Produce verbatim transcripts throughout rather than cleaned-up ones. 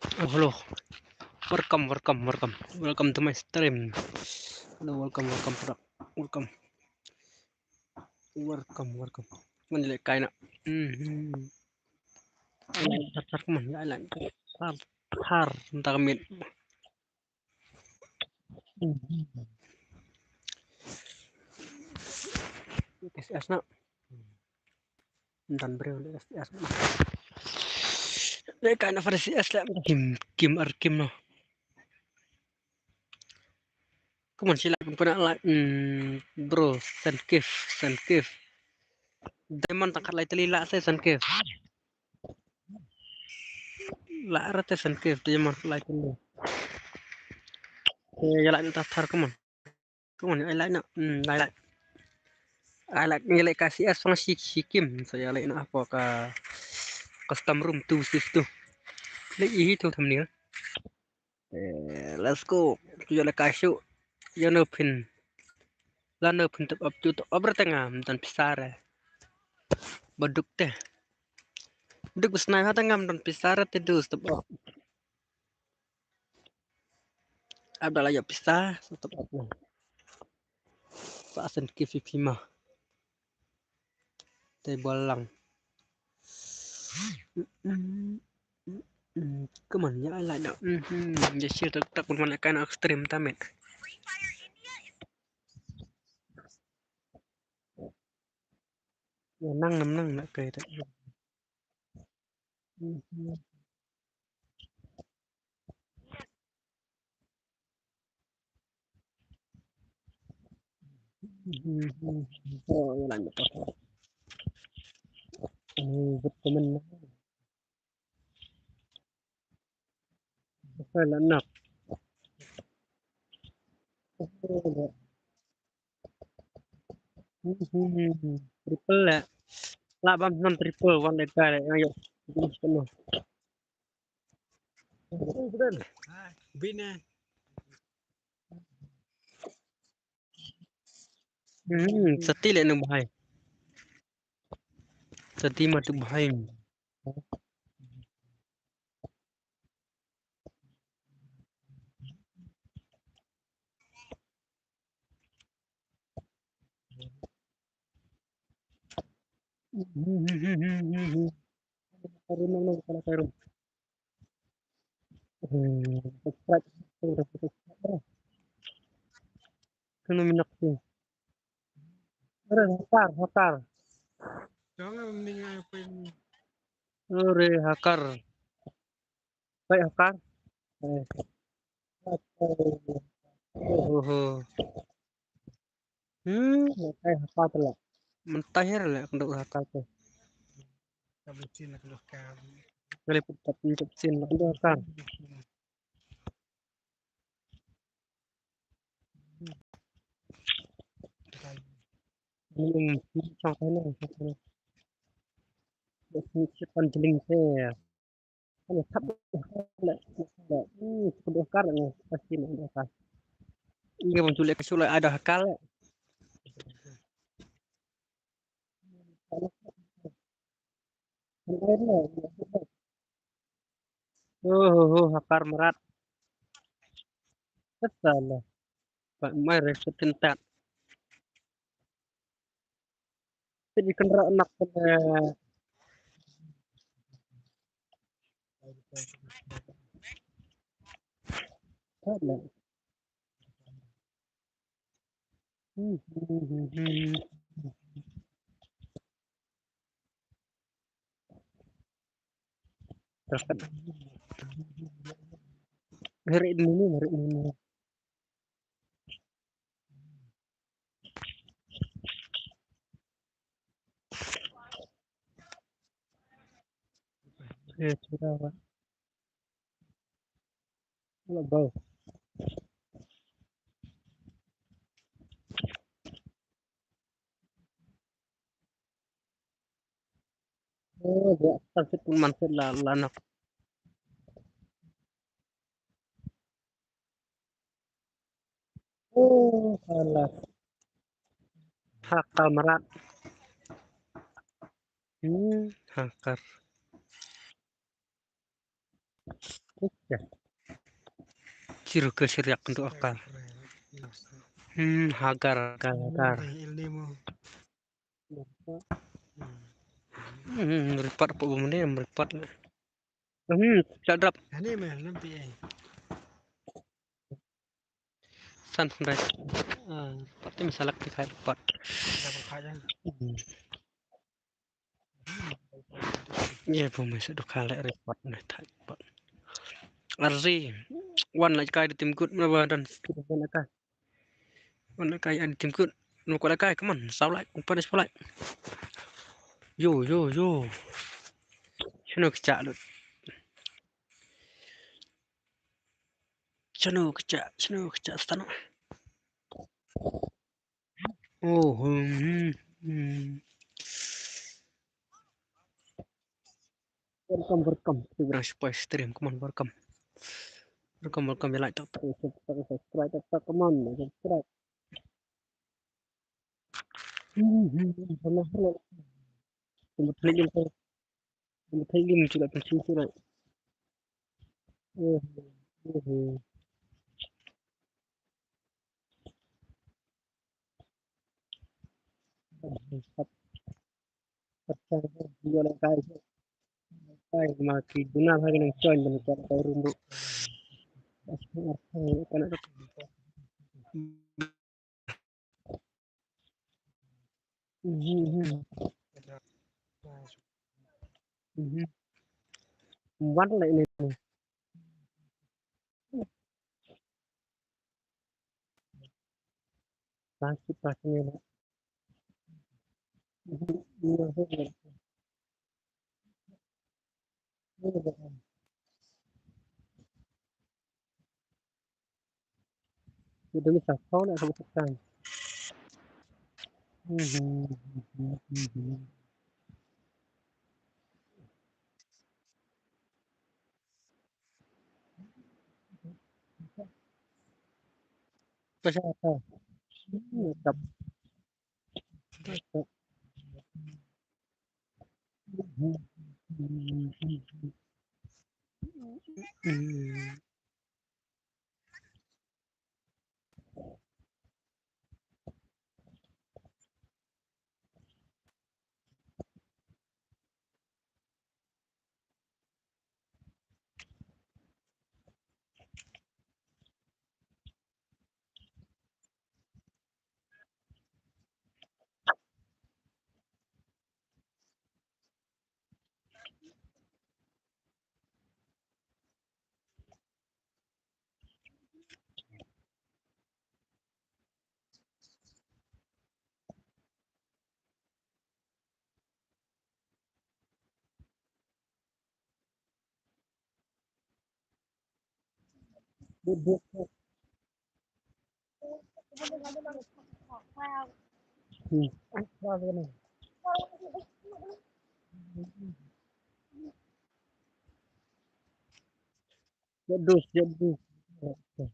Oh, hello. Welcome, welcome, welcome. Welcome to my stream. Hello, welcome, welcome, welcome. Welcome, welcome. Mon le kai na. Mhm. Thar, thar, come on, ya, la. Thar, thar, thar, mit. K C S na. Ym don briew le K C S na. Le kai na F C S le kim, kim ar kim no. Kumon shi la pun kuna la, mm, bro, Sankif, Sankif. Diamond tang khatlai tylli la se Sankif. La rate Sankif Diamond khatlai tylli. Eh, ya la ni ta thar kumon. Kumon, ai la na, mm, ai la. Ai la ni le K C S fang shi, shi kim, so ya le na apa ka custom room tu sis tu. Le ihi tu thumbnail. Eh, let's go. Tu ya le ka shu. Ya no pin. La no pin top up tu top up rate ngam don pisa re. Baduk te. Duk sniper te ngam don pisa re te du top up. Abdallah ya pisa, so top up na. Sa asen ki fi pima. Te bolang. Mm, mm, mm, mm. Come on, ya la da. Mhm. Ya share tak tak pun mana kan extreme tamit. Ya nang nam nang nak kai tak. Mhm. Oh, ya lanjut. Ini betul. Betul lah nak. Oh, ya. Hmm, triple lah. Lah bam non triple one leg guy yang yuk. Ini penuh. Bina. Hmm, sati le nang bahai. Sati ma tu bahai. Kena minak tu. Ore hakar, hakar. Ore hakar. Baik hakar. Eh. Oho. Hmm, baik hakar tu lah. Mentah ya lah kena hakar tu. Kali pun tak pun tak sin lah kena hakar. Hmm, sang sana, sang sana. Ini siapa jeling saya. Ano thap le le. Hmm, kudu kar ni pasti ni dah kar. Ini bang julek sulai ada hakar le. Oh, oh, oh, hakar merat. Kesal lah. Pak mai resetin tat. Jadi kena anak kena. Kena. Hari ini, hari ini. Eh, sudah, Pak. Hello, bro. Oh, dia sakit pun mantul lah, lah nak. Oh, salah. Hakar merat. Hmm, hakar. Zero kill shi riak kyntu akal. Hmm, Hagar, Hagar, Hagar. Hmm, report apa benda yang report? Hmm, shut up. San khyndai. Ah, pat tim salak ti khai pat. Hmm. Ye, bu me sa dukha le report ne thai pat. Arzi. Wan lai kai di tim kut na ba dan wan lai kai. Wan lai kai di tim kut. Na ko lai kai, come on. Saw lai, umpan saw lai. Yo, yo, yo. Shano kcha lut. Shano kcha, shano kcha stano. Oh, hmm, hmm, hmm. Welcome, welcome. Kita orang support stream. Come on, welcome. Welcome, welcome. Like, tak, tak, subscribe, tak, tak, come on, subscribe. Hmm, hmm, hmm. Hello, hello. Tunggu, tunggu, tunggu. Tunggu, tunggu, tunggu, tunggu, tunggu. Eh, eh, eh. Wan leh ne. Sakit rasanya, Nak. Dia demi satu nak sama tekan. Pasal apa? Mantap. Jadus, jadus. Welcome,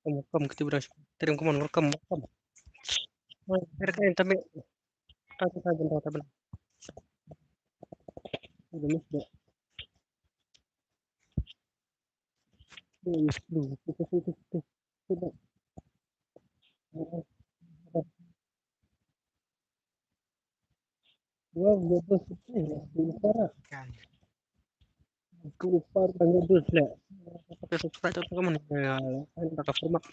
welcome, kita berang. Terima, come on, welcome, welcome. Welcome, tapi. Tapi, tapi, tapi, tapi. Udah, miss, deh. Udah, miss, deh. Kita, kita, kita, kita. Wow, jadus, eh, jadus parah. Kan. Aku upar kan jadus lah. Pakai subscribe tu kamu ni. Ya, kan pakai format.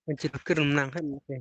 Kan cerita menang kan. Okey.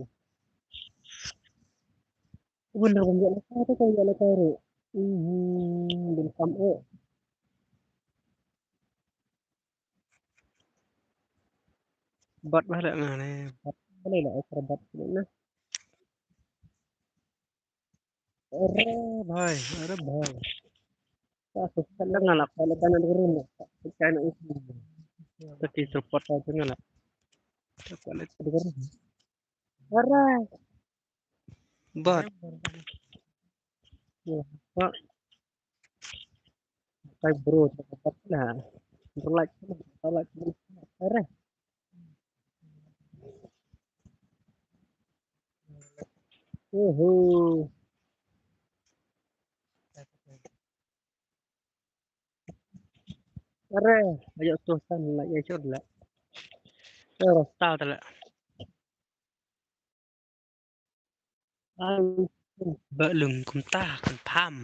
Wonder wonder la ka to ka ya la ka ro. Hmm, bin kam o. Bat ba la ngane, bat ba la la ekar bat na. Ore bhai, ore bhai. Ka susah la ngala ka la kana duru. Ka kana usi. Ka ki support ka ngala. Ka la duru. Ore. Bat. Ya, Pak. Kai bro, na. Bro like, like. Ore. Uhu. Ore, ayo tu san la ya chot la. Ore, ta ta la. Ai, ba lung kumta kan pham.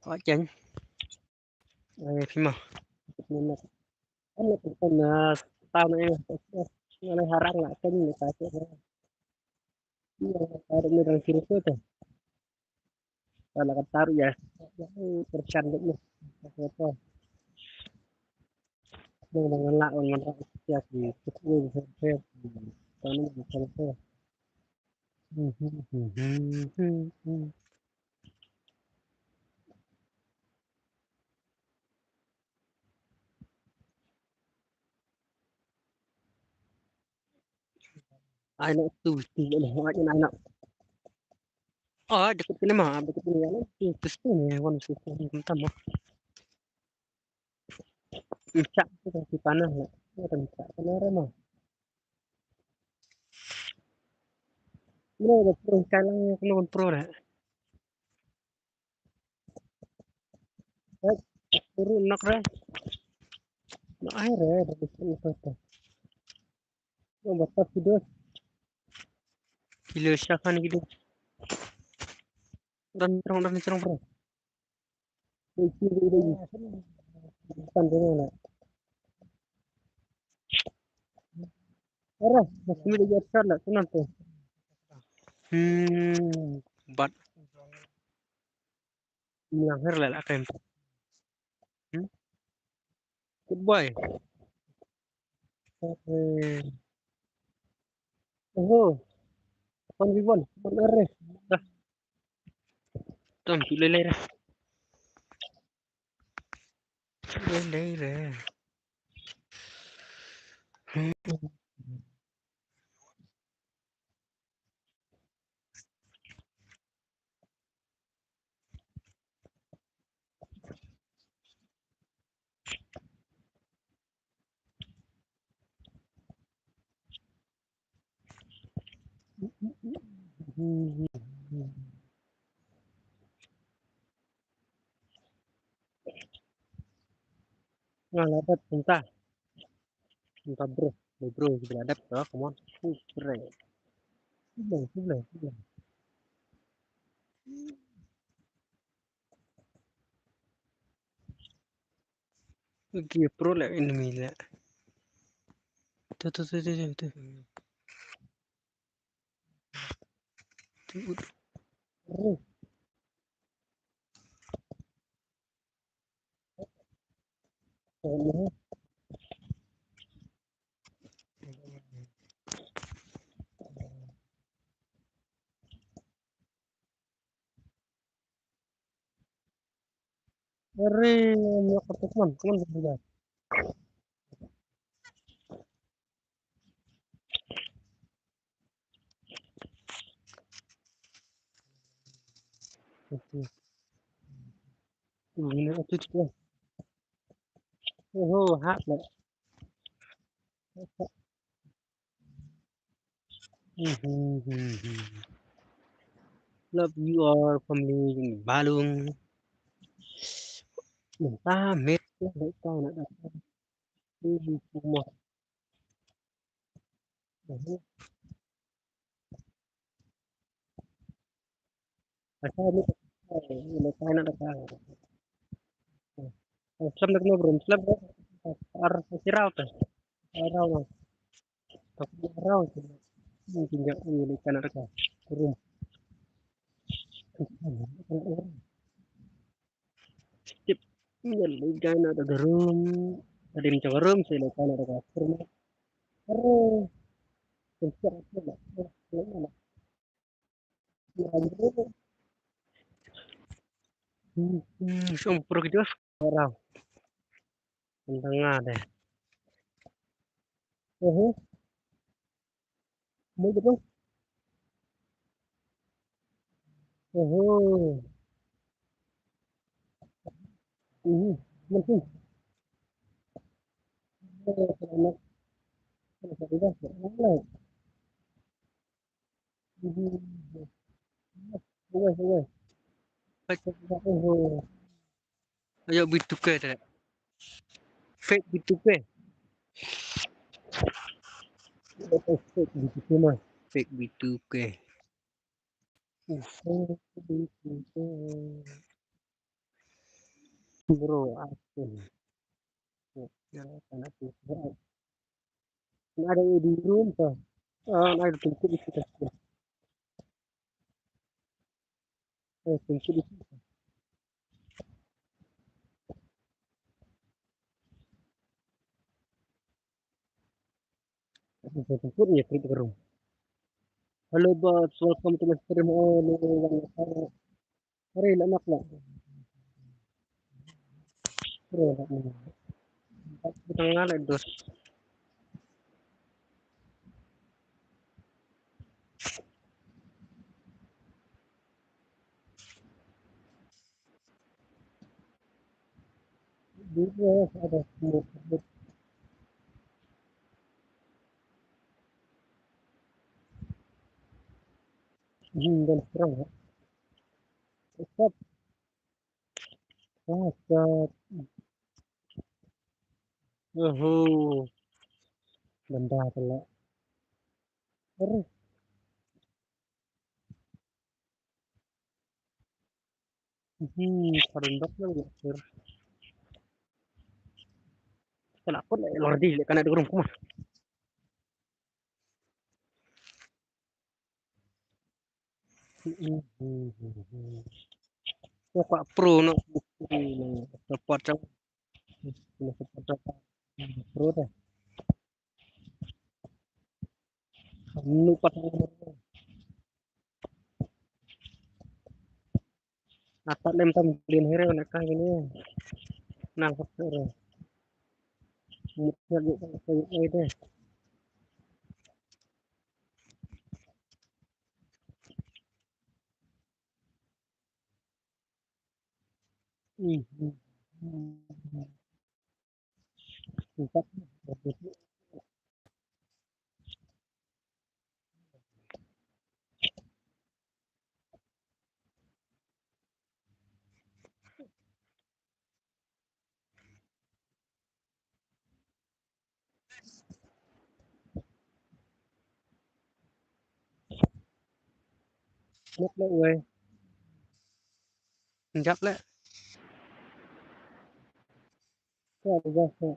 Wa cheng. Ai, phi mo. Ano kan na ta na ya. Ngale harang la kan ni ta. Ya, ta ni dang kiri tu tu. Kalau kata ya. Ya, perchan dek ni. Apa? Nang nang la nang la ya ki. Tang ni, tang ni. Hmm, hmm, hmm, hmm, hmm. Ai na tu tu le, ai na, ai na. Ah, dekat kena mah, dekat kena ya. Tu tu tu ni, wan tu tu ni, tam mah. Ncak tu kan si panah lah. Ya, ncak kena re mah. Ni dah terus kalang yang kena pro dah. Eh, turun nak re. Nak air re, dah terus tu. Oh, batas tu dah. Gila, siapa ni gila? Dan terang, dan terang, bro. Itu, itu, itu. Bukan dia nak. Arah, masih ada jalan lah, kenapa? Hmm, bat. Melanggar lah, lah, kan. Hmm? Good boy. Eh. Oh. One v one. One arrest. Dah. Tom, tu lelai dah. Lelai dah. Hmm. Nga la dep mynta. Mynta bro, bro, bro, bro, la dep, oh, come on. Shublei, shublei, shublei. Ki pro la enemy la. Tu, tu, tu, tu, tu, tu. Tu. Are, come on, come on, come on, come on. Oho, hot lah. Love you all, family Balung. Mynta met, mynta na. Asa ni, eh, ini kain ada kain. Eh, slap nak ngobrol, slap nak. Ar sirau tu. Sirau tu. Tapi sirau tu. Ini tinggal ini kain ada kain. Room. Sip. Ïa leit kai na da ka room. Hadien jong ka room sa leit kai na da ka room. Aduh. Kenceng tu lah. Hmm, hmm, sum pro ki dos. Orang. Tengah deh. Oho. Mai jatuh. Oho. Mhm. Masih. Oh, selamat. Selamat. Selamat. Mhm. Selamat, selamat. Oho. Ayo B two K tu. Fake B two K. Fake B two K mah. Fake B two K. Uh. Bro, apa ni? Ya, tak nak tu. Ada di room tu. Ah, ada tungku di situ. Eh, tungku di situ. Hello, boss. Welcome to my stream. Oh, no, no, no, no. Hari la nak la. Hari la nak. Tang la dos. Dua ada semua. Hmm, dan serang, ya. Stop. Ah, stop. Oho. Benda pula. Terus. Hmm, paling dok na ya, sir. Kena pun eh, lordi le kana durum kuma. Ko ka pro no support jang. Support jang. Pro te. Nu patang. Ata lem tam lin here na ka ini. Nang hot here. Mut ya gu ka yu ai de. Nok le wei. Jap le. Ka jap le.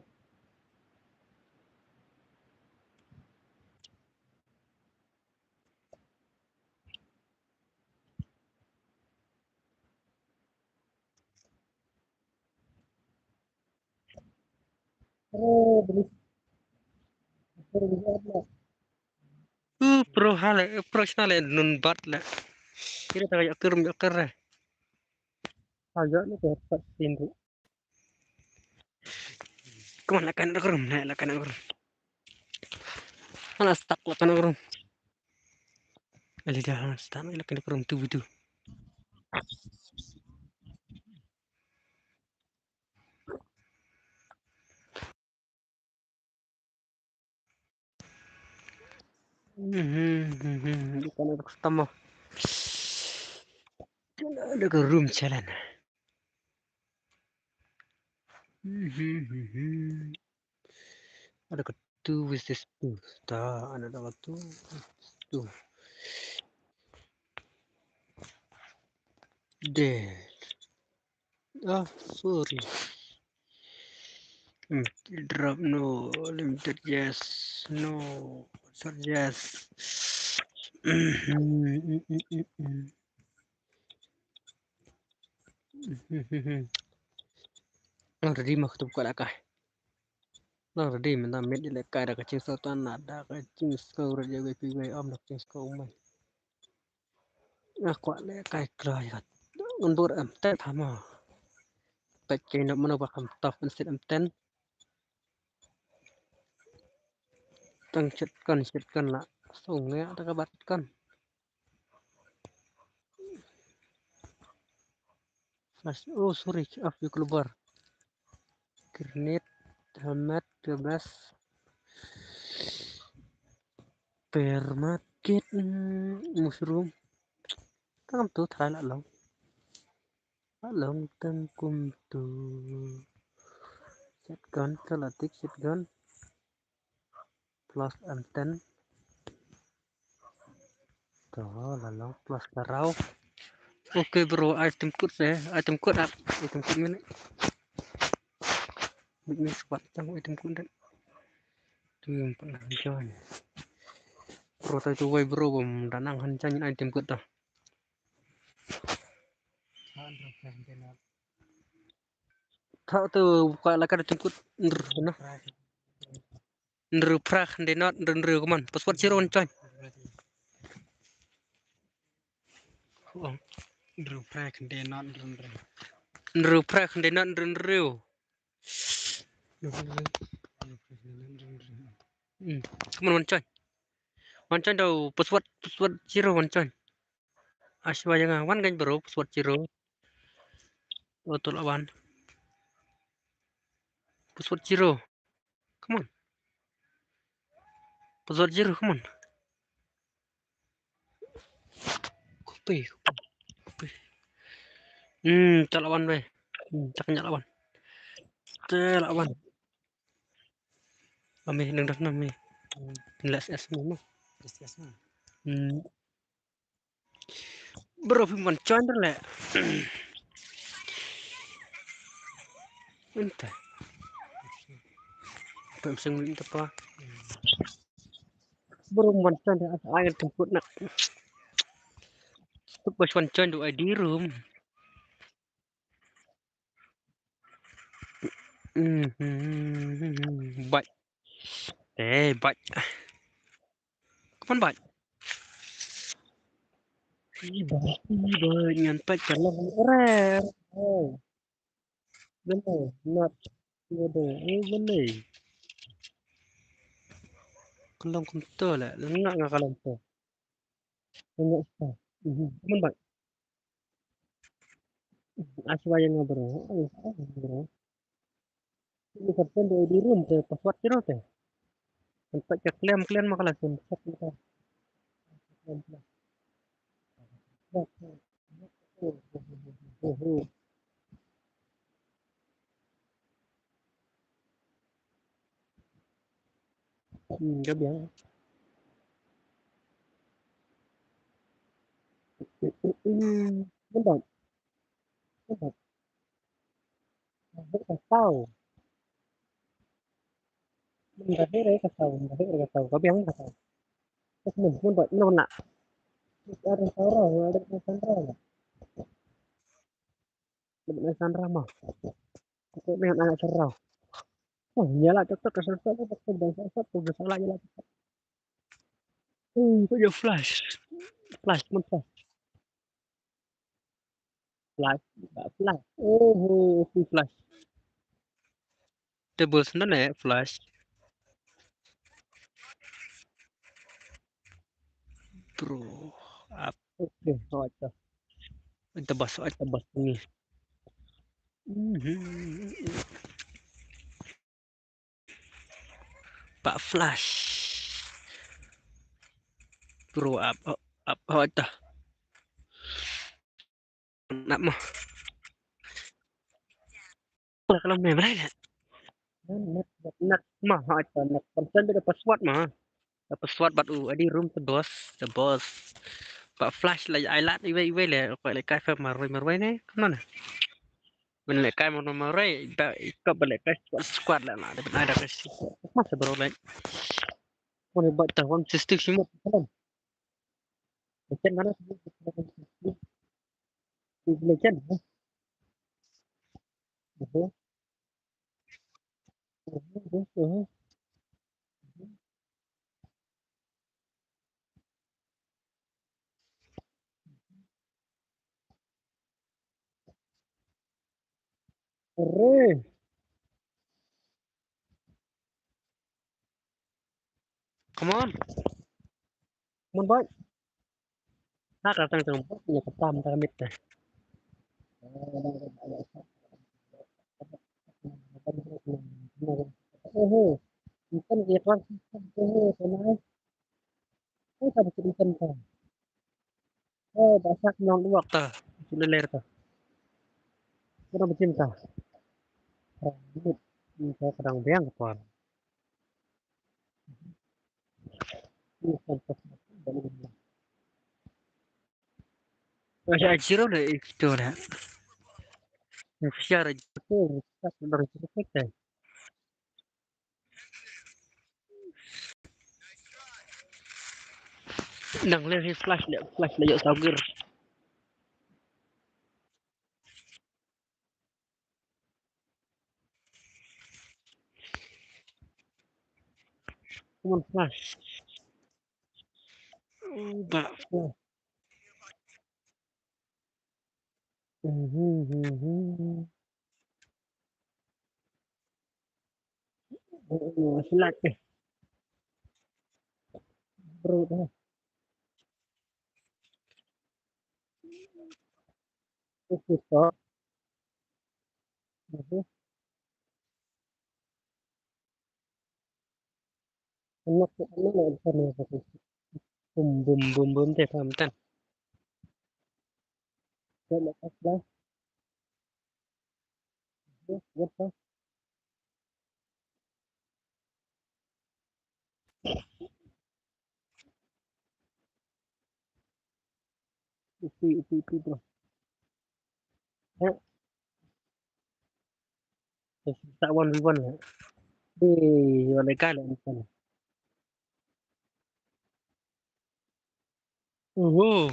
Uh, pro hale, pro sna le nun bat le. Kira ta ya ker ya ker. Aja ni ke pat tindu. Come on, lakan room, na lakan room. Ana stuck lakan room. Ali dah ana stuck lakan room tu video. Mhm, mhm, mhm. Ikan ada customer. Ada ke room challenge. Mhm, mhm. Ada ke two versus two. Ta, ada ke two versus two. Dead. Ah, sorry. Hmm, drop no, limited yes, no, sorry yes. Nang ready ma katu ka laka. Nang ready mynta met ïa laka da ka jingsngewthuh na da ka jingsngew rit ïa ka phi wei ym da ka jingsngew umai. Nga kwah leh kai kloi kat. Ngan bor em ten tama. Pek kei nop mano ba kam top en sit em ten. Tang shotgun, shotgun la. So nga ta ka bat gun. Flash. Oh, sorry, af yu keluar. Grenade, helmet, kebas. Bear market, mm, mushroom. Tang tu try la long. La long tang kum tu. Shotgun, kalatik shotgun. Plus M ten. To, la long plus karau. Okay bro, item kut eh, item kut ah, item kut mini. Bit ni squad tang item kut deh. Tu yang pernah join. Bro, tai tu wai bro, bom danang han jang item kut dah. Tha tu buka lakar item kut. Nrr, nah. Hynriew phra khyndai nod hynriew hynriew, come on. Password zero wan join. Oh. Hynriew phra khyndai nod hynriew hynriew. Hynriew phra khyndai nod hynriew hynriew. Hmm. Come on, wan join. Wan join daw, password, password zero wan join. Ashwa ïa nga, wan join bro, password zero. Oh, to la wan. Password zero. Come on. Password zero, come on. Copy, copy, copy. Hmm, to la wan wei. Hmm, to la wan. To la wan. Ami nang dah nami. Hmm, la S S mo. S S mo. Hmm. Bro, phim wan join dah leh. Ente. Pem sing ente pa. Bro, wan join dah, ai temput nak. Tuk bas wan join tu I D room. Mhm. Bait. Eh, bait. Kapan bait? Ih, bait, ih, bait, ngan bait ka long. Ore, ore. Bene, nat. Bene, eh, bene. Ka long kumto la, nga nga ka long to. Nga sa. Mhm. Kapan bait? Ashwa ïa nga bro. Ai, ai, bro. Ini kan pen di room te password zero te. Kan pat ka klem klem ma ka la sim. Hmm, ka biang. Hmm, hmm, hmm. Nampak? Nampak? Nampak ka tau. Nampak ka tau, nampak ka tau. Ka biang ka tau. Terus mun, mun buat, mun nak. Ada orang, ada orang. Nampak nak Sandra mah. Aku dengan anak Sandra. Oh, nyala tok tok ka Sandra, tok tok tok salah nyala. Hmm, kau je flash. Flash, mun flash. Flash, flash. Oh, oh, oh, flash. Table sana ne flash. Bro, up. Okay, so aja. Ita bas, ita bas ni. Mhm. Pak flash. Bro, up, up, up, ita. Nak mah. Lah kalau main mana? Nak, nak, nak mah, ha, ita nak. Kan sen da password mah. Da password bad u, adi room the boss, the boss. Pak flash la ai lat iwei iwei le, ko le kai fa marwei marwei ne. Kemana? Ban le kai marwei marwei, da ikop ban le kai squad squad la na, da ban ai da kai squad. Masa bro le. Ko ne ba ta wan sister simot. Kan mana? Legend. Mhm. Mhm, mhm, mhm. Hooray. Come on. Come on, boy. Ha, ka tang tang, boy, ïa ka tam ta mit ta. Oho. Bukan ïa ka. Oho, sama. Ai, ka bukit ikan ka. Oh, ba sak nong uak ta. Sila ler ta. Kena bukit ta. Rambut. Ini saya kadang biang kepala. Masih ajiro le itu le. Masih ajiro le itu le. Nang le hi flash le, flash le yok sagir. Come on, flash. Oh, ba flash. Mhm, mhm. Oh, oh, flash, eh. Bro, dah. Okay, stop. Mhm. Anak tu, anak nak bukan apa tu. Bum, bum, bum, bum, teh, paham, tan? Dah nak pas lah. Dah, dah, dah. Upi, upi, upi, bro. Eh. Terus tak one v one lah. Eh, one guy lah, bukan. Uhu.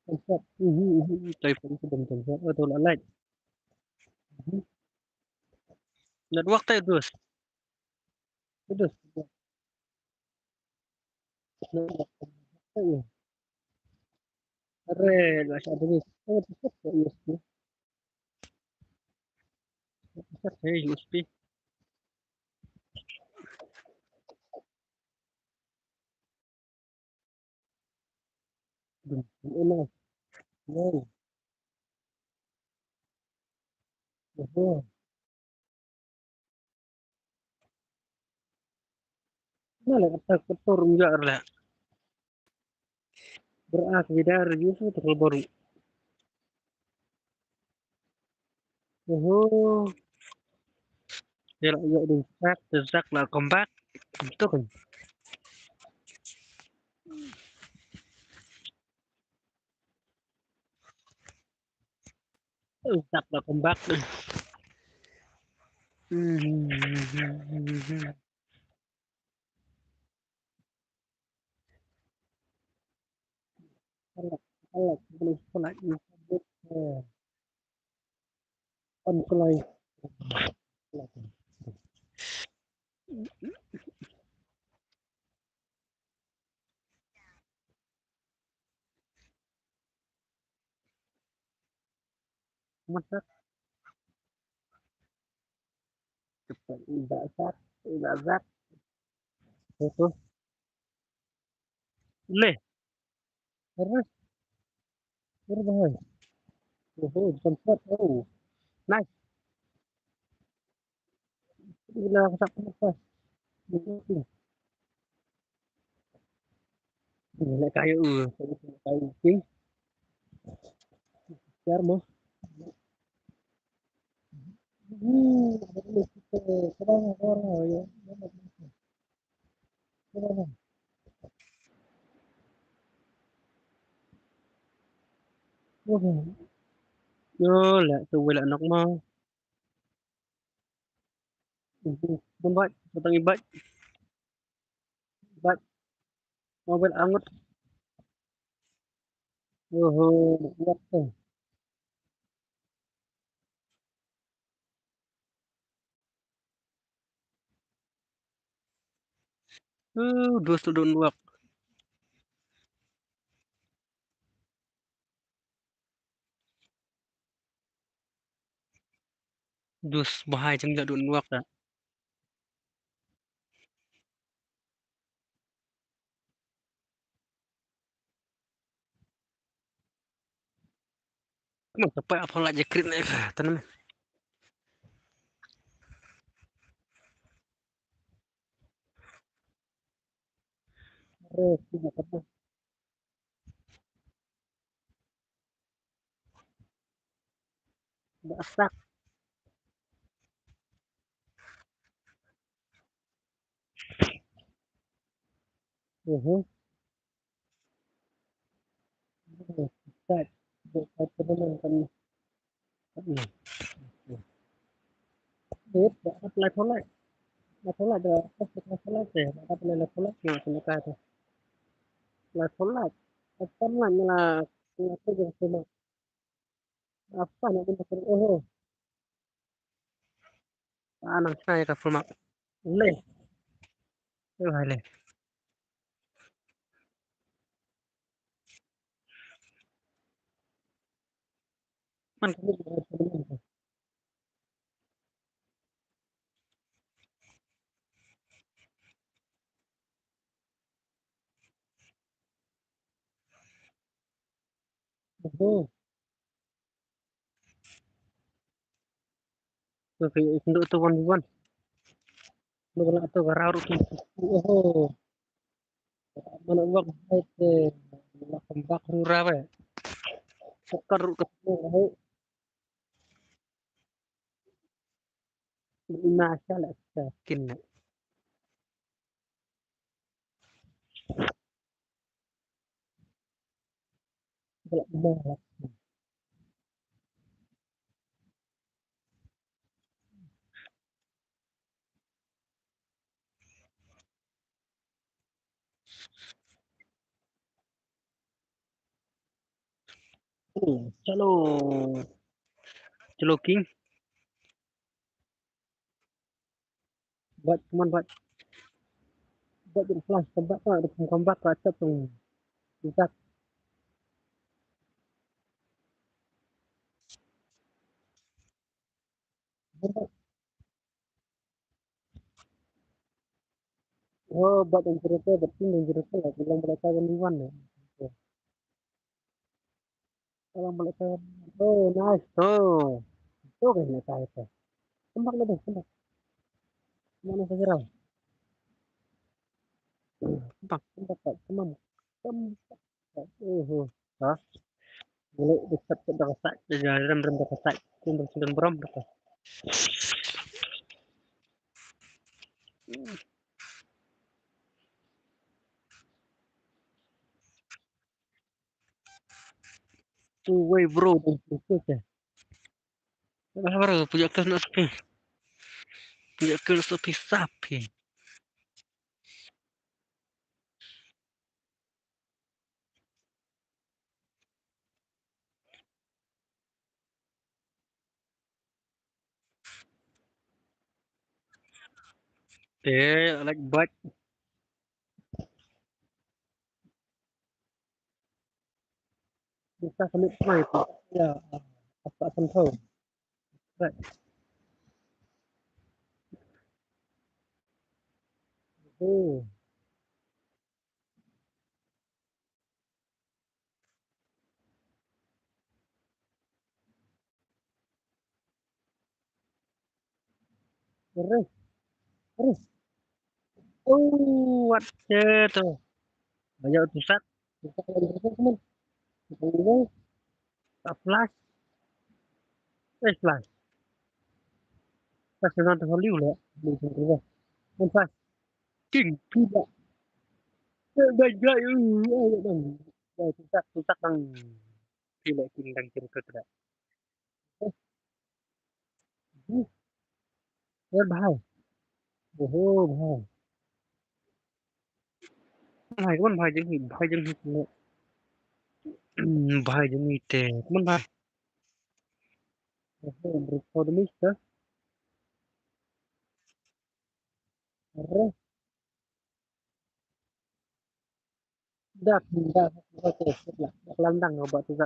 One shot. Uhu, uhu, uhu. Typhoon tu dah one shot. Oh, tu lah, light. Uhu. Network tak, terus. Terus. Network tak, ya. Are, lah, siapa ni? Oh, tu siapa U S B? Siapa U S B? Dum, dum, dum. Wow. Oho. Mana kata ketur enggak lah. Berak bidar gitu terlalu baru. Oho. Dia lah, ya, dia zak, dia zak lah, come back. Betul kan? Zak lah, come back. Hmm. Uncle. Masak. Cepat, ibadat, ibadat. Itu. Leh. Terus. Terus, bahai. Oh, oh, bukan shot. Oh. Nice. Gila, aku tak pernah pas. Ini nak kayu. Kayu king. Biar mau. Hmm, ada dulu kita. Coba, coba, coba, ya. Coba, coba. Yo, lah tu wala nak mau. Bun bat, batang ibat. Bat. Mau bat angut. Oho, nak buat tu. Uh, dus tu don't work. Dus bahai jeng jadu nuak ta. Kumang tepat apa lah je krit ni ka tanam. Terus kita tepat. Masak. Mhm. Masak. Buat apa nama kan? Hmm. Eh, dah apply for light. Apply for light dah, apply for light eh. Dah apply for light eh, nak kena kata. Apply for light. Apa nak nyala, nyala tu je semua. Apa nak kena kata? Oh. Ah, nang saya ka full mark. Le. Eh, hai le. Man ka ni. Oho. Okay, it's not the one we want. Ndu la tu garau ruh ki. Oho. Mana wak hai te. La kembak rura be. Sakar ruh ketemu hai. Ina sha la sa kin. Hmm, chalo. Chalo, King. Bat, come on, bat. Bat, yung flash, come back ka, come, come back ka, chap yung itak. Oh, bat yung jurete, bat yung jurete, bat yung jurete, bat yung jurete. Salam alaikum. Oh, nice. Oh. Itu kan nak saya tu. Tembak lebih, tembak. Mana saya gerai? Tembak, tembak, tembak. Tembak. Oh, oh. Ha? Boleh dekat ke dah kesak. Dah rem, rem dah kesak. Rem, rem, rem, rem dah kesak. Two way, bro. Don't you think? Dah, bro, punya kes nak sepi. Punya kes nak sepi, sapi. Eh, I like bike. Kita kena try tu. Ya, apa control. Right. Oh. Terus. Terus. Oh, what the tu. Banyak tu sat. Kita kalau gitu teman. Kita ini. Tak flash. Eh, flash. Flash dengan tu holly lah. Ni tu. Kan flash. King, tidak. Eh, dah, dah, eh, eh, eh, eh. Dah, tu sat, tu sat bang. Pila kin dang kin tu tidak. Eh. Hmm. Eh, bahai. Oho, bahai. Bahai, kaman bahai jong ngi, bahai jong ngi. Hmm, bahai jong ngi te. Kaman bahai. Oho, beri kau demi kita. Arre. Dak, dak, dak, dak, dak, dak, dak, dak, dak, dak, dak,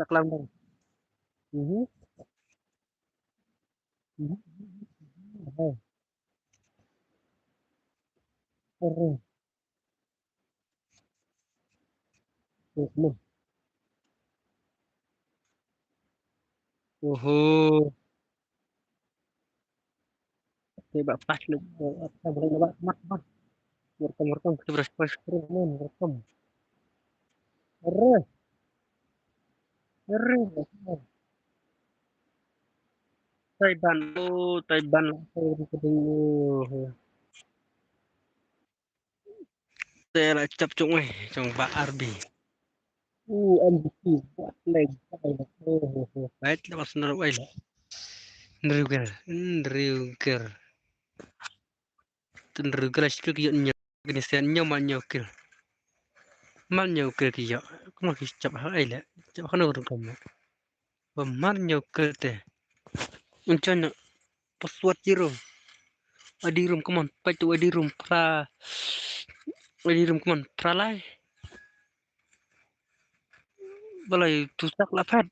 dak, dak. Mhm. Mhm. Hai. Arre. Oho. Oho. Okey, bak pas lu. Apa boleh bak mat, mat. Welcome, welcome. Kita beres pas, welcome. Arre. Arre. Taiban, oh, Taiban. Oh, di keding, oh. Te la chap chung wei, chung ba R B. U M V P, what leg. Oh, oh, oh. Right, la was nor wei la. Ndriuger, Ndriuger. Ndriuger la chikir ki yo nyo, gini sen nyo ma nyo kir. Mal nyo kir ki yo. Kuma ki chap ha ai la. Chap ha no rung kam. Ba mar nyo kir te. Un chon password zero. I D room, come on, peit to I D room, phra. I D room, come on, phra lai. Balei tu sak la phet.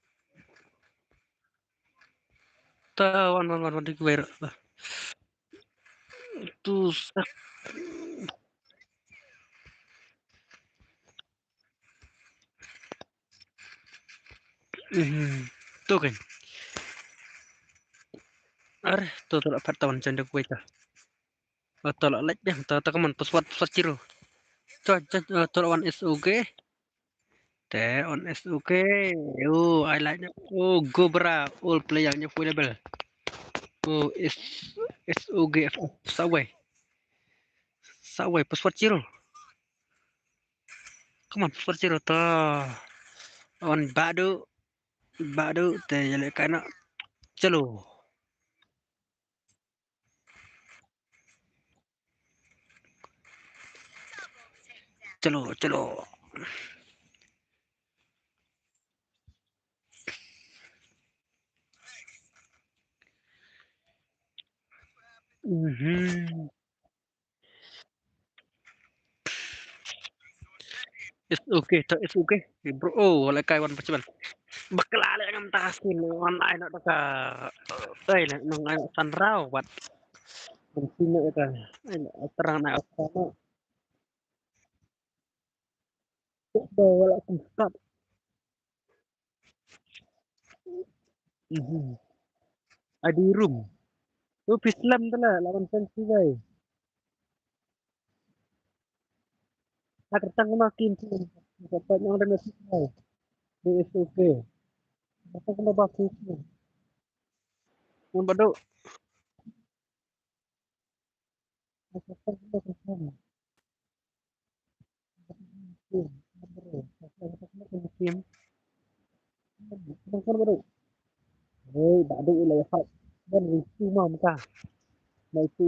Ta wan, wan, wan, wan, dik wer. Tu sak. Mhm. Tu kan. Ar, tu, tu la phet ta wan jan dik wer ta. Oh, tu la lek deh, tu, tu, come on, password, password zero. Tu, tu, tu, tu la wan S O G. Te on S O G. Oh, I like that. Oh, Gobra, all player nya full level. Oh, S, S O G F F. Sawai. Sawai, password zero. Come on, password zero ta. On Badu. Badu, te jale kana. Chalo. Chalo, chalo. Mhm. It's okay, to it's okay. Bro, oh, wala kai wan pachiban. Bakla le ngam ta sin wan ai na ta ka. Ai na nang ai na san rau wat. Nang sino ita. Ai na terang na apa na. Ba wala kum start. Mhm. Adi room. Tu phi slem tu lah lawan Sensi bai. Aku tang ma kin tu. Dapat yang ada nasi bai. Di S O K. Dapat kena baku tu. Mun badu. Hei, badu ila ya fat. Dan ritu ma muka. Mai tu.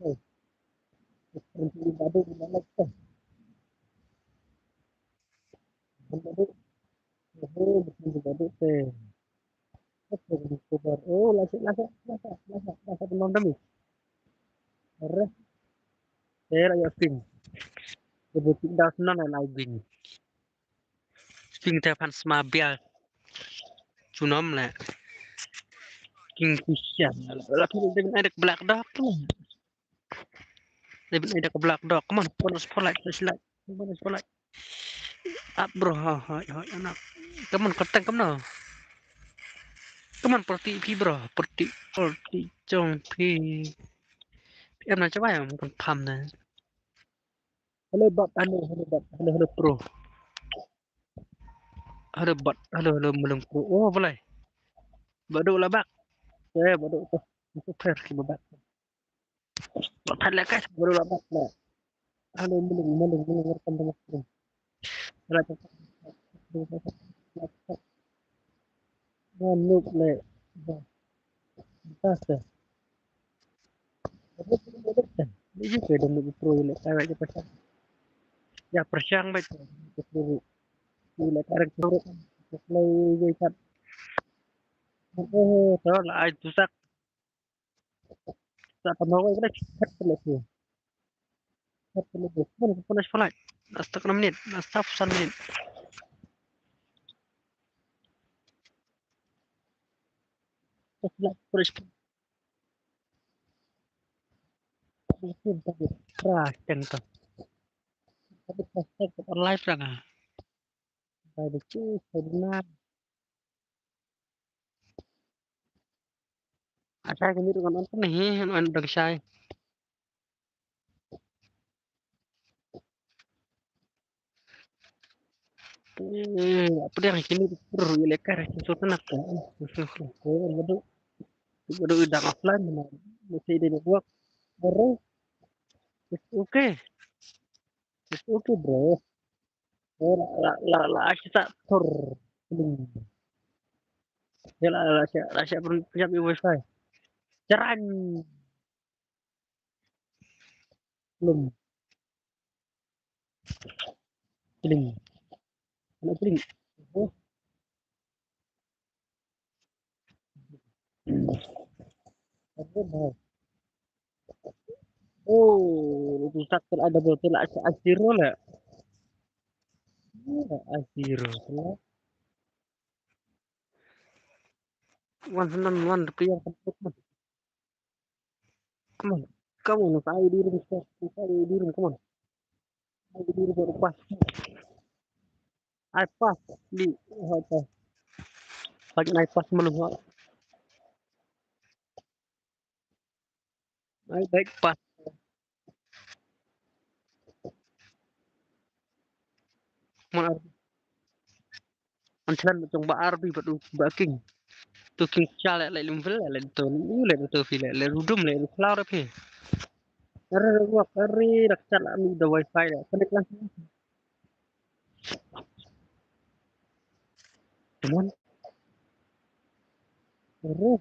Hei. Ritu badu ila lek teh. Badu. Hei, ritu badu teh. Oh, lasa, lasa, lasa, lasa, lasa, teman kami. Arre. Tera ya ping. Kebetulan das non lai gini. Ping te fan sma bial. Chunom le. King Kushan. Lalu dia bin ada black dog tu. Dia bin ada black dog. Come on, bonus for light, bonus light. Bonus for light. Up bro, ha ha ha anak. Come on, koteng come on. Come on, party phi bro, party, party chong phi. Em na chabai em kon pham na. Hello bot, hello hello bot, hello hello pro. Hello bot, hello hello mulung pro. Oh, boleh. Badu la bak. Eh, badu tu. Itu fair ki bak. Bot phat la kai, badu la bak la. Hello mulung mulung mulung welcome to my stream. Hello. Noob le. Basta. Ni ji ke dong ni pro le, kawai je pasang. Ya, persang baik. Ni le karek pro. Play je kat. Oh, to la ai tusak. Sa pano ko kena kat le tu. Kat le tu. Pun pun as falai. Asta kena minit. Asta pesan minit. As falai. Live dang. Bai da chu, bai da na. Ata kini tu kan on ni, on dang shai. Eh, apa dia kini tu perlu lekar tu sana kan. Waduh, waduh, udah offline mana? Masih ada network. Baru. It's okay. It's okay, bro. Oh, la la la la kita tur. Ya la la siap la siap pun siap wifi. Ceran. Belum. Kling. Kena kling. Oh. Aduh, dah. Oh, tu tak ter ada betul lah, a zero lah. Ya, a zero lah. One hundred one rupiah. Come on. Come on, sa ai di room, sa ai di room, come on. Ai di room, baru pas. Ai pas di, ha, pas. Pas ai pas malu, ha. Ai baik pas. Mar. An chlan ba jong ba arbi ba du ba king. Tu king cha le le lim vel le tu le le tu fi le le rudum le le klar phi. Re re wak re rak chat la mi da wifi le. Connect lang. Come on. Re.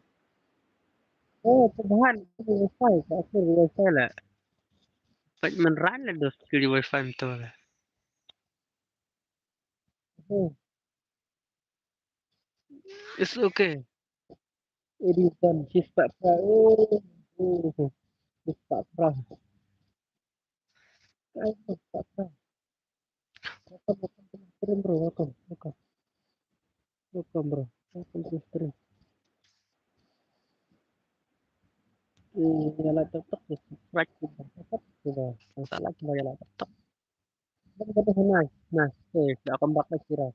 Oh, perubahan wifi ka akhir wifi le. Pat man ran le dos kiri wifi tu le. Oh. It's okay. It is done. She's back. Oh, oh, oh. She's back. Welcome, welcome to the stream, bro. Welcome, welcome. Welcome, bro. Welcome to the stream. Eh, ya lah, tok, tok, tok. Right, tok, tok, tok, tok. Masalah cuma ya lah, tok, tok. Nice, nice. Eh, dah come back lagi, Ras.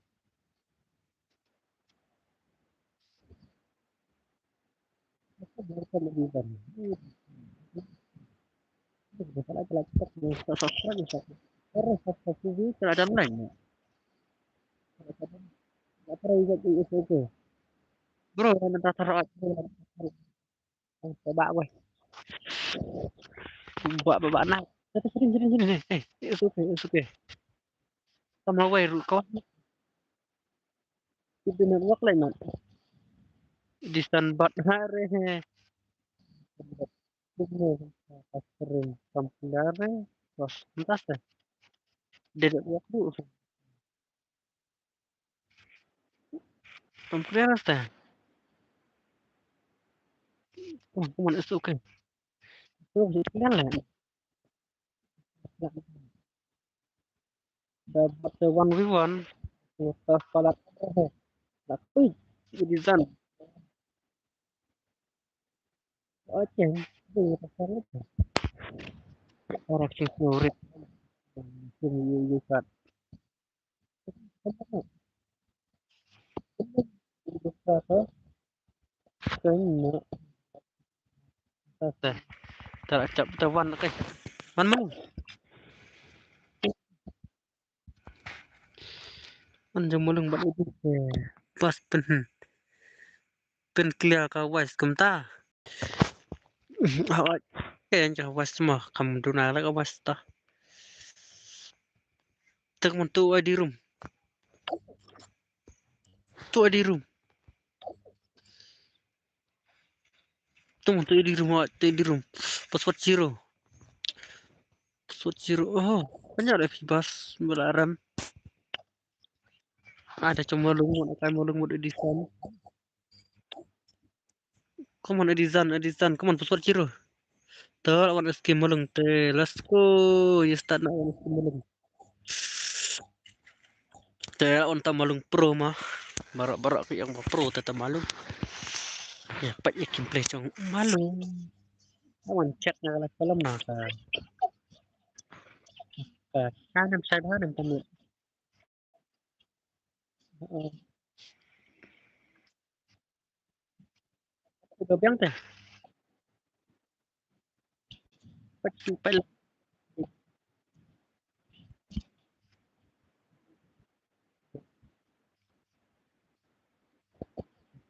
Bro, yang minta taruh aja. Coba weh. Buat babak nak. Sini, sini, sini, sini. Eh, it's okay, it's okay. Sama weh, ru kawan. Itu network lain, man. Di standby hari. Ini, kering, kampung dare. Wah, entah deh. Dia network tu. Kampung dare, tah. Oh, come on, it's okay. It's okay, jalan lah. Dapat the one v one. Kita palat. Tapi, ini zan. Oke, ini pasal itu. Orang sing surit. Sing yukat. Tara chap ta wan kai. Man man. Man jong mulung ban itu ke. Pas pen. Pen clear ka wise kumta. Awak. Eh, yang wise semua. Kamu duna la ka wise ta. Tak mun tu ai di room. Tu ai di room. Tu mun tu ai di room, tu ai di room. Password zero. Password zero. Oh, banyak dah pibas belaram. Ada cuma lungun, ada mau lungun di sana. Come on, Edizan, Edizan, come on, password zero. Te lawan S K Malung te, let's go. Yes, start na lawan S K Malung. Te lawan ta Malung Pro ma. Barak-barak ki yang pro te ta Malung. Ya, pat ya gameplay jong Malung. Lawan chat na kala kalam na ka. Ka kanem sai ba nem tamu. Udah biang teh. Pet, pet.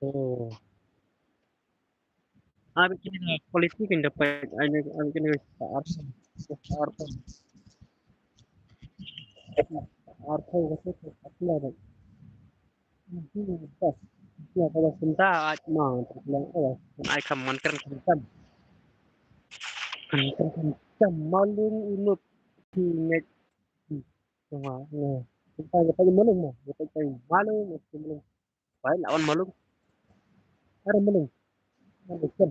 Oh. Ah, bikin quality kan dapat, ah, ini, ah, bikin ini, R P. R P. R P, apa tu? Apa tu? Hmm, pas. Ya, kalau cinta, ah, cuma, terbilang, oh, ai kam, man kren kam. Kan, kan, kan, kam, Malung Unut, ingat. Hmm, cuma, ya. Cinta, ya, pakai Malung, mah. Ya, pakai Malung, ya, pakai Malung. Bai lawan Malung. Are Malung. Malung kan.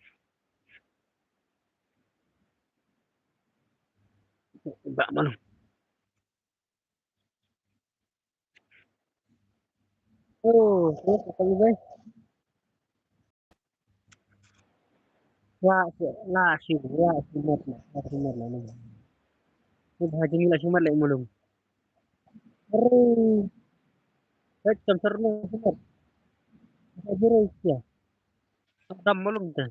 Ba malum. Oh, oh, oh, oh. La, la, si, la, si, mat, la, la, si, mat, la, la. Ni ba jing la, si, mat, la, mulung. Aduh. Eh, tam ser lu, si, mat. Apa jero, ya? Tam mulung, teh.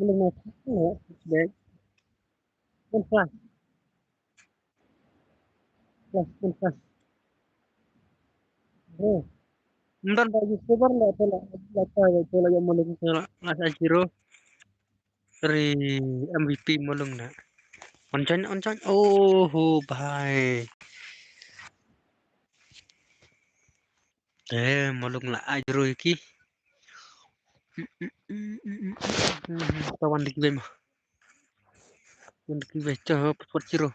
Mulung, mat. Baik. Pun, pas. Plus, plus, plus. Oh. Ym don ba ïa cover la, to la, la, to la, to la ïa mulung, to la, la sa zero. Ri M V P mulung na. On join, on join. Oh, ho, bhai. Eh, mulung la ai zero ki. Tawan dikit ma. Tawan dikit, coba password zero.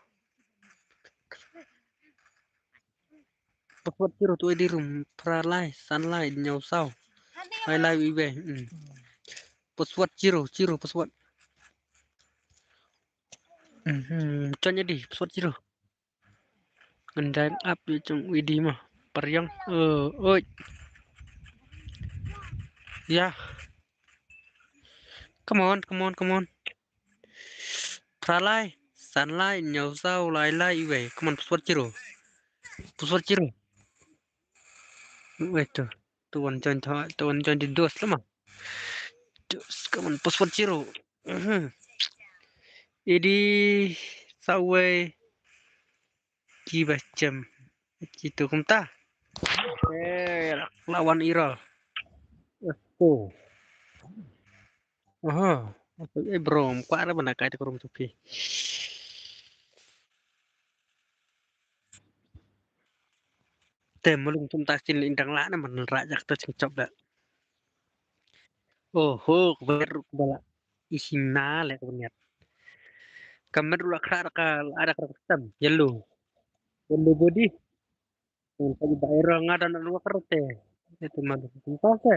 Password zero tu di room, pra lai, san lai, nyau sau. Hai lai iwe. Hmm. Password zero, zero password. Mhm, chon ya di, password zero. Ngan dang up ya chong wi di ma. Pariang. Oh, oi. Ya. Come on, come on, come on. Pralai, sanlai, nyau sau, lai lai, iwei. Come on, password zero. Password zero. Wait, tu. Tu wan join tu, tu wan join di dos lama. Dos, come on, password zero. Mhm. Idi sawei ki ba chem. Ki tu kumta. Eh, lawan ira. Let's go. Aha. Eh, bro, kwa ra bana kai tu rum tu ki. Te mulung tum ta sin indang la na man ra jak ta sing chop da. Oho, kber kbala. Isina le kbniat. Kamet ula kra ka ada kra tam. Yellow. Yellow body. Tum ta ba ira ngada na ruak rete. Itu man tum ta se.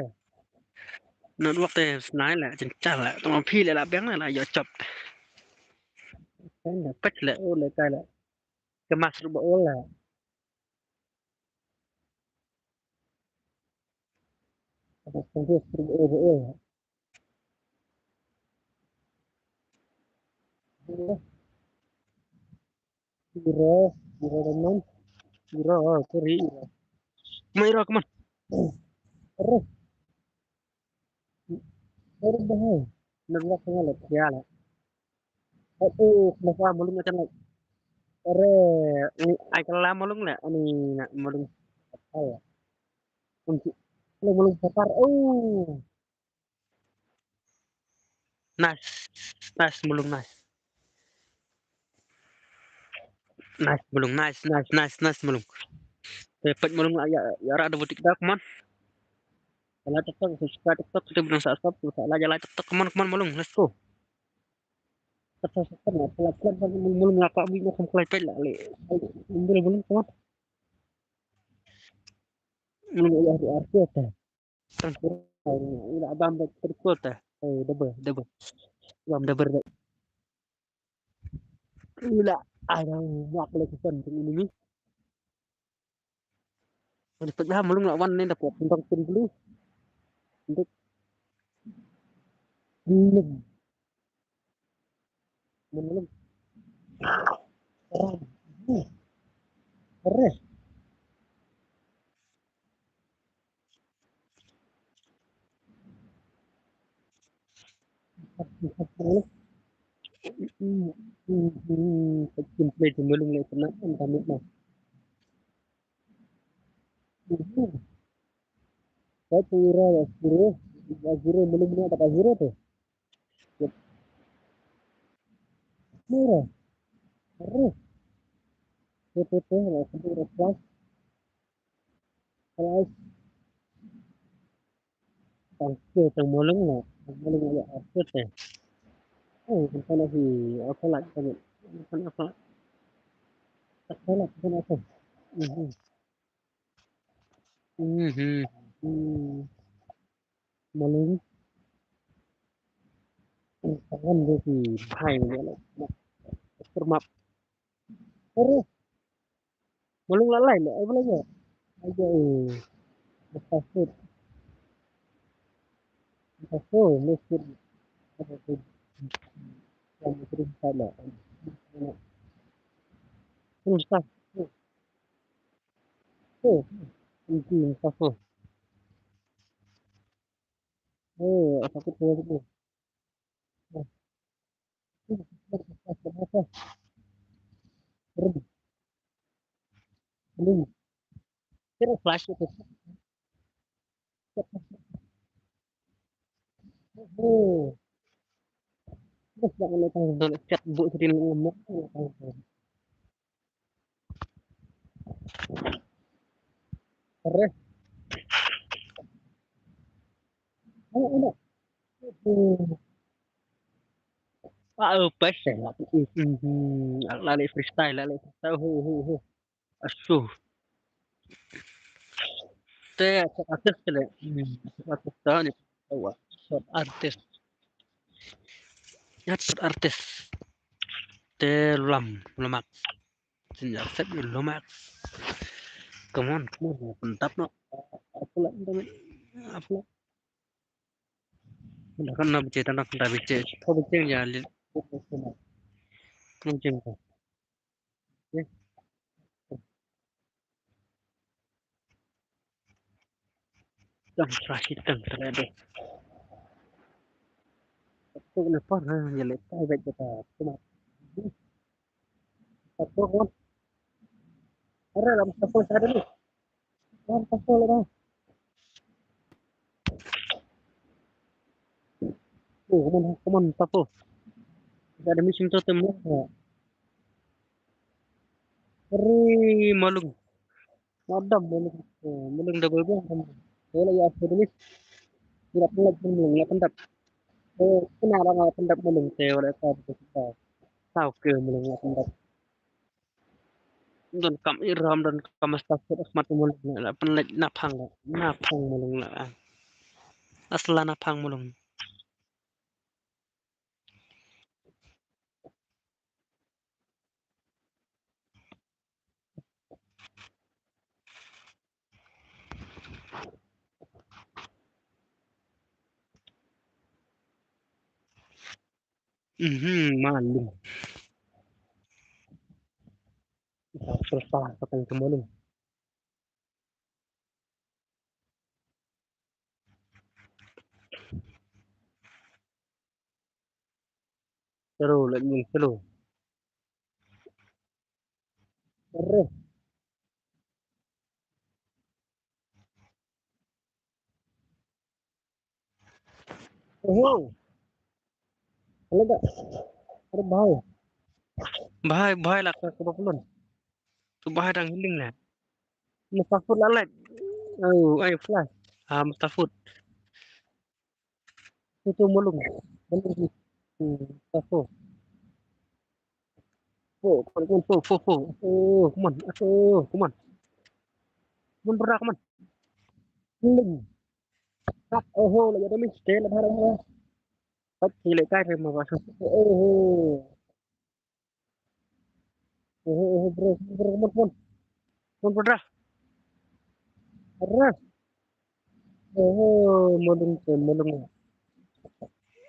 Na ruak te snai le, chin chal le. Tum phi le la beng le la yo chop. Kan da pet le o le kai le. Kemas ruba o le. Ira, ira, teman. Ira, sorry, ira. Come on, ira, come on. Ira. Ira, bahai. Nagwa kanga le, ya le. Eh, eh, kenapa mulung macam ni? Ere, ni, ai kala mulung le, ani na mulung. Ai. Unti. Mulung, mulung pakar. Oh. Nice. Nice, mulung, nice. Nice, mulung, nice, nice, nice, nice, mulung. Te pet mulung la ya, ya ra da butik da, come on. Like TikTok, subscribe TikTok, kita bilang sa sub, sa la ya like TikTok, come on, come on, mulung, let's go. Kata sa kan, la la la mulung la ka bi na kam klai pet la le. Mulung, mulung, come on. Mulung ya di arti ta. Ila bam da terkota. Eh, double, double. Bam double. Ila ada mak le kesan tu ini. Ada pernah mulung lawan ni dapat tentang pun dulu. Untuk belum. Belum. Ram. Res. Gameplay tu mulung le kena kan kami mah. Satu ira ya zero, ya zero mulung ni tak zero tu. Mira. Terus. Itu tu lah satu ira plus. Plus. Tang ke tang mulung lah. Tang mulung lah apa teh? Oh, bukan lagi. Apa lah tadi? Bukan apa? Tak salah, bukan apa? Mhm. Mhm. Hmm. Mulung. Tangan dia si hai ni lah. Termap. Terus. Mulung la lai le, ai ba la ïa. Ai ïa, eh. Mustafid. Mustafid, mustafid. Apa tu? Yang mustafid la. Mustafid. Oh, ini mustafid. Oh, apa tu? Kira flash itu. Oh. Terus jangan lupa download chat bu jadi ngomong. Terus. Ayo, ayo. Ah, oh, pas ya. Mhm. Lali freestyle, lali freestyle. Ho, ho, ho. Asu. Te, artist kele. Hmm, artist ta ni. Awa, short artist. Ya, short artist. te lam, lamak. Jin accept ïa lamak. Come on, come on, pyndap noh. Apa lah, apa lah. Dah kan na biche, tanda kan dah biche. Kau biche ya, li-, kau biche. Dang sa shi tang tare de. Tu ne par ha, ya le tai bet beta. Kuma. Satu kan. Are lam satu sa de ni. Lam satu le dah. Oh, come on, come on, satu. Ada mission tu temu. Ri malung. Madam, mulung, eh, mulung da bebe, kan. Wala ya, apa ni? Ila pendap, mulung, ila pendap. Eh, kena orang ila pendap mulung, te wala ka, ka, tau ke mulung ila pendap. Don kam iram, don kam mustafid, Ahmad mulung, ila pendap, naphang, naphang mulung, ila. Asla naphang mulung. Mhm, malu. Susah, kata yang kemalu. Seru, let me seru. Seru. Oh. Hello, guys. Aduh, bahaya. Bahaya, bahaya lah, ke, ke Bakulun. Tu bahaya dang healing lah. Mustafud lah, like. Oh, ayo, flash. Ah, Mustafud. Itu mulung. Mulung. Hmm, satu. Oh, come on, come on, four, four, four. Oh, come on. Oh, come on. Come on, brother, come on. Mulung. Oh, oh, lagi ada miss. Stay lah, lah, lah. Pat, sila kai, terima kasih. Oh, oh. Oh, oh, bro, bro, come on, come on. Come on, brother. Brother. Oh, mulung te, mulung.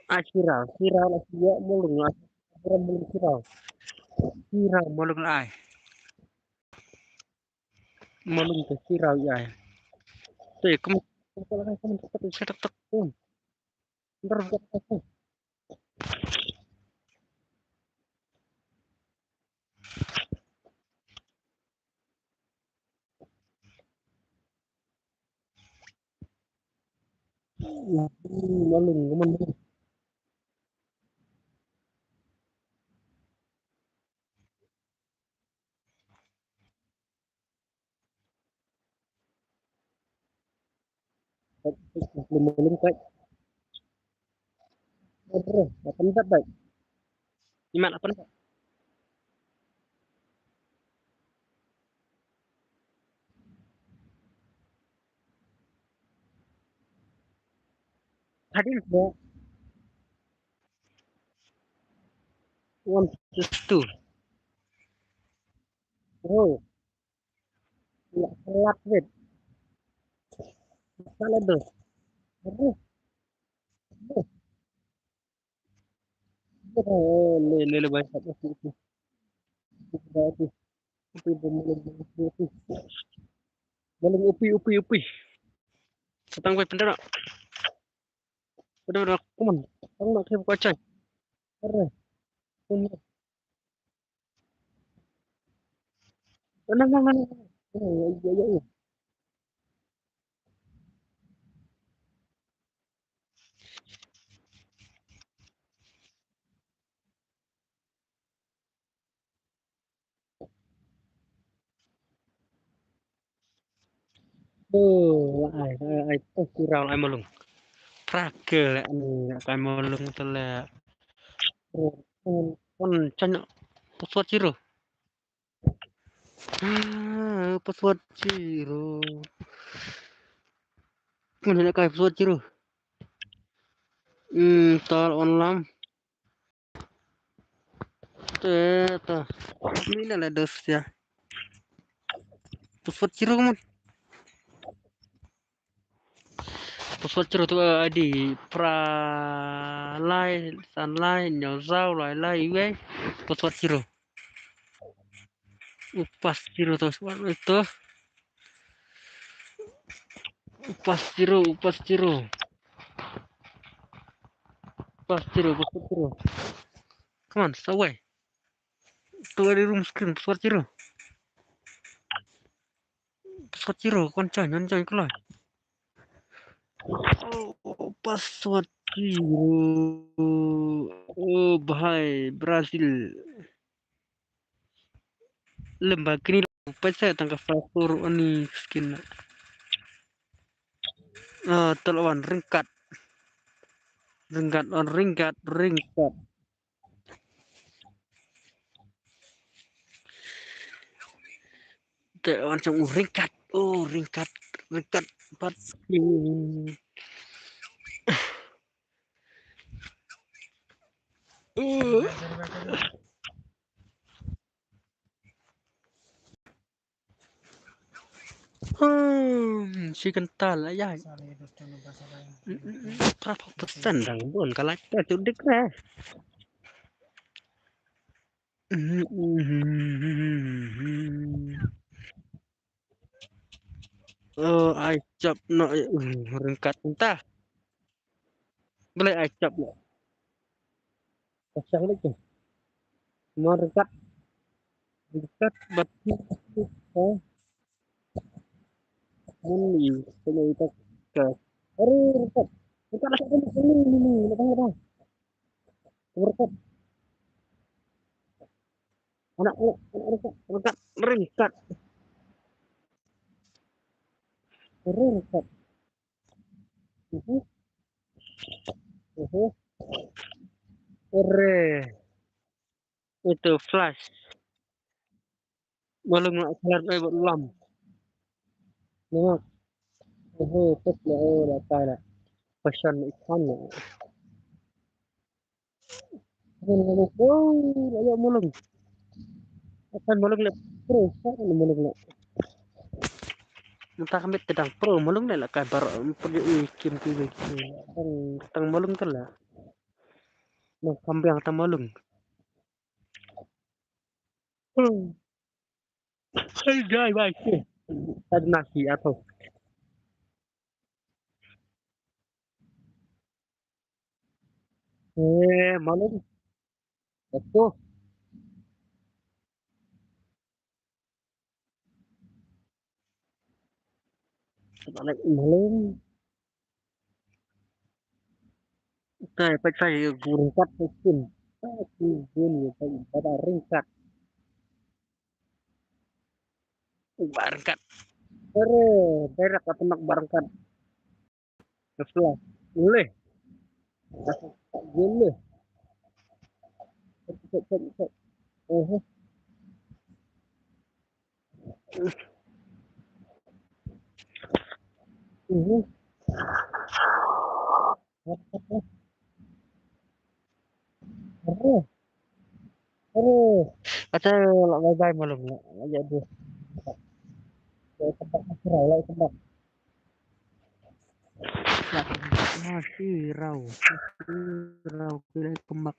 Ah, sirau, sirau lah, sirau, mulung lah. Sirau, mulung, sirau. Sirau, mulung lah, ai. Mulung te, sirau, ai. Te, come on, come on, come on, come on, come on. Ntar buka apa? Malu, malu. Lima lingkat. Aduh, lapan belas, baik. Lima, lapan belas. Hadir, ya. One, two. Oh. Ya, telat, wait. Salah tu. Aduh. Aduh. Oh, le, le, le, baik, baik, baik, baik. Upi, upi, upi. Malu, upi, upi, upi. Satang, baik, pendek. Pendek, pendek, come on. Tang nak, kau cai. Aduh. Come on. Tenang, tenang, tenang. Oh, ya, ya, ya. Oh, ai, ai, ai, oh, sirau ai, Malung. Pra ke le, ai, Malung te le. Oh, oh, oh, chan, password zero. Ah, password zero. Mun ne kai password zero. Hmm, tal online. Te ta. Ni la la dos ya. Password zero, man. Password zero tu, eh, I D pra lai, san lai, hynñiew saw, lai lai, wei. Password zero. U pass zero tu, password itu. U pass zero, u pass zero. U pass zero, password zero. Come on, sa wei. Tu ada room screen, password zero. Password zero, kon join, kon join kloi. Oh, password zero. Oh, bhai, Brazil. Lem ba kini paisa tang ka flashor ani skin. Ah, tol wan ringkat. Ringkat, wan ringkat, ringkat. Te wan chong ringkat. Oh, ringkat, ringkat. Pat. Uh. Hmm, shi kynta la ïa. Pra pok persen dang bun ka like ta tu dik re. Hmm, hmm, hmm, hmm, hmm. Oh, ai chap no, eh, uh, ringkat entah. Boleh ai chap no. Pasang lagi. Mo ringkat. Ringkat batu. Oh. Ini, ini kita ke. Aduh, ringkat. Ringkat lagi ini, ini, ini, ini, ini, ini. Ringkat. Anak, anak, anak, ringkat, ringkat, ringkat. Ringkat. Mhm. Mhm. Ore. Itu flash. Malung nak kelar ai buat lam. Nengok. Oho, tek lah, oh, datai lah. Passion ikan lah. Malung, oh, lah, ya, malung. Akan malung lah. Pro, kan malung lah. Entah kami tedang pro, malung lah, lah, kan baru, pergi, eh, kim, kim, kim, kim. Tang, tang malung tu lah. Nang kambing tang malung. Hmm. Hey, guy, guy, hey. Tadi nasi atau. Eh, malam. Betul. Balik malam. Utai, pek sai ringkat pek sin. Pek sin gun ya, pek pada ringkat. Barangkat. Ere, berak apa nak barangkat. Keselah. Boleh. Boleh. Oh. Mhm. Aduh. Aduh. Kata lah bye bye malam ni. Ya dia. Ya tempat masih rau lah tempat. Masih rau. Masih rau kira kembang.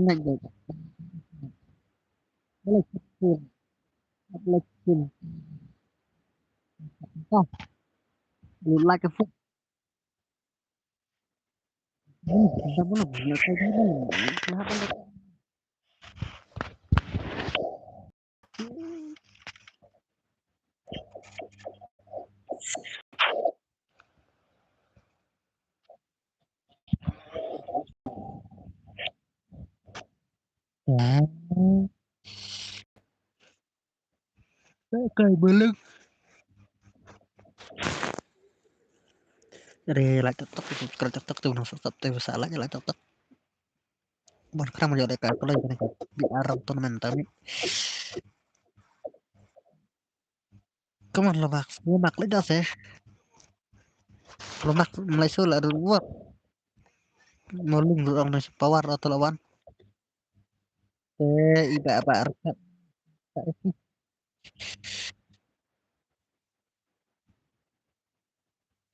Like a fool. Kai Meleng. Re, like TikTok tu, kena TikTok tu, nang subscribe tu, bisa like, like TikTok. Bon, kena mo jot ka, kalau kena ka, biar orang tu main tami. Come on, lo mak, lo mak le das eh. Lo mak, mulai sula dulu buat. Molung dulu orang nasi power atau lawan. Eh, iba apa rekat.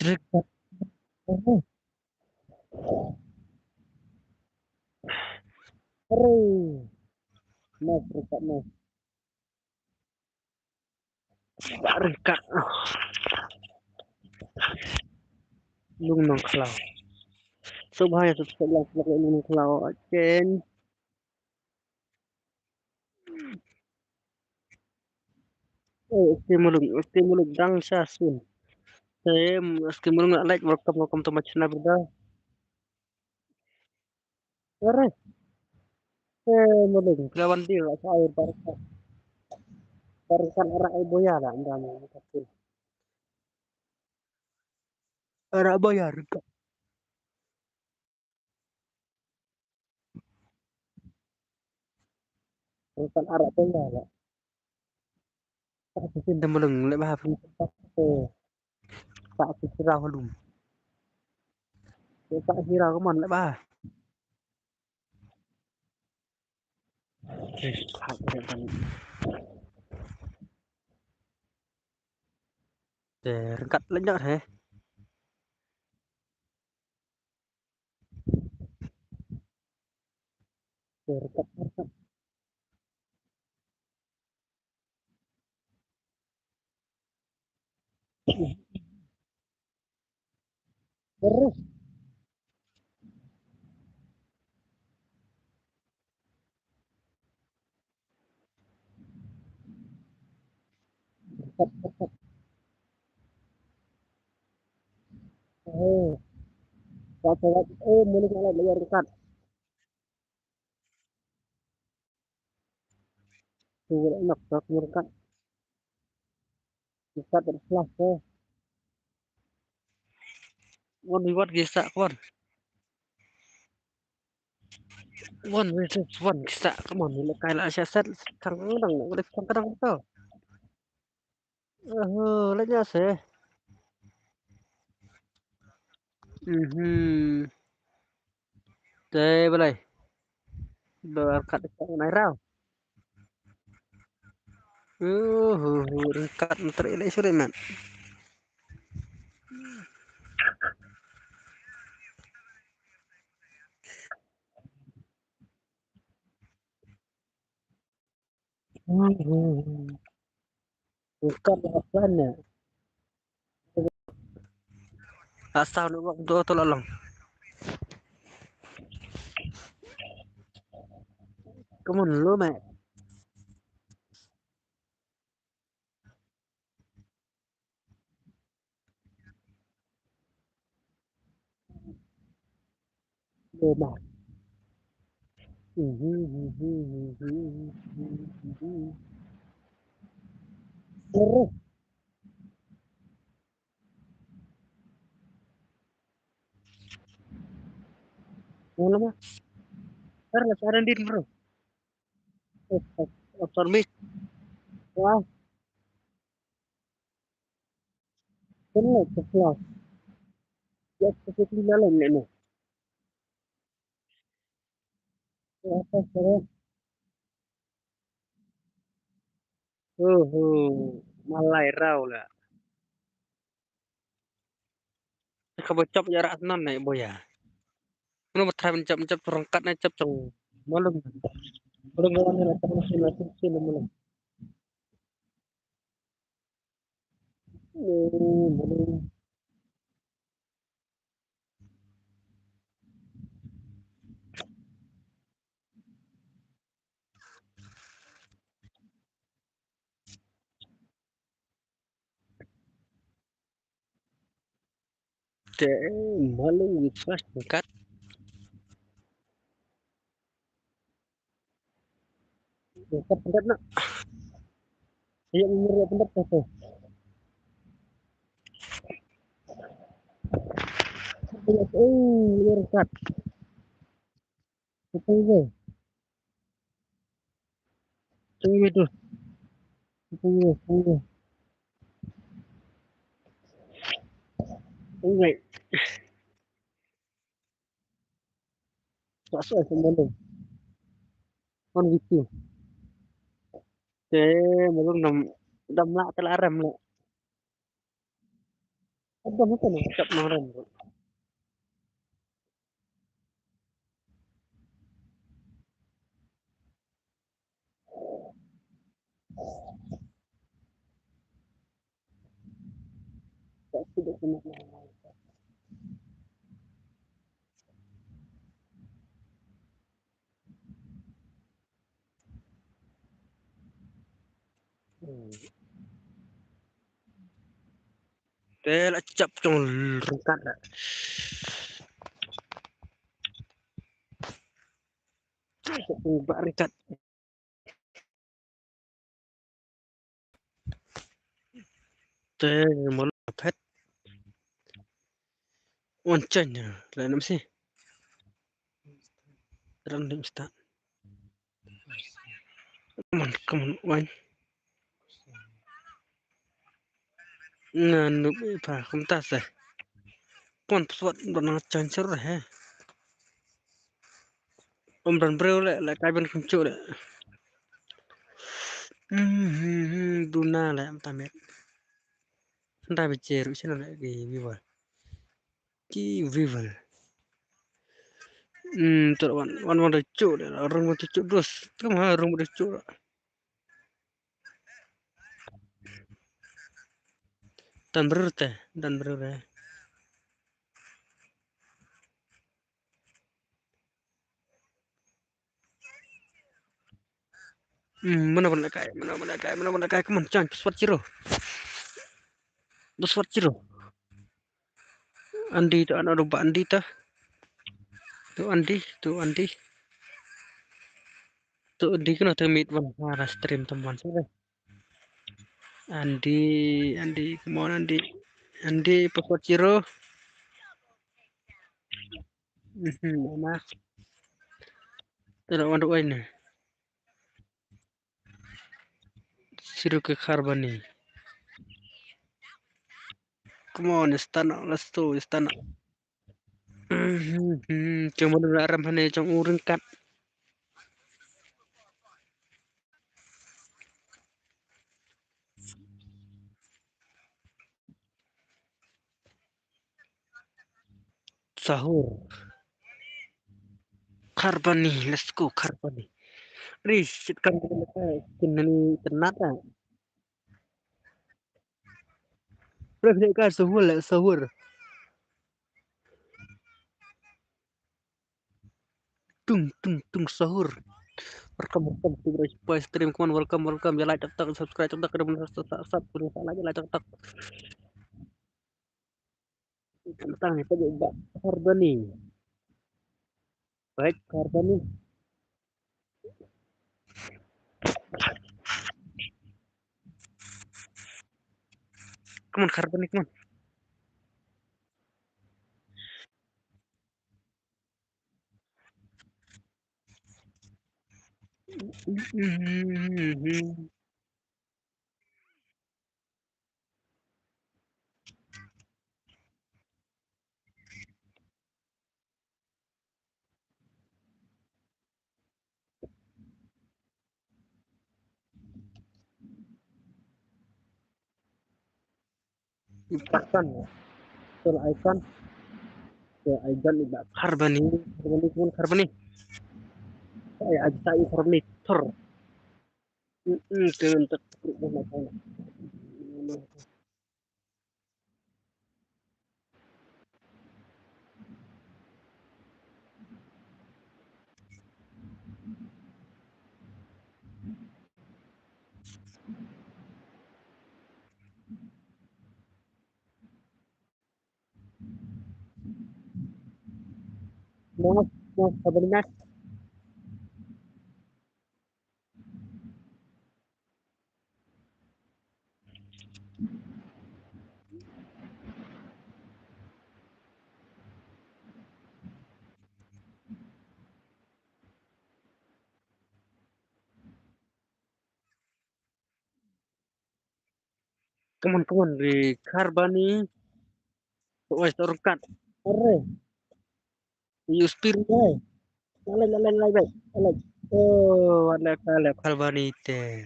Rekat. Aduh. Nice rekat, nice. Rekat. Lung Nongkhlaw. Subhaya subscribe lang, subscribe Lung Nongkhlaw. Chen. Eh, S K Mulung, S K Mulung, dang sha sun. Eh, S K Mulung, like, welcome, welcome to my channel, brother. Ere. Eh, Mulung, lawan dia, lah, saya barusan. Barusan arah ibu ya, lah, anda mau, betul. Arah bayar, enggak. Bukan arah tu ya, lah. Tak sisi dah Mulung, lek bah. Tak sisi rau halum. Tak sisi rau kemon, lek bah. Te, rengkat lenyap, he. Te, rengkat, rengkat. Terus. Rengkat, rengkat. Oh. Rengkat, rengkat. Oh, Mulung alat lagi rengkat. Tu nak tak mereka. Rengkat dah kelas tu. One v one gisa, come on. One versus one gisa, come on. Ni lekai lah, siasat. Kang dang, nak boleh kang kadang tu. Oho, lek nya se. Mhm. Te balai. Ba rengkat dekat nai rau. Oho, rengkat menteri lek suri, man. Bukan apa ne? Asal nak buat tu, tu lalang. Come on, lu, mate. Loma. Terus. Loma. Terus ada din, bro. Eh, eh, oh, sorry, miss. Wah. Kena ke kelas. Ya, specifically lain ni. Ya, apa sekarang? Uhu, malai rau lah. Ka ba chop ïa rah nan ne boya. Mano ba trai ban chop, chop rangkat ne chop chong. Malum. Malum, malum, malum, malum, malum. Eh, malum. Te malu with flash kat. Kat, kat na. Ayo, umur kat, kat, kat. Oh, kat. Kat, kat. Tunggu tu. Tunggu, tunggu. Tunggu. Tak suai sama tu. Kan gitu. Te, belum dam, dam lah, telah rem lah. Ada macam ni, tak marem. Te la chap chong ryngkat la. Ba ryngkat. Te malu phet. Wan chen la nam si. Ran dim sta. Come on, come on, wan. Nga nup pa kumta se. Pon password don na chen sur he. Om ran breu le, le kai ban kumchu le. Hmm, duna le am tamet. Nda biche ru sino le ki viewer. Ki viewer. Hmm, tu wan, wan, wan de chu le, rung wan chu dus. Tu ma rung de chu. Dan breu te, dan breu re. Hmm, mana mana kai, mana mana kai, mana mana kai, come on, chan, password zero. Password zero. Andi tu, anu ba andi tu. Tu andi, tu andi. Tu andi kena tu mit wan para stream teman sore. Andi, andi, come on, andi. Andi, password zero. Mhm, mana? Tara wan tu wan ni. Siru ke kharbani. Come on, stand up, let's go, stand up. Mhm, mhm, cuma dua ram hane cuma uring kat. Sahur. Kharbani, let's go, kharbani. Ri, sit kan kin ni tenat ah. Ri, sit kan sahur le, sahur. Tung, tung, tung, sahur. Welcome, welcome to the stream. Come on, welcome, welcome. Ya like, tak, tak, subscribe, tak, tak, subscribe, like, like, tak, tak. Tentang ni tadi ba kharbani. Baik, kharbani. Come on, kharbani, come on. Icon. Icon. Icon iba kharbani. Kharbani, kharbani. Ai, ai, ta i permit tur. Mm, mm, dengan tak. Mas, mas, sabar, mas. Come on, come on, ri Kharbani. Oi, to ryngkat. Are. Use spear, eh. Lalai, lalai, lalai, bai. Lalai. Oh, lalai, lalai, Kharbani te.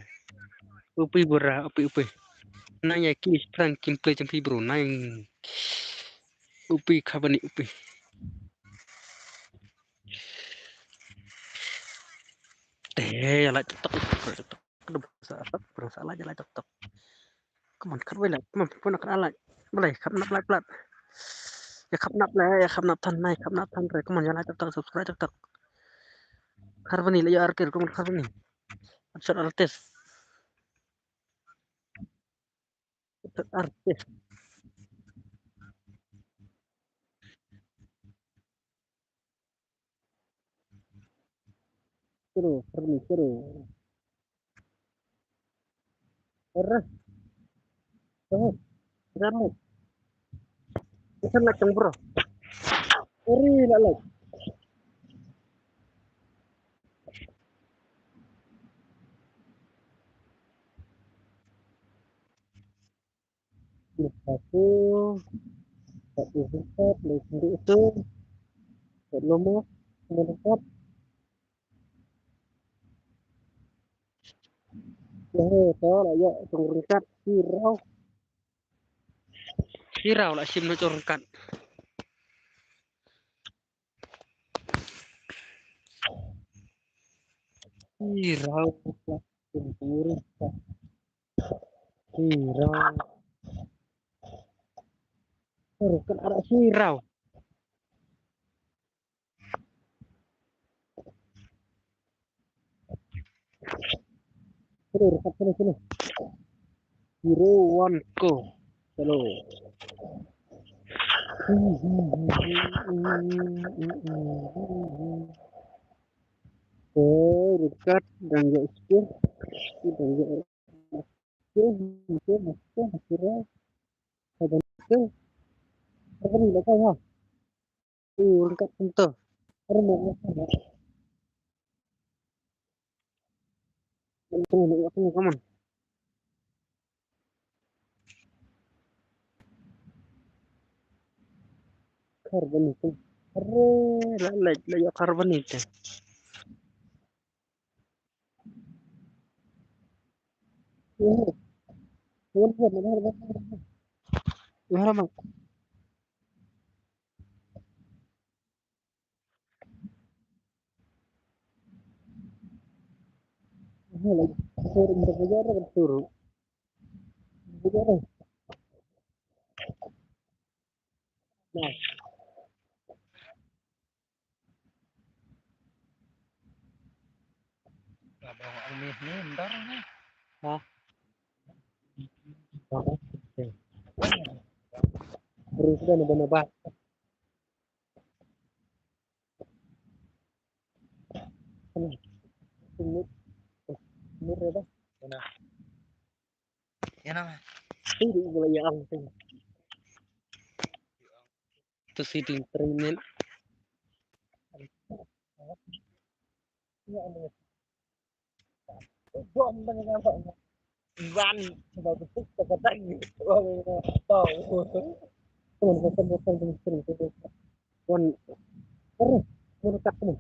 Upi bura, upi, upi. Nang ya ki sprang kim play jam pi bro, nang. Upi Kharbani, upi. Te, ya la tok, tok, tok. Aduh, sa, sa, sa, la, la, tok, tok. Come on, Kharbani, la, come on, pun nak la. Balai, khap nap la, plat. Ya khap nap la, ya khap nap than, nai, khap nap than, re. Come on, ya la, tok, tok, subscribe, tok, tok. Kharbani, la, ya, arkir, come on, Kharbani. Artist. Artist. Artist. Seru, seru, seru. Ora. Oh, seru. Bukan lah, bro. Ori, lah, lah. Satu, satu empat, lagi sendiri itu. Satu nomor, nomor empat. Ïa, to la ïoh tong ryngkat, shi raw. Shi raw la shim na tong ryngkat. Shi raw. Shi raw. Tong ryngkat arah shi raw. Sini, dekat sini, sini. Zero one go. Selalu. Oh, dekat dan juga sikit. Dan juga sikit, sikit, sikit, sikit. Ada sikit. Apa ni, dekat, ha? Oh, dekat center. Ada nak, nak, nak. Tengok, tengok, tengok, come on. Carbon itu. Are, la, la, la, ya carbon itu. Oh. Oh, oh, oh, oh, oh. Oh, oh. Hah? Terus dah nambah-nambah. Sumut. Sumut ya, Bang? Mana? Ya, nama? Ini gua yang angkat. Itu sitting training. Ya, ini. Bom dengan apa? Iwan, coba betul, kata-kata gitu. Oh, iya, tahu. Teman, teman, teman, teman, teman, teman. Wan, terus, mendekat, teman.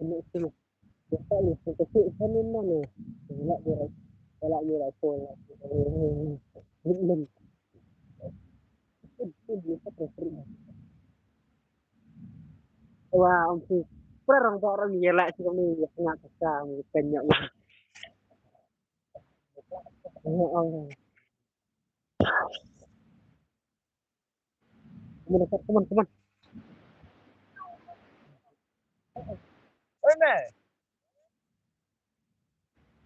Ini, teman. Dekat ni, dekat ni, sana mana? Nak dia, nak dia, nak dia. Ini, ini. Ini, ini. Ini, ini, ini. Wah, ampun. Pra rong ba rong ye la si kami ye nga ka ka mi pen ya u. Ya Allah. Come on, come on, come on. Oi, me.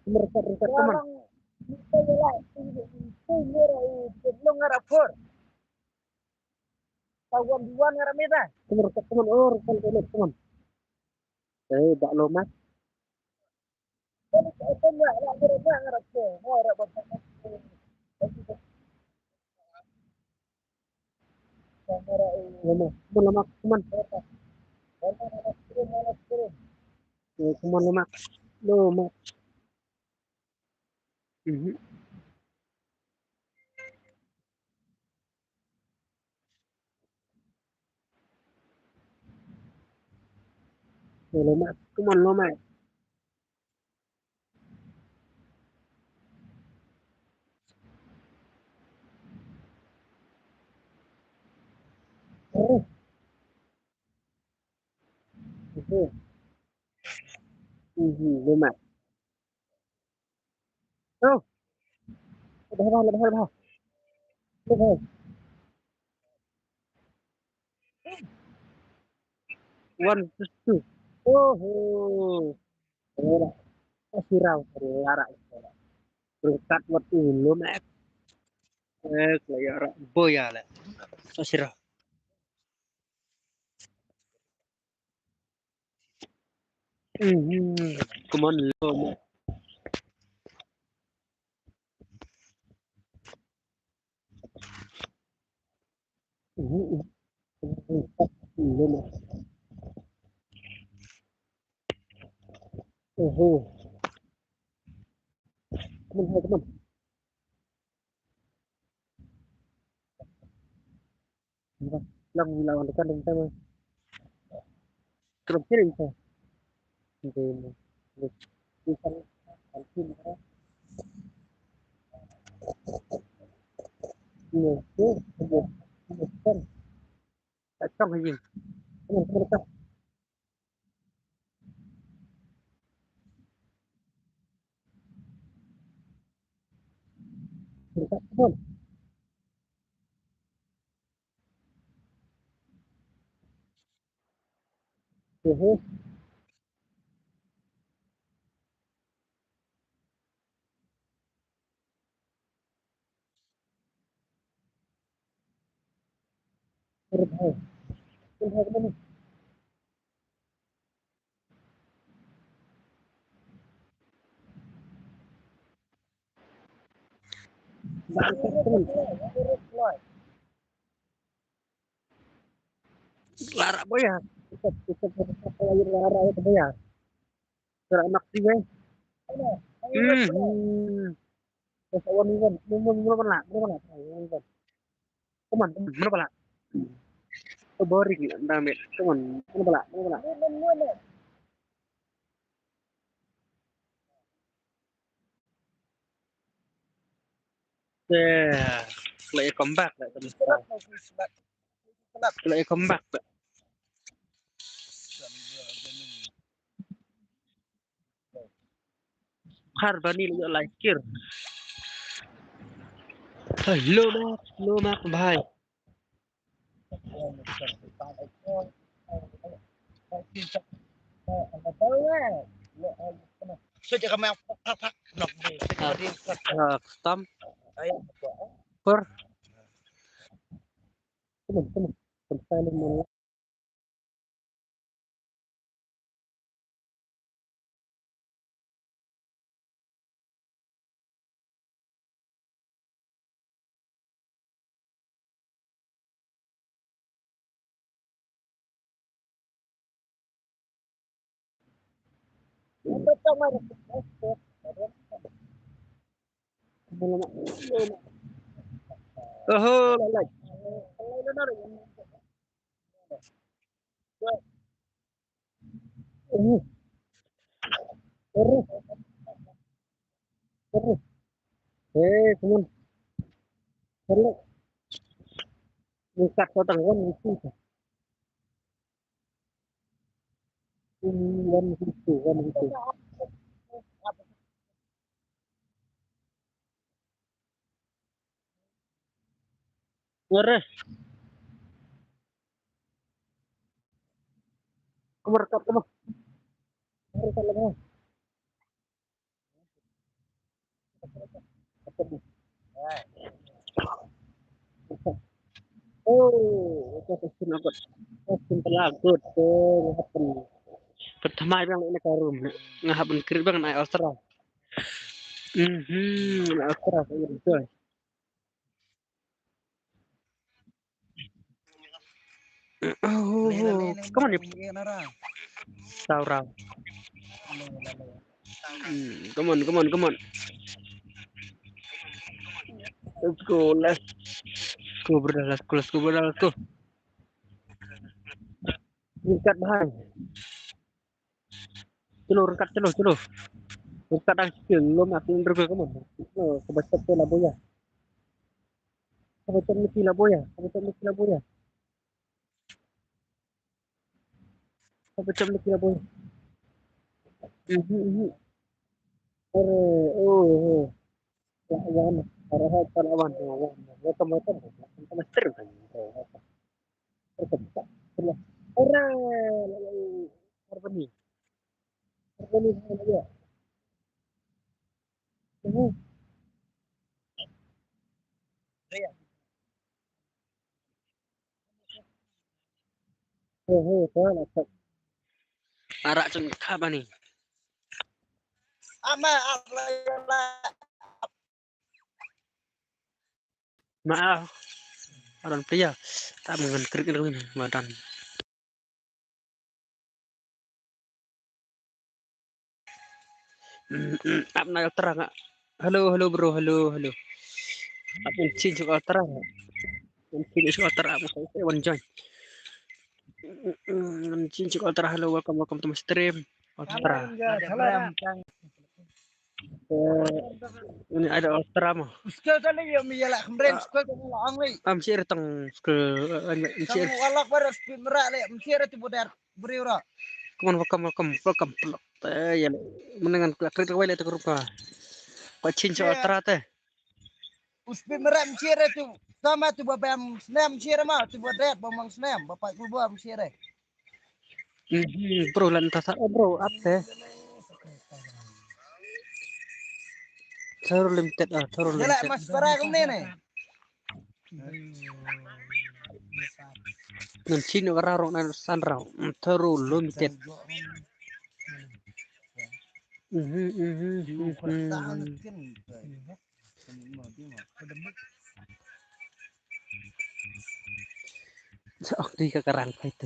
Come on, come on, come on. Tawan wan ngara mita. Come on, come on, oh, come on, come on, come on. Eh, bak lo mat. Lama, lama, lama, come on. Eh, come on, lama, lama. Mhm. Eh, lama, come on, lama. Mhm. Mhm, lama. Oh. Lebih, lebih, lebih, lebih. Lebih. One, two. Oh. Ora. Sirau, ora. Berkat waktu lu, Mat. Eh, kaya ora boya lah. Sirau. Mhm. Come on, lo, Mat. Mhm, mhm. Mhm, mhm. Lo, Mat. Mhm. Come on, come on. Lang, lang, lang, lang, lang. Terus kiri, bisa. Oke, ini. Ini. Ini kan, kan, ini, kan. Ini, ini, ini, ini, kan. Tak cong aja. Ini, ini, kan. Ini, kan. Mhm. Terus, hai. Terus, hai, kemana? Lara boya. Kita, kita, kita, kita, lara ya boya. Lara anak dia. Hmm, hmm. Terus awan, awan, awan, awan, awan, awan, awan. Come on, come on, mana pala? Oh, boring, damn it. Come on, mana pala? Mana pala? Yeah, play a comeback, like, play a comeback. Har bani leh lai kir. Hello, Mak. Hello, Mak, bhai. So, jangan main phak, phak, phak. Nok, di, di, di, di, phak. Ah, tam. Ayo, phak. Kur. Come on, come on. Come on. Oho, lalai. Oho. Oho. Oho. Eh, come on. Oho. Ni kat ko tang wan ni tu. One six two, one six two. Ngare. Kumar kat kumar. Ngare kat lama. Oh, ito question ako. Question pala ako. Ito, nga hap ban, pynthmai biang na ka room. Nga hap ban create biang na Ultra. Mhm, na Ultra, sa ïa ito. Oh, come on, you. Saw raw. Hmm, come on, come on, come on. Let's go, let's go, brother, let's go, let's go, brother, let's go. Ringkat bahai. Chalo, ringkat, chalo, chalo. Ringkat dang sikil, lum aku nrung, come on. Oh, kaba chap te la boya. Kaba chap niki la boya, kaba chap niki la boya. Kaba chap niki la boya. Mhm, mhm. Are, oh, oh. Ya, ya, na. Are, ha, ta la wan, ya, ya. Ya, ta ma, ta ma. Ta ma, ta ma. Welcome, welcome. Welcome. Ora, Harbani. Harbani, ya. Mhm. Ya. He, he, to, la, to. Ara chun ka bani. Ama, ama, ama. Ma, ah. Aron pia. Ta mengan krik ni win, madan. Ap na Ultra nga. Hello, hello, bro, hello, hello. Ap ngan change ka Ultra nga. Ngan change ka Ultra, ap nga sa wan join. Ngan change ka Ultra, hello, welcome, welcome to my stream. Ultra. Eh, ini ada Ultra mo. Uska kali ya mi yala khamren, uska kali la ang lai. Am share tang, uska, eh, am share. Tang walak bar speed mera le, am share tu boder. Briew ra. Come on, welcome, welcome, welcome. Eh, ya le. Menengan klik klik wai le te group ka. Ko chin cho Ultra te. Uspi mera mchire tu. Sama tu babam snem mchire ma tu badet bamang snem bapak kubur mchire. Mhm, bro, lan ta sa, eh, bro, ap te. Thoro limited, ah, thoro limited. Mas para kong ne ne. Ngan chin ka rarong nan san rau. Thoro limited. Mhm, mhm, mhm. Sa ok di ka karang pa ito.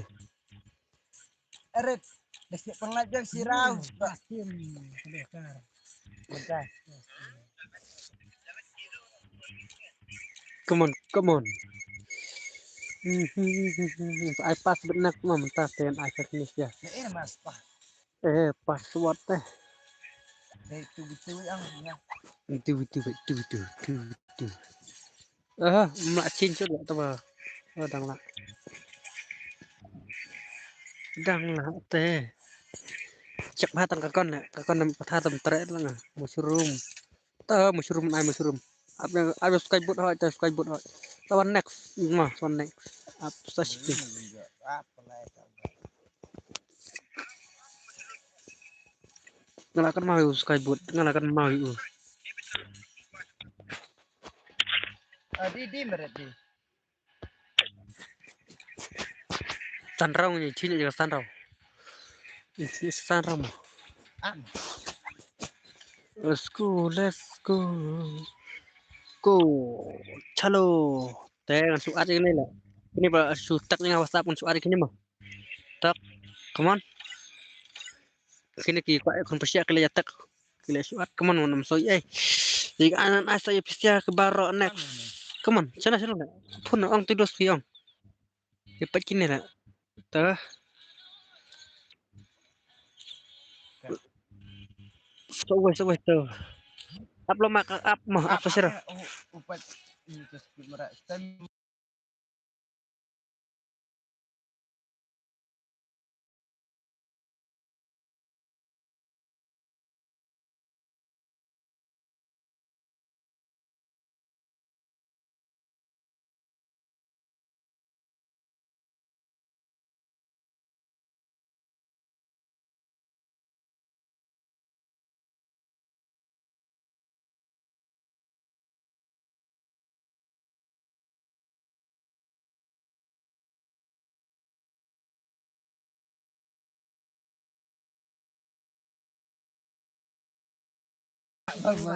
Eret, da siap pernah jam sirau. Come on, come on. Ai pas benak mam tas ten ai teknis ya. Ya, ini mas pas. Eh, password teh. Itu betul yang ya. Itu betul, itu betul, itu betul. Ah, mla chin chut la taba. Oh, dang la. Dang la te. Chak ba tang ka kon la, ka kon nam patha tam tre la nga. Mushroom. Ta mushroom ai mushroom. Ap yang ai sky boot hoi, ta sky boot hoi. Tawan next. Ma, tawan next. Ap sa shi. Nga la kan mau sky boot, nga la kan mau. Adi di meret di. Sanrong ni, chini je sanrong. Isi sanrong mo. Let's go, let's go. Go. Chalo. Te ngan shu add ïa kine la. Kine ba shu tag ïa nga WhatsApp ngan shu add ïa kine mo. Tak, come on. Kine ki kwah khun pyrshah ki la ïa tak. Ki la shuat, come on, mon, ym soi ei. Ïa ka anan ai sa ïa pyrshah ki baroh next. Come on, shana shana. Phone ong tu dos ki ong. Ïa pat kine la. Ta. Sa wei, sa wei tu. Ap lo ma ka ap ma, ap sa shira.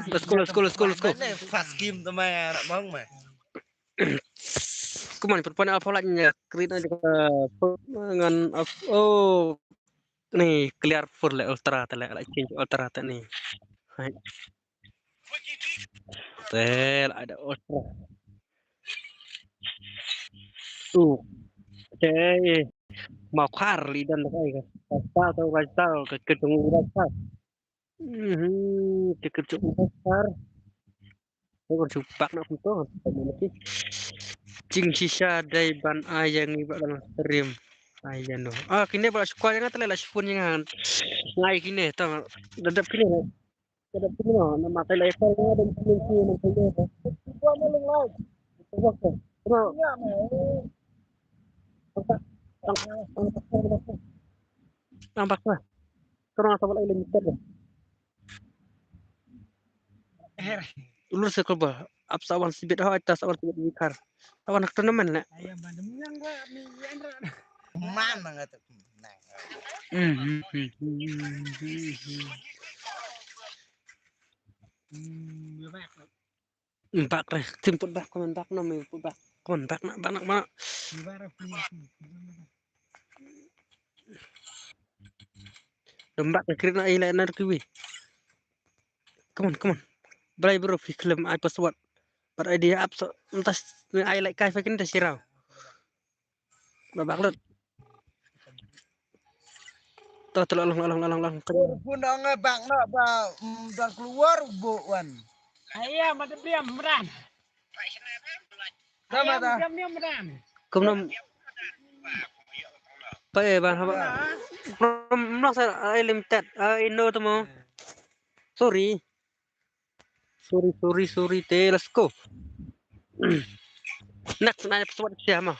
Let's go, let's go, let's go, let's go. First game tu mai anak bang mai. Come on, perpon alpha lagi nya. Create aja ke ngan oh, ni clear full le ultra te le, la change ultra te ni. Hai. Te la ada ultra. Tu. Te mau khar li dan kai ka. Kasta tu kasta ke ketung kasta. Mhm, te ketung kasta. Ko kan supak nak foto. Jing shisha dai ban ai yang iba dalam stream. Ai ya no. Ah, kine ba la squad yang ata la shipun yang ngai kine tang. Dadap kine. Dadap kine no. Nama kai la ekor no dan kine kine no kine. Cuba maling lai. Cuba ke. Cuba. Nampak. Nampak. Nampak lah. Terus sama lagi limited lah. Ulur se ko ba ap sawan sibit ha ita sawan sibit wikar. Sawan nak tournament la. Ayo ba dem yang la mi yan ra. Man nang kata. Hmm. Hmm, ya baik. Bak re, tim put bak, come on bak, no me put bak, come on bak na, bak na, bak na. Dom bak na kri na ai lai na kiwi. Come on, come on. Brai bro, fi klem ai password. But idea up so, entas ni ai lai kai fakin ta sirau. Ba bak lut. Tuh, tuh, long, long, long, long, long. Pun dang bak nak ba, mm, dang keluar bu wan. Iya, mata diam, Meran. Dah, dah. Diam, diam, Meran. Kumno. Pa, eh, ban haba. Kumno, mlak sa, ai limited, ai no tamo. Sorry. Sorry, sorry, sorry, te, let's go. Next, na pesawat siapa?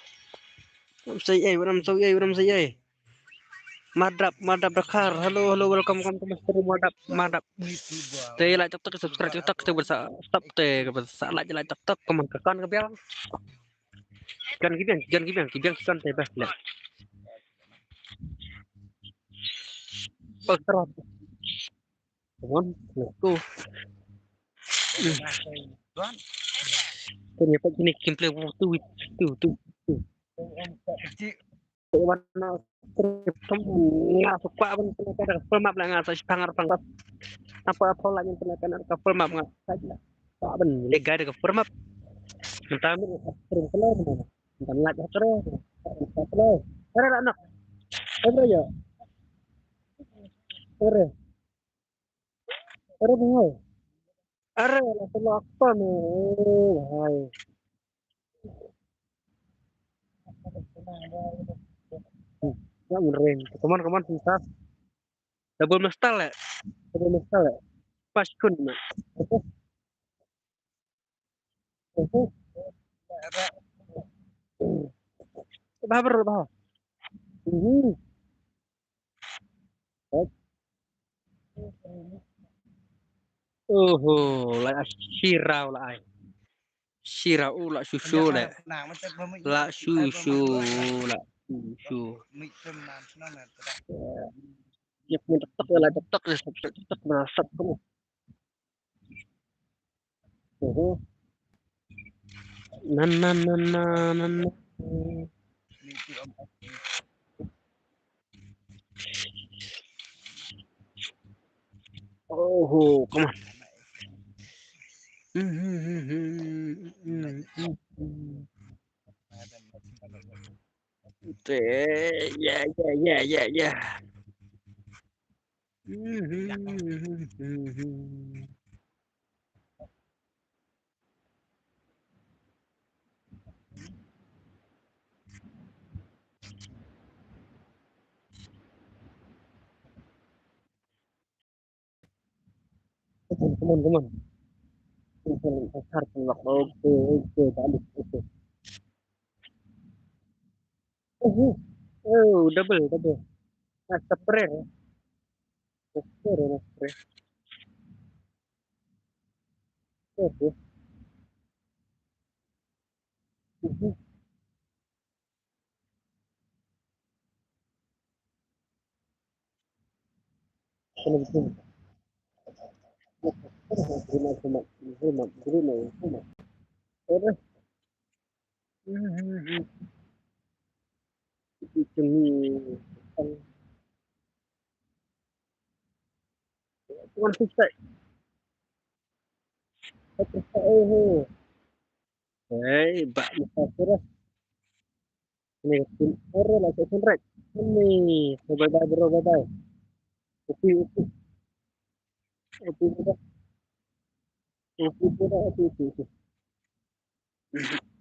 Nam sai ai, nam sai ai, nam sai ai. Madap, madap Dakar. Hello, hello, welcome, welcome to Mister Madap, madap. Te like TikTok, subscribe TikTok, te bisa stop te, bisa like, like TikTok, komen ke kan ke biang. Kan ke biang, kan ke biang, ke biang kan te best le. Oh, terus. Come on, let's go. Hmm. Kau ni apa jenis gameplay waktu itu, tu, tu. Wan na stream nga suka ban kena ka full map la nga sa shipang ar pang. Apa apa la nyen kena ka full map nga sa la. Ka ban le guide ka full map. Mentang ni ka stream kena. Mentang la ka kere. Kere la nak. Kere ya. Kere. Kere bang. Are la selo aktor ni. Hai. Hmm, ya, ngeren. Come on, come on, pintar. Double master le. Double master le. Pas kun na. Oke. Oke. Bah, bro, bah. Mhm. Oho, la shirau la ai. Shirau la shushu le. La shushu, la shushu. Yak mun tak tak la tak tak la sap sap tak tak la sap kamu. Mhm. Na na na na na na. Oh, come on. Yeah, yeah, yeah, yeah, yeah. Come on, come on, come on. Okay, okay, okay. Oh, double, double. Nah, spray. Spray, spray. Spray. Kena betul. Guna kumat, kumat, guna kumat. Ora. One fifty. Hey, ba, ni tak kira. Ni, ora lah, saya sunrek. Ni, bye bye, bro, bye bye. Oke, oke. Oke, bye bye. Oke, bye bye, oke, oke, oke.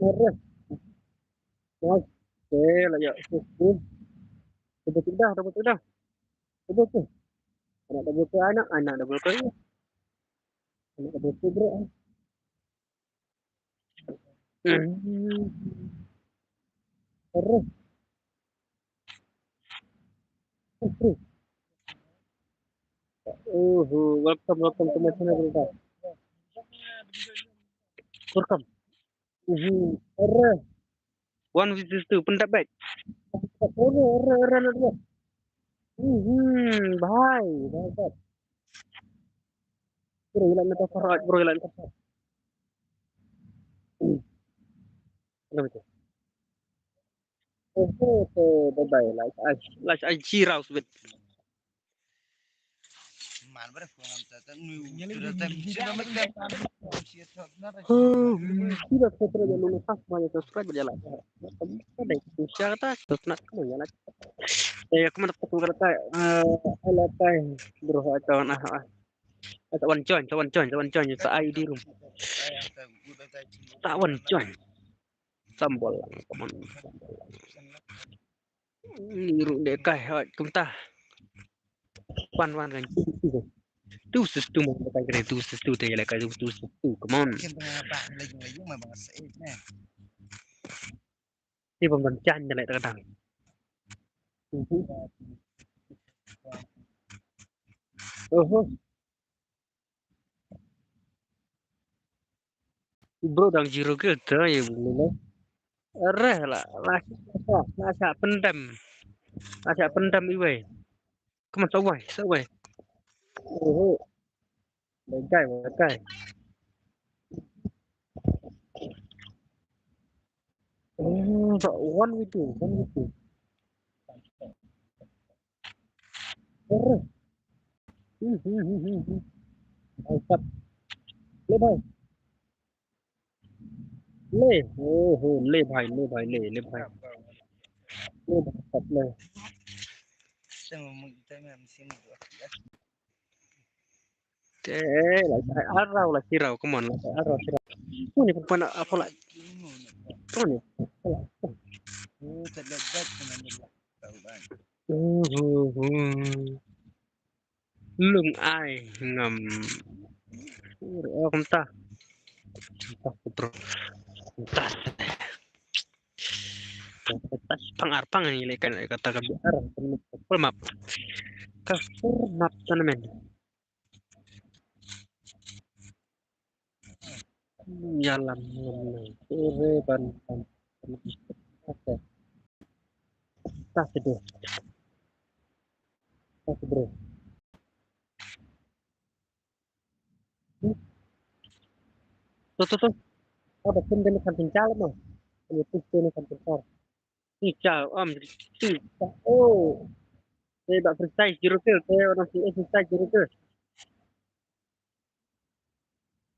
Ora. Oke, lah ya. Oke. Double kick dah, double kick dah. Double kick. Anak double kick, anak, anak double kick, ya. Anak double kick, bro. Hmm. Terus. Terus. Oh, welcome, welcome to my channel, bro. Welcome. Mhm. Error. One with this two, pyndap back. Error, error, error, error. Mhm, bhai, bhai, bhai. Bro, ilan na pasar, bro, ilan na pasar. Kenapa tu? Oh, oh, oh, bye bye, like, I, like, I cheer out with. Oh, hmm, sila subscribe ya, lu lepas banyak subscribe ya lah. Ada yang share tak? Subscribe kamu ya lah. Eh, aku mana tak kata, eh, ala kai, bro, atau nah, ah. Atau one join, atau one join, atau one join, atau I D room. Atau one join. Sambal lang, come on. Ni ruh deh kai hot kumta. Wan wan kan. Tu sis tu mon deh kai kre tu sis tu te le kai tu sis tu, come on. Kin tengah bah lagi lagi mai bang sa'id ne. Ti bang bang jan le ta dang. Oho. Bro dang zero kill te ya bro. Reh la la la sa pyndam. La sa pyndam iwei. Come on, sa wei, sa wei. Oh. Legai, legai. Oh, sa one with two, one with two. Aduh. Hmm, hmm, hmm, hmm, hmm. Mantap. Le bhai. Le. Oh, oh, le bhai, le bhai, le, le bhai. Le bhai, le. Te, la, la, arau la kirau, come on, la, arau kirau. Kuni pun pun apa la? Kuni. Lung ai ngam. Oh, kumta. Kumta, bro. Kumta. Kumta pang ar pang ni le kan kata ka biar. Full map. Ka full map tournament. Yalam, yalam. Ure ban, ban. Oke. Tas itu. Tas, bro. Tuh, tuh, tuh. Oh, betul, dia kan tinggal, no. Ini tuh, dia kan tinggal. Tinggal, om, tinggal. Oh. Saya tak freestyle, zero kill. Saya orang C S freestyle, zero kill.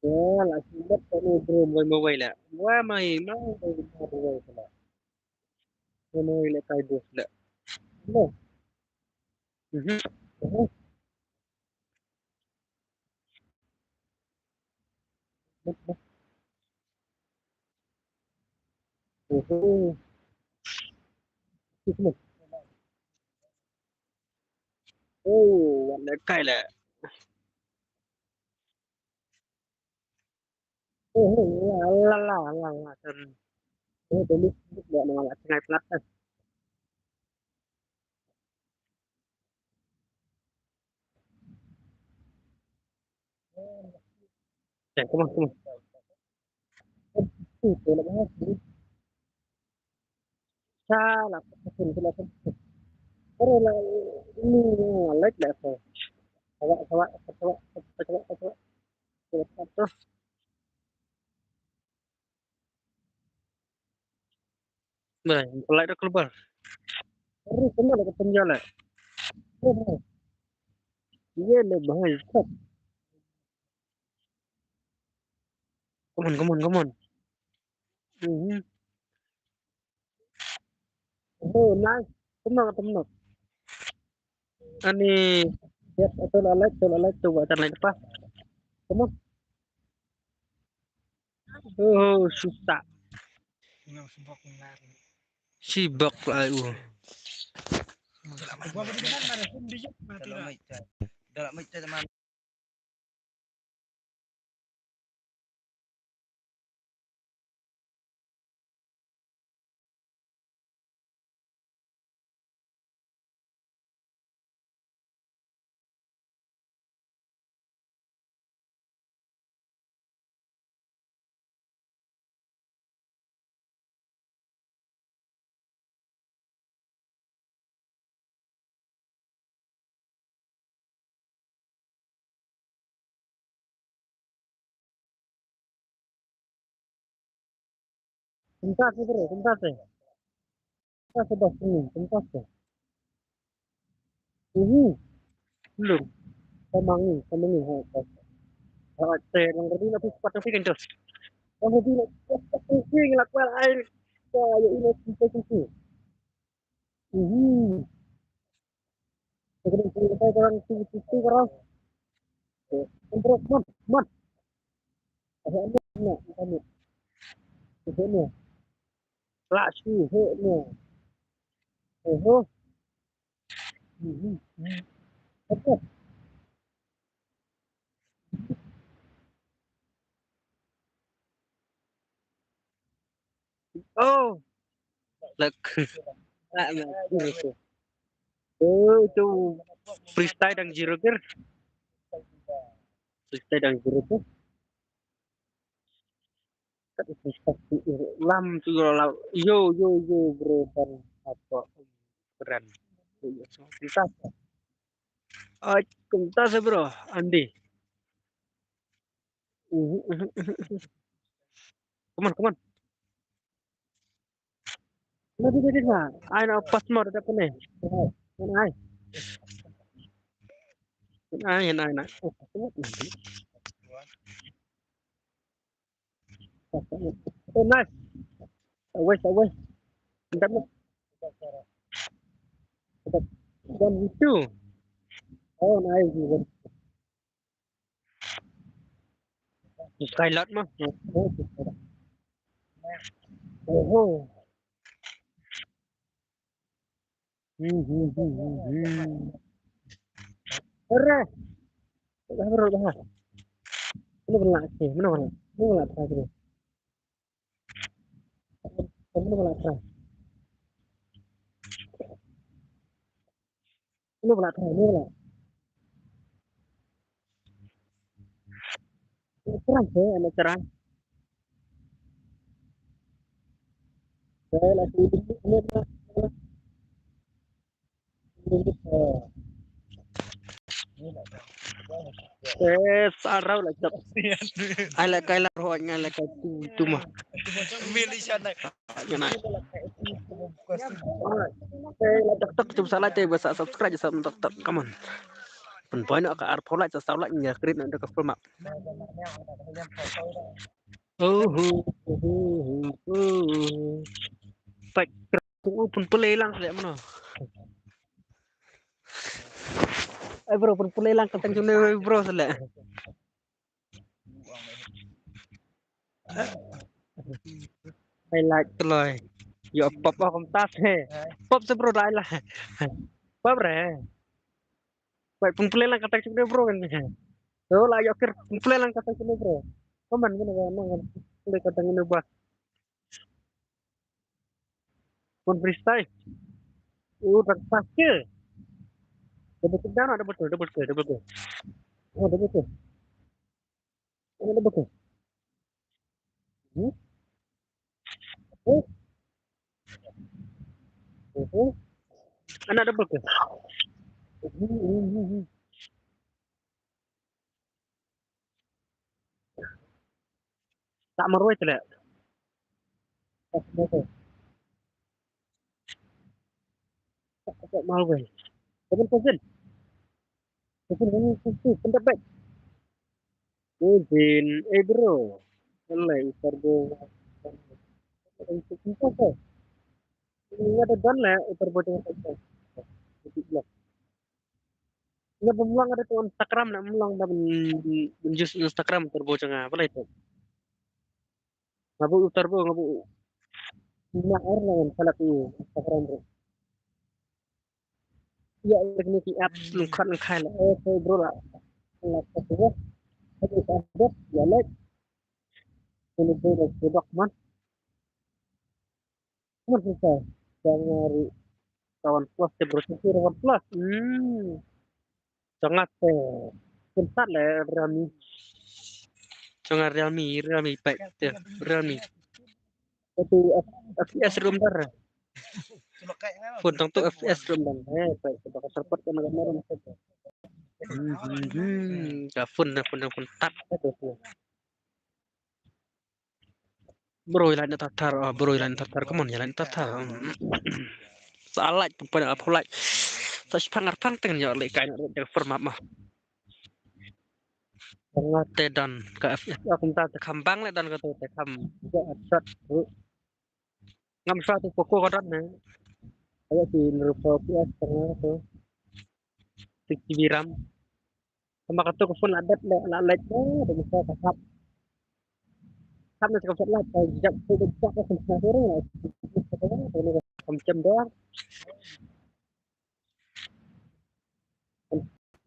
Ya, la sibat ka ni bro, mai mai la. Wa mai mai mai mai la. Mai mai la kai bos la. No. Mhm. Mhm. Mhm. Oh, wat la kai la. Oh, la la la la la. Kan. Oh, dulu dulu nggak mau nggak sengaja pelat. Ya, come on, come on. Oh, tuh, tuh, tuh, tuh. Salah, betul, betul, betul. Ore la ini like la ko. Sawa, sawa, sawa, sawa, sawa. Bai, light dah keluar. Terus kena dah kepenjal eh. Ye le bahai. Come on, come on, come on. Mhm. Oh, nice. Tenang, tenang. Ani, yep, betul alek, betul alek tu buat alek apa? Come on. Oh, susah. Sibak lah, uh. Dalam mic, dalam mic, teman. Kumta se bro, kumta se. Kumta se bas ni, kumta se. Uhu. Belum. Sama ni, sama ni. Ha, ha. Ha, se lang ready na pis pat na pis kentos. Lang ready na pis pat na pis ngelak wel ai. Ya, ya, ini pis pat na pis. Uhu. Sekarang tu, sekarang tu, tu, tu, sekarang. Eh, bro, man, man. Ada ni, ni, ni. Ada ni. Lah, si, he, ni. Oho. Mhm, mhm. Apa? Oh. Lek. Oh, itu freestyle dang zero gear. Freestyle dang zero tu. Lam tu la. Yo, yo, yo, bro, dan apa? Keren. Kumtas. Ai, kumtas, bro. Andi. Uhu, uhu, uhu, uhu. Come on, come on. Come on, come on, come on. Ai, na pas mo, da kene. Ai, ai. Ai, ai, ai. Oh, come on. Oh, nice. Away, away. One, two. Oh, nice. Skylot mah. Oh. Hmm, hmm, hmm, hmm, hmm. Ere. Dah, bro, dah. Mana pula sih? Mana pula? Mana pula sih? Mana pula sih? Ini pula, ini pula. Ini cerah, ya, ini cerah. Saya lagi ini, ini, ini. Eh, sarau lah, jap. Ai la kai la roh, ngai la kai tu, tu mah. Mili shanai. Ngai nai. Eh, la tak tak, jom salah te, basa subscribe, jom tak tak, come on. Pun poin ka ar phola, jom salah, ngai krit nak dekat full map. Oh, oh, oh, oh, oh. Pak, pun pun lang, saya mana? Ai bro, pun pule lang ka tang jong ne bro sele. Ai la kloi. Yo pop, oh, kumtas he. Pop se bro, la la. Pop re. Wait, pun pule lang ka tang jong ne bro kan. Yo la yo kir, pun pule lang ka tang jong ne bro. Kaman, mana, mana, mana. Pule ka tang jong ne bro. Pun freestyle. Oh, tak pas ke? Double kick dah, double kick, double kick, double kick. Oh, double kick. Oh, double kick. Hmm? Oh. Oh, oh. Anak double kick. Hmm, hmm, hmm, hmm. Tak marwei tu leh. Tak marwei. Tak marwei. Seven thousand. Seven thousand. Pendapat. Mungkin, eh bro. Alai utar bo. Nga da don leh utar bo jong nga. Nga ba mlong ada tu Instagram na mlong da ben, ben use Instagram utar bo jong nga. Balei tu? Nga ba utar bo, nga ba. Nga er na Instagram bro. Ya, ini ki apps lungkhat lungkhai lah. Eh, tu bro lah. Lah, tu bro. Ada update, ya, like. Ini bro, dah sedok, man. Mun susah. Jangan ri kawan plus, te bro, susah kawan plus. Hmm. Sangat, eh. Ketat lah, Realme. Jangan Realme, Realme, baik, ya, Realme. Itu F-, F P S rum dar. Phone tang tu F P S rum dar. Eh, baik, kita akan support kan, kan, kan. Hmm, hmm, hmm. Ka phone, phone, phone tat. Bro, ïa lait na tatar, ah, bro, ïa lait na tatar, come on, ïa lait na tatar. Hmm. Sa lait, pun pun, ah, pun lait. Sa shipang arpang teng ïa lait kai na ru jang format mah. Nga te don ka F F, ah, kumta te kham bang leh don ka tu, te kham. Ïa, shot, ru. Ngam sa tu poko ka don ne. Aya si neru F P S tengah tu. Six G B RAM. Sama katu ka phone la dep le, la lek le, da bisa ka hap. Hap ne ka phone la, ka jak tu, ka jak ka phone la. Kam cem doang.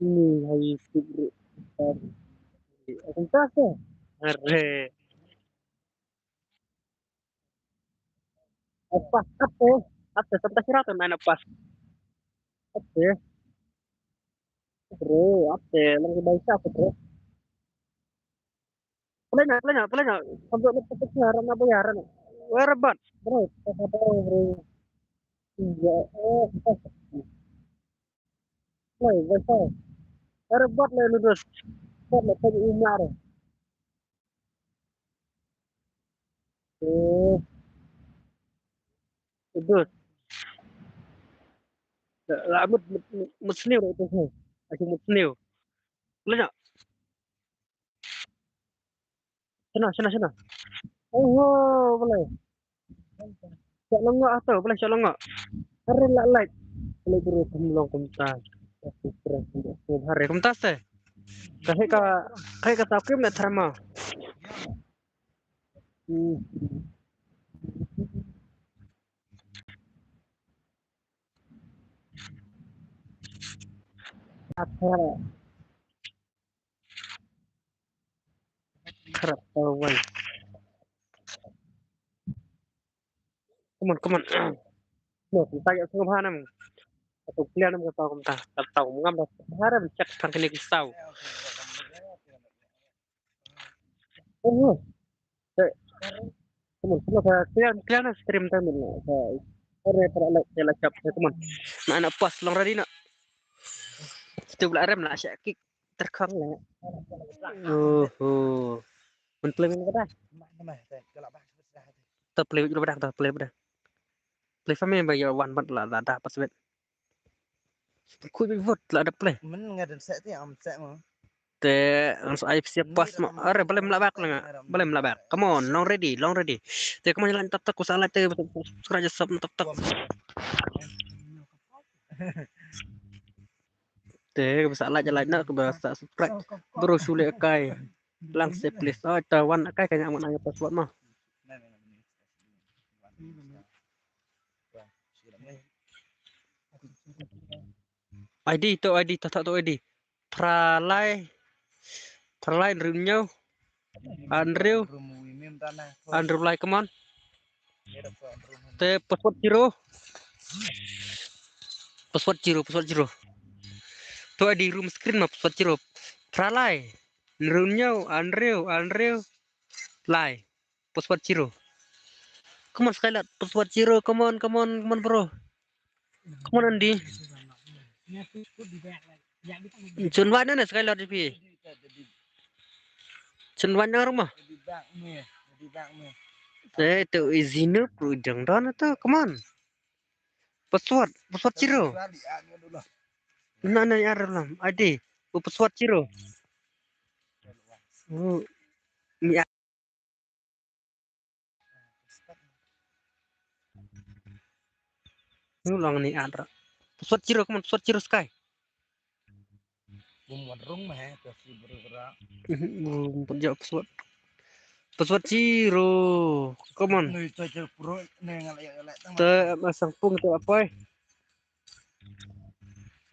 Ni hai tu. Aku tak ke. Are. Apa? Apa? Apa? Sampai seratus main apa? Apa? Bro, apa? Lagi baik apa, bro? Play na, play na, play na. Sampai lu tetap siaran apa ya, Ran? Where about? Bro, apa, bro? Iya, oh, apa? Play, wifi. Where about, play lu terus? Buat lah tadi Umar. Eh. Terus. La, la, mut, mut, mut, mut sniew tu. Aku mut sniew. Boleh tak? Sana, sana, sana. Oh, boleh. Cak lengok atau boleh cak lengok. Hari lak like. Boleh bro kumlong kumta. Aku kurang kumta. Hari kumta se. Kahit ka, kahit ka sakim na tharma. Hmm. Apa? Kharap tau wai. Come on, come on. No, kita ya sungguh hanam. Atau kalian nam kata kumta, kata ngam dah. Harap cek tang kini kisau. Oh. Eh, come on, come on, kalian, kalian stream time ni. Ore para lek, kalian cap, come on. Nak, nak pas long ready nak. Itu pula rem nak siap kick. Terkang lah. Oh, oh. Mun play mun kata. Ta play dulu dah, ta play dah. Play family ba ya wan ban la da da pas bet. Ku bi vote la da play. Men nga den set ti am set mo. Te ang sa ai siap pas mo. Are, balem la bak la nga. Balem la bak. Come on, long ready, long ready. Te come on, lan tap tap ku sa la te subscribe sub tap tap. Te ba sa like, like na, ba sa subscribe. Bro, sule kai. Lang se please. Oh, ta wan kai ka nya mon aya password ma. I D to I D, ta ta to I D. Pralai. Pralai Rinyo. Andrew. Andrew Lai, come on. Te password zero. Password zero, password zero. To I D room screen ma password zero. Pralai. Nrunyo, Andrew, Andrew. Lai. Password zero. Come on, Skylat. Password zero. Come on, come on, come on, bro. Come on, Andy. Chun wan na Skylat di pi. Chun wan na rumah. Te te i zinu pru jang don to, come on. Password, password zero. Na na ya ram. Ade, u password zero. U mi a. Nu long ni adra. Password zero, come on, password zero sky. Bum wan rung mah, eh, kasi beri bera. Mhm, bum pun jawab password. Password zero. Come on. Nui tu je pro ne ngal ya ya tang. Te masang pung tu apa?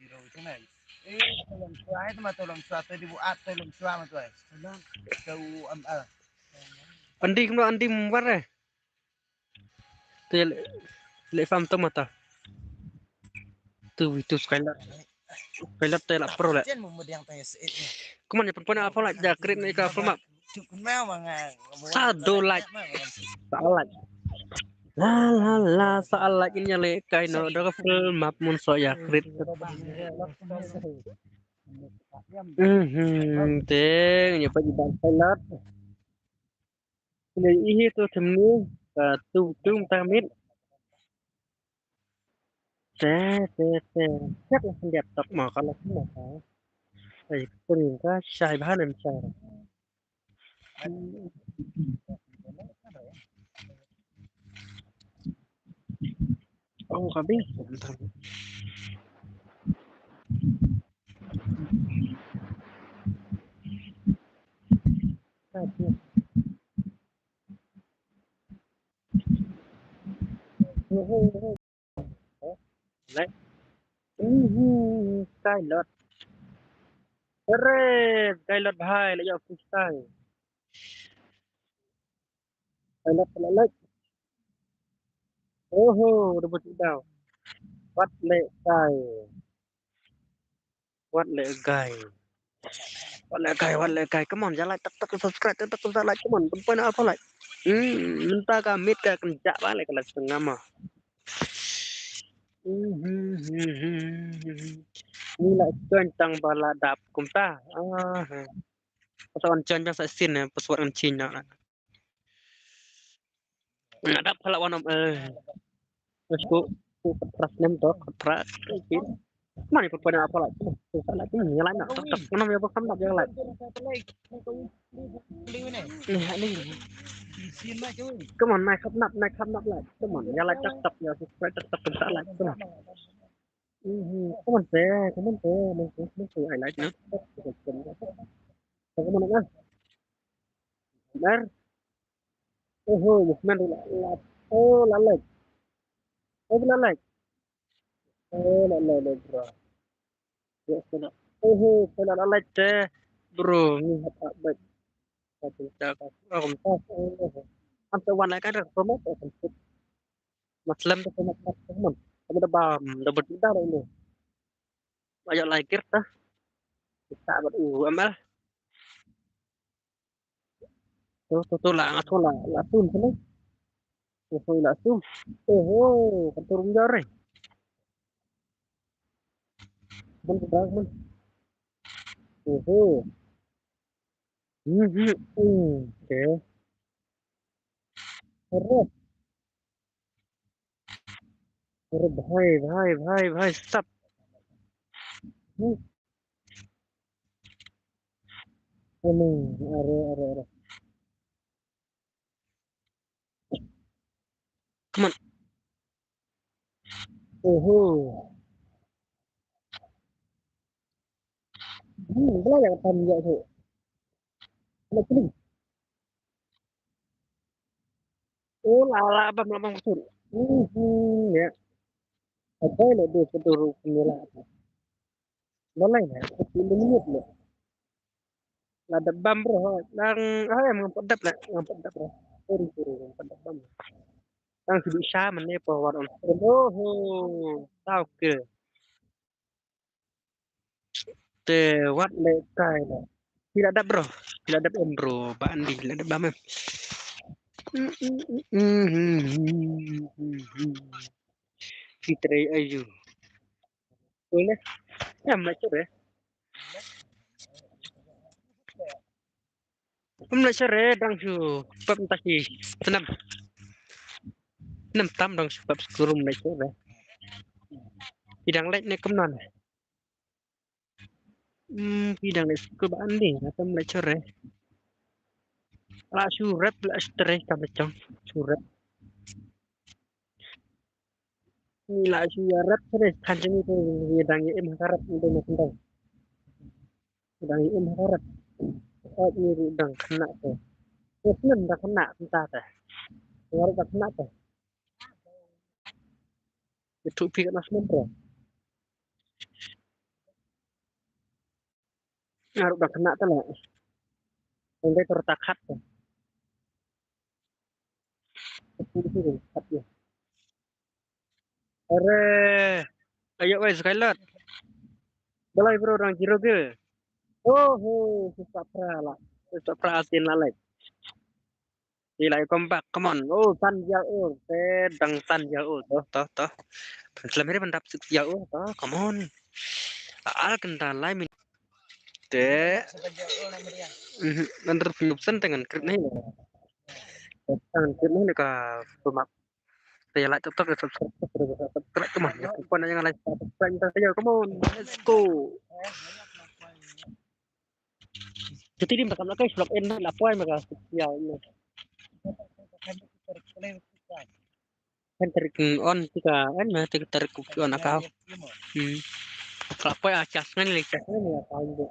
Zero tu nai. Eh, tolong suai tu mah, tolong suai tu dibuat, tolong suai mah tu ai. Tolong. Kau am ah. Andi kumno andi mbar eh. Te le, le fam to mata. Tu tu Skylar. Skylar te la pro le. Jen mu mudiang tang ya se. Come on, ya pun pun apa la ja krit ni ka film. Sa do like. Sa like. La la la, sa like in ya le kai no da ka film map mun so ya krit. Mhm, te ni pa di ban Skylar. Kine ihi tu themni ka tu tu ta mit. Te te te. Chat la laptop ma ka la ma ka. Ai pun ka shai ba nem shai. Oh, ka bi. Like. Mhm, Skylord. Hooray, Skylord bhai, la ïoh freestyle. Skylord la like. Oho, double tik daw. Wat le kai. Wat le kai. Wat le kai, wat le kai. Come on, ja like, tak tak subscribe, tak tak ja like. Come on, pun pun apa like. Hmm, mynta ka mit ka kynjah ba le ka la sengama. Hmm, hmm, hmm, hmm, hmm. Ni la join tang ba la dap kumta. Ah. Pasal on join sa sin, eh, password on change na. Nga dap phala wan am, eh. Terus ku, ku patras nem to, patras. Mani pun pun apa lagi? Susah lagi, nyala nak, tak tak, kenapa ya, bukan nak jalan. Nih, nih. Come on, naik khap nap, naik khap nap lagi. Come on, ya lagi tak tak ya, subscribe tak tak tak lagi. Come on. Mhm, come on, sir, come on, sir. Come on, sir, I like, no? Come on, ah. Benar. Oho, movement la, la, oh, la like. Oh, la like. Oh, la, la, la, bro. Ya, kena. Oho, kena la like te, bro. Ni apa baik. Satu tak. Oh, empat. Oh. Am sa wan like ada promote, oh, empat. Maslem tu promote, promote. Kami dah bam, dah bertiga dah ini. Ayo like ta. Kita buat U M L. Tu, tu, tu lah, ngatu lah, lah tun sini. Oho, lah tun. Oho, kan turun jare. Mun, mun. Oho. Hmm, hmm, hmm. Okay. Terus. Aduh, bhai, bhai, bhai, bhai, stop. Hmm. Aduh, aduh, aduh, aduh. Come on. Oho. Hmm, bela yang tam ya tu. Kena kena. Oh, la la bam la bam kusur. Hmm, hmm, ya. Apa nak dia keduru kemila. Boleh lah, tapi minit lah. La dap bam bro, lang, ah, em, ngam pat dap lah, ngam pat dap bro. Sorry, sorry, ngam pat dap bam. Lang shu dih sha mane pa war on. Oh, ho, tau ke. Te wat le kai la. Phi la dap bro, phi la dap em bro, ba Andi phi la dap bam em. Phi trei ayu. Oi ne, em la chore. Ym leh shuh re, dang shu pep mynta shi snem. Snem tam dang shu pep skul, ym leh shuh re. Phi dang leh ne kumno ne? Hmm, phi dang leh skul ba an ding, ym leh shuh re. La shu rep, la shu trei kam leh jong. Shu rep. Ngi la shu ïa rep shuh re, kan jong ngi te ngi dang ïa im ha ka rep, ngi dang ïa im ha ka rep. Ot ngi ruh dang khynnah te. Te snem dang khynnah mynta te. Nga ruh dang khynnah te. Ïathuh phi katno snem te. Nga ruh dang khynnah te la. Dang dei te rta khat te. Are, ayo wei Skylar. Balai bro dang zero kill. Oh ho, sisa pra la. Sisa pra asin la leh. Di lai comeback, come on. Oh, san jia oh, te dang san jia oh, toh, toh, toh. Ban slem hiri ban dap sik jia oh, toh, come on. Al kan da lai min. Te. Mhm, under pin option te ngan krit nahi. Ngan krit nahi ka pemap. Te ïa like, subscribe, subscribe, subscribe, come on. Ïa pun ïa like, subscribe, minta kayo, come on. Let's go. Kita dim takam la kai vlog en la poi maka. Ya. Kan tarik on tika en ma tik tarik ku on akau. Hmm. Ka poi a chas ngan le chas ngan ya akau.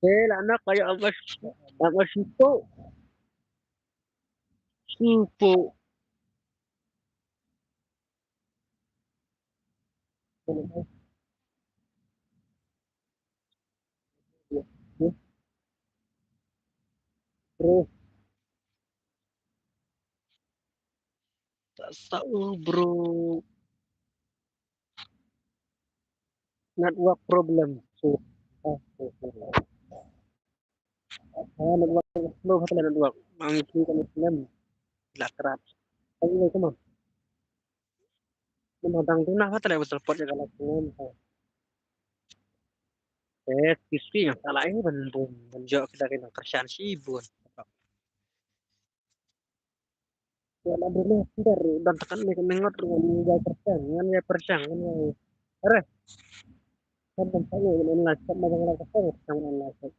Te la nak kayo abas. Abas itu. Supo. Bro. Tak tahu, bro. Network problem. So, ah, so, so. Ah, network slow, hata network. Ang itu kan problem. La kerap. Ang ini kemana? Nama dang tu nah, hata lewat telepon ya kalau kemana. Eh, excuse me, yang salah ini ban bun, ban jok kita kena kerjaan si bun. Ya, la bun, ntar dan tekan ni kena ngot dengan ya kerjaan, dengan ya kerjaan, dengan ya. Are. Kan tempat ni dengan online, sama dengan online, sama online.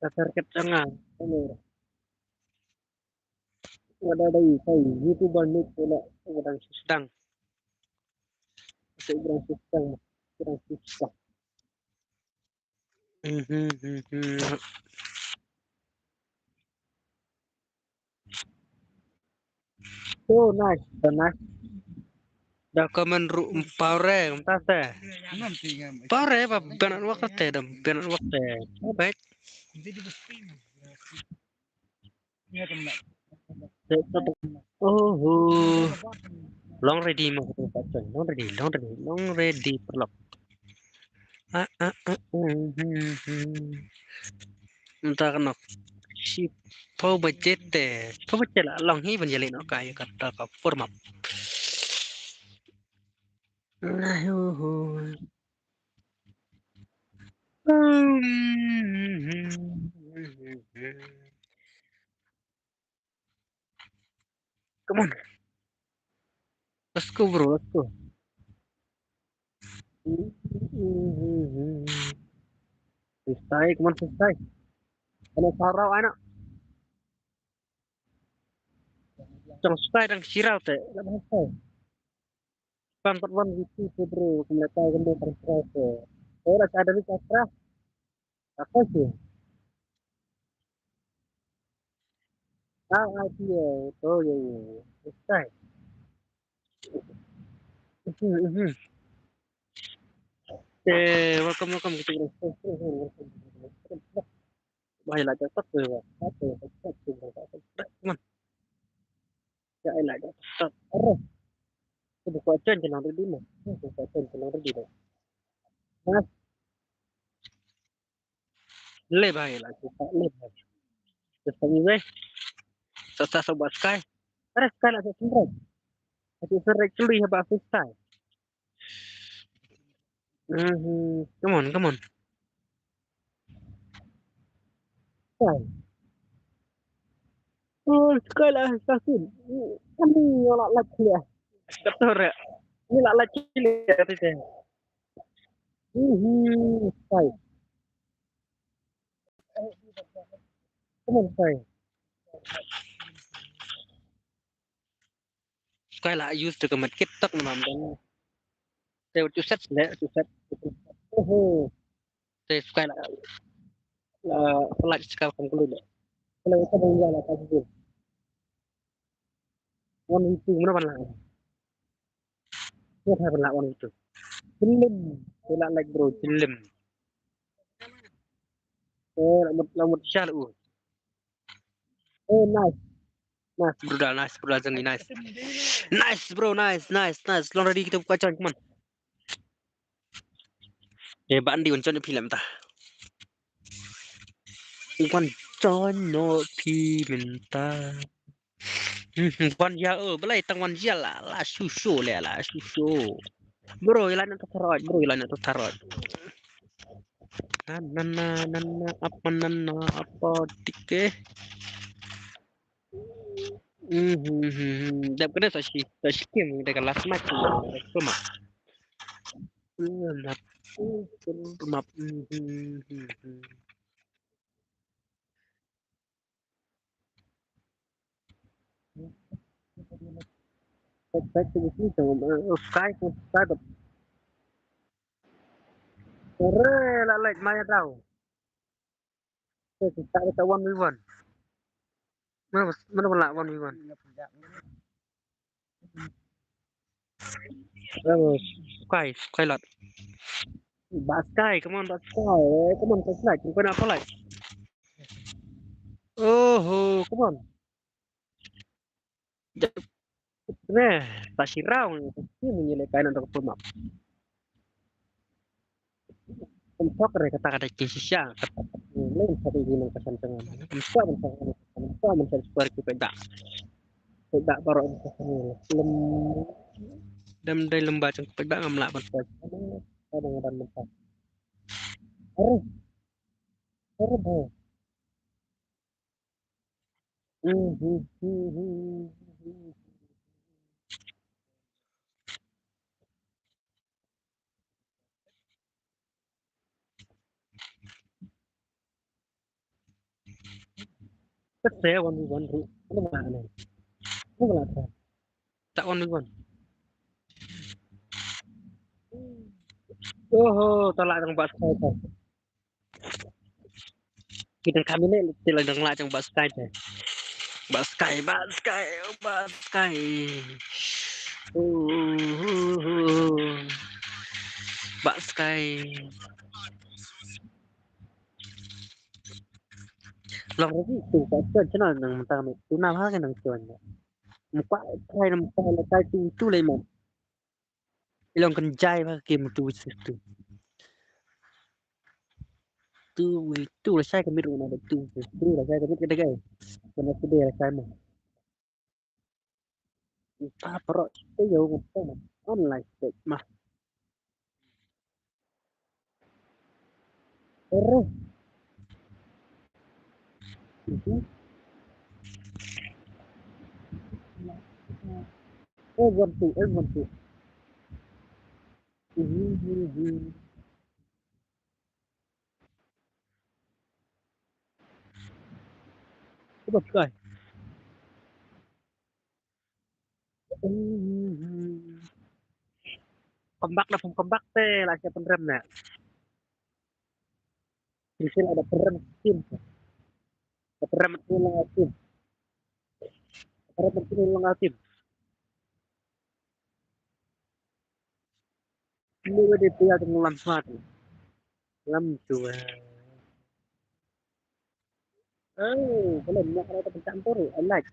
Ka target jong nga. Ini. Nga da dei kai YouTuber ni pula, nga dang sdang. Sa nga dang sdang, nga dang sdang. Mhm, mhm. Oh, nice, so nice. Da comment ruh em power em ta te. Power ba ben network te, da ben network te. Baik. Oh, long ready mo, long ready, long ready, long ready, paralok. Ah, ah, ah, ah, hmm, hmm. Mynta ka nok. Shiphew baje te. Shiphew baje la long hi ban ïaleh noh ka ïa kata ka format. Ayo. Come on. Let's go, bro. Let's go. Freestyle, come on, freestyle. Kena sarau, anak. Jong stai dang sirau te. Lah, bang stai. Pan pat wan gitu, bro. Kena tai kena tang sirau te. Oh, lah, ada ni, sirau. Apa sih? Ah, ah, iya, oh, iya, iya. Stai. Mhm, mhm. Eh, welcome, welcome. Kita kena. Wah, ïa la jatuh tu, wah. Satu, satu, satu, satu. Come on. Ïa la jatuh. Arre. Kita buka action je nang ready mo. Buka action je nang ready mo. Nah. Le bhai, la jatuh, le bhai. Jatuh ni weh. Sasa sobat Sky. Arre, Sky la jatuh. Jatuh serai keli ba Sky. Mhm. Come on, come on. Sky. Oh, Sky la assassin. Ani la la clear. Kator. Ni la la clear tete. Mhm, Sky. Come on, Sky. Sky la use tu ka medkit tak na mam dan. Te tu set le, tu set. Oho. Te Sky la, la flight Sky kam kulu le. Kalau kita bang la ka tu. One v two mana ban la? Kita ban la one v two. Jelim. Te la like bro, jelim. Eh, la mut, la mut shal u. Eh, nice. Nice, brother, nice, brother, Zangi, nice. Nice, bro, nice, nice, nice. Long ready kita buka join, come on. Eh, ba Andi, wan join phi lem ta. Wan join no phi mynta. Hmm, wan ya, oh, balai tang wan ya la, la shu shu le, la shu shu. Bro, ila na to tharoj, bro, ila na to tharoj. Na, na, na, na, na, apa, na, na, apa, dike. Mhm, mhm, mhm. Dap kena sa shi, sa shi kim, da ka last match, da ka map. Map, map, mhm, mhm, mhm. Back to the system, uh, Sky, Sky, Re, la, like, maya daw. Kita, kita one v one. Mana, mana pula one v one? Bravo, Sky, Sky lot. Ba Sky, come on, ba Sky. Eh, come on, Sky, like. Kau nak apa, like? Oh, come on. Re, ta shi raw, ta shi mun yele kai na dok pulmap. Kum thok re kata kata ki shisha, kata kata ki le, kata ki nang kasan tengah. Kum thok, kum thok, kum thok, kum thok, square ki peda. Peda baru kum thok ni. Lem, dem dai lemba jeng peda ngam lah ban thok. Kadang ada mentah. Are, are, bro. Kata one v one ruh. Ano ba ano? Ano ba lata? Tak one v one. Oho, talak dang ba Sky. Kita kami ni, kita dang lah dang ba Sky te. Ba Sky, ba Sky, ba Sky. Uh, uh, uh, uh. Ba Sky. Long ready tu, ka tu channel nang mentang ni. Tu nam ha ka nang tu nya. Muka kai nam kai la kai tu tu lai mam. Ilong kan jai ba game tu tu tu. Tu tu la sai ka mit ruh na tu tu la sai ka mit ka dagai. Kena tu dia la sai ma. Entah perok kita jauh ngapa online stage mah. Terus. Mhm. Eh, one two, eh, one two. Mhm, mhm, mhm. Coba buka. Comeback dah, comeback te lah siapa penrem nak. Misil ada penrem tim. Ada penrem tim lah tim. Ada penrem tim lah tim. Ini udah dia tinggal tenggelam semua tu. Lam tu. Oh, kalau nak ada tempat campur, I like.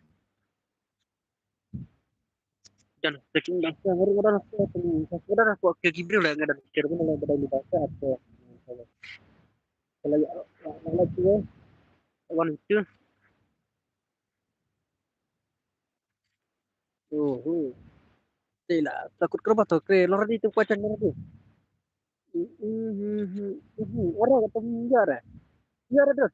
Dan taking dah saya baru ada rasa tu. Saya dah rasa ke Gibril lah, ada pikir pun ada dah bahasa apa. Kalau ya, kalau tu, one two. Oho. Te la takut kerba to kre lor di tu kuacan lor di. Orang kata ya re. Ya re dos.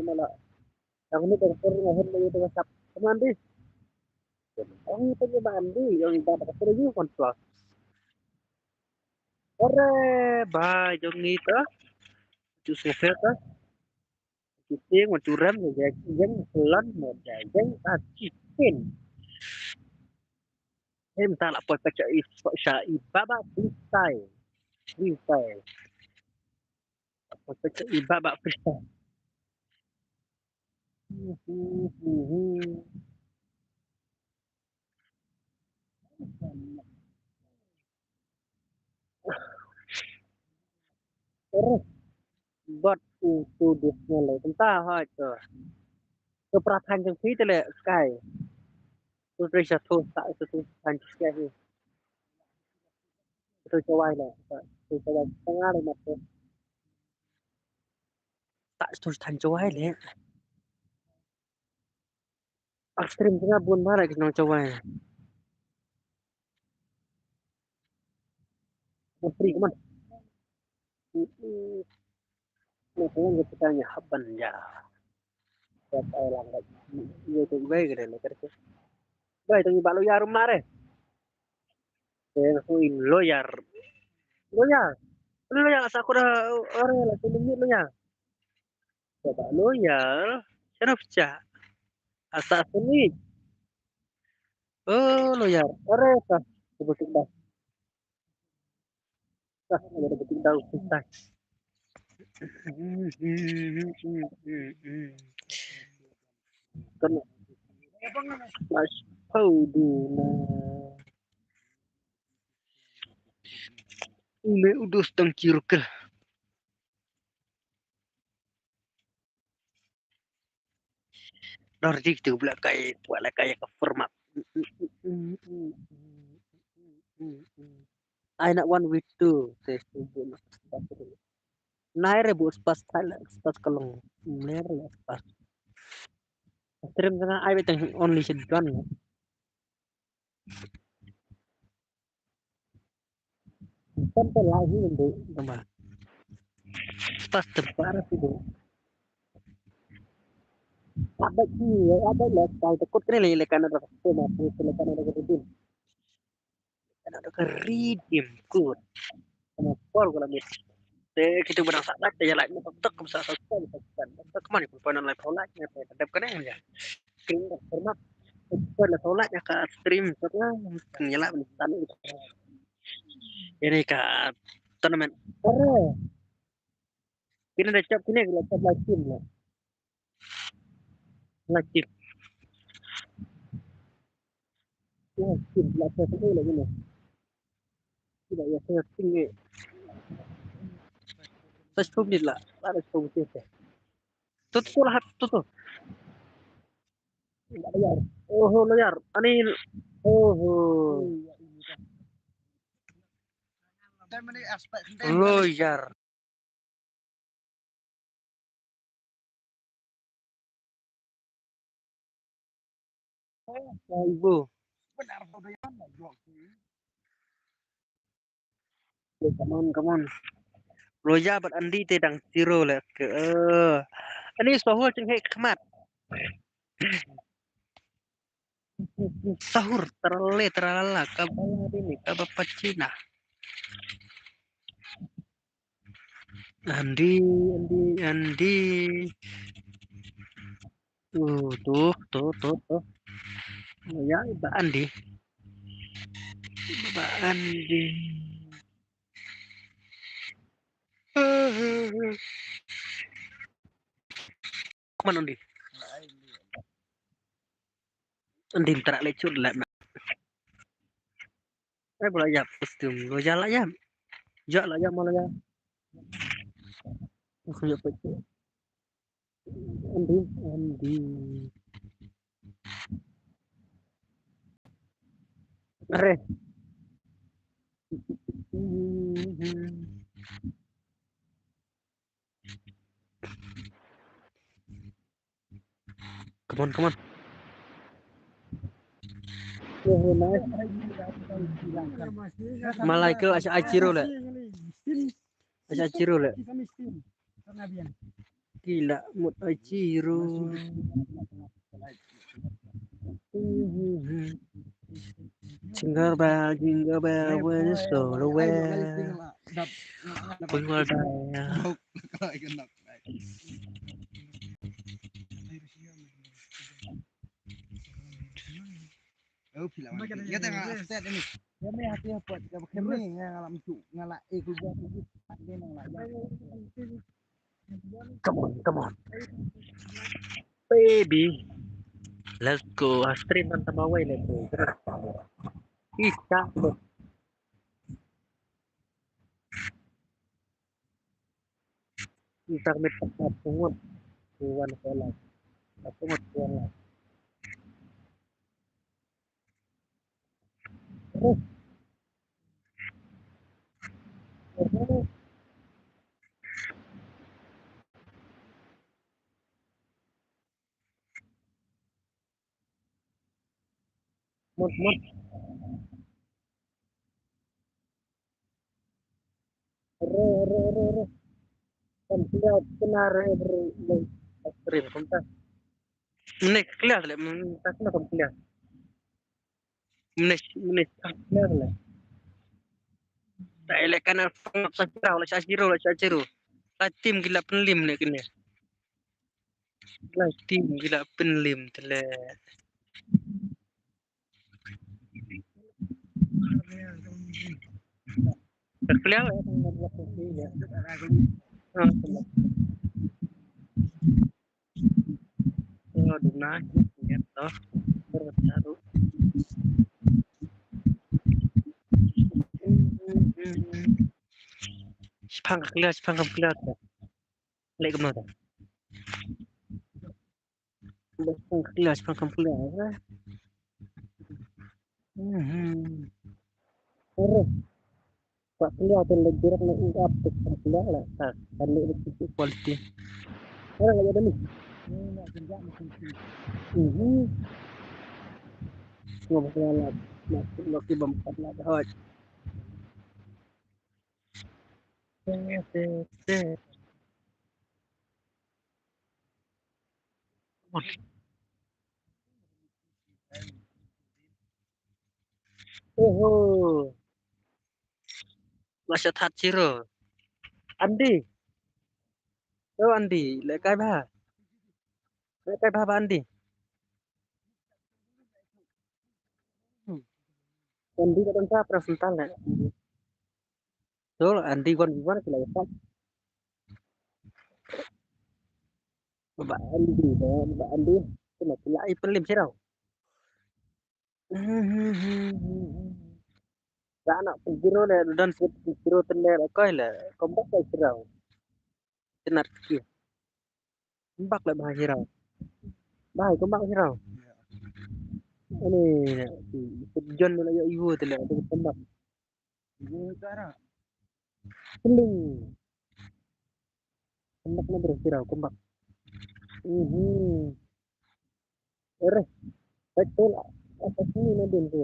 ni mala. Yang ni kan pernah hon ni tu sap. Teman di. Yang ni tu mandi, yang ni tak ada kerja pun tu. Ore, ba jong ni tu. Tu sopet tu. Kiting, ma turam, ma jajang, pelan, ma jajang, ah, kiting. Em, tak lah, poi pecah i, pecah i, baba, freestyle. Freestyle. Poi pecah i, baba, freestyle. Terus buat utu disnya le. Tentang ha itu. Keperasaan jeng si tele sky. Terus dari satu tak satu tanjung sky. Itu cawai le. Itu cawai tengah le mati. Tak terus tanjung cawai le. Ak stream tengah bun marai ki nong cawai. Menteri ke mana? Menteri ke kita nya haban ya. Ya, saya langgar. Ya, tu baik ke dia, kata. Baik, tu bak lawyer rumah deh. Eh, aku in lawyer. Lawyer. Lawyer, asal aku dah orang lah, tu minit lawyer. Coba lawyer. Siapa pecah? Asal aku ni. Oh, lawyer. Ore, sah. Sebut dah. Sah, ada betul dah. Sah. Kan. Mas, oh, duna. Ume udus tang kirkel. Dor dik tu pula kai, pula kai ka format. Ai nak one with two. Te tu bu nak spas tu. Nai re bu spas thai la spas kalong. Nai re la spas. Stream tengah ai beteng only sedon. Kan te lai hi ndu nama. Spas tempat tu. Abai ni, abai le, kau takut kena le, le kana dah tu mah, tu le kana dah tu. Kana dah redeem code. Por ko la mit. Te kito ba dang sa like te ïa like, tok tok kumsa sa subscribe, sa subscribe. Tok man ko pynlait pynlait ne te dep kane ïa. Kring dak format. Ko la pynlait ïa ka stream tok la. Ïa like ban tan. Ini ka tournament. Ore. Kine da chap kine la chap live stream la. Live stream. Live stream la chap kine la kine. Kine ya chap kine. Sa chap ni la. La chap kine. Tu tu la hat tu tu. Loyar. Oh, loyar. Ani. Oh. Loyar. Ibu. Come on, come on. Roja bad Andi te dang zero le ke. Eh. Ani sohol cheng hek khmat. Sahur trale tralala kaba lari ni kaba pachina. Andi, Andi, Andi. Tuh, tuh, tuh, tuh, tuh. Ya, ba Andi. Ba Andi. Come on, Andi. Andi, tara le chut le. Eh, bola yap, kostum. Lo ya la yap. Ya la yap, bola yap. Aku yap pecah. Andi, Andi. Are. Come on, come on. Oh, nice. Malai ke acha achiro le. Acha achiro le. Kila mut achiro. Jingle bell, jingle bell, when it's all the way. We will die. Come on, come on. Baby. Let's go. Stream man tama wai le. Isa. Internet tak pungut. Kuan kuan. Tak pungut kuan. Mut, mut. Re, re, re, re. Kan clear kena re, re, re. Stream kumta. Mene clear le, mene tak kena kam clear. Mene, mene tak clear le. Tak le kana sa kira, le sa zero, le sa zero. Sa team gila penlim le kena. Lai team gila penlim tele. Terkeliang ya. Oh, duna ya to. Bertaruh. Sepang kelia, sepang kelia. Lek kumno ta? Bas pang kelas pang kam kelas. Hmm. Ore. Pak kelas tu lek direct nak ungkap tu pang kelas lah. Tak, kan lek betul quality. Ore lagi ada ni. Hmm. Ngomong kelas lah. Nak nak kibam empat lah dah. Oho. Masha that siro. Andi. Oh, Andi, leh kai bha. Leh kai bha ba Andi. Hmm. Andi ka don sa pra sental leh. Tul, Andi wan wan ki leh kai. Ba Andi, ba Andi. Kena ki leh ai pelim siro. Sa na pengiro le dan sut pengiro tender akai le kombak le sirau. Tenat ki. Kombak le bahai sirau. Bahai kombak sirau. Ini sut jon le yo iwo tele kombak. Keling. Kombak na bro sirau kombak. Mhm. Ere. Betul. Apa sini na din tu?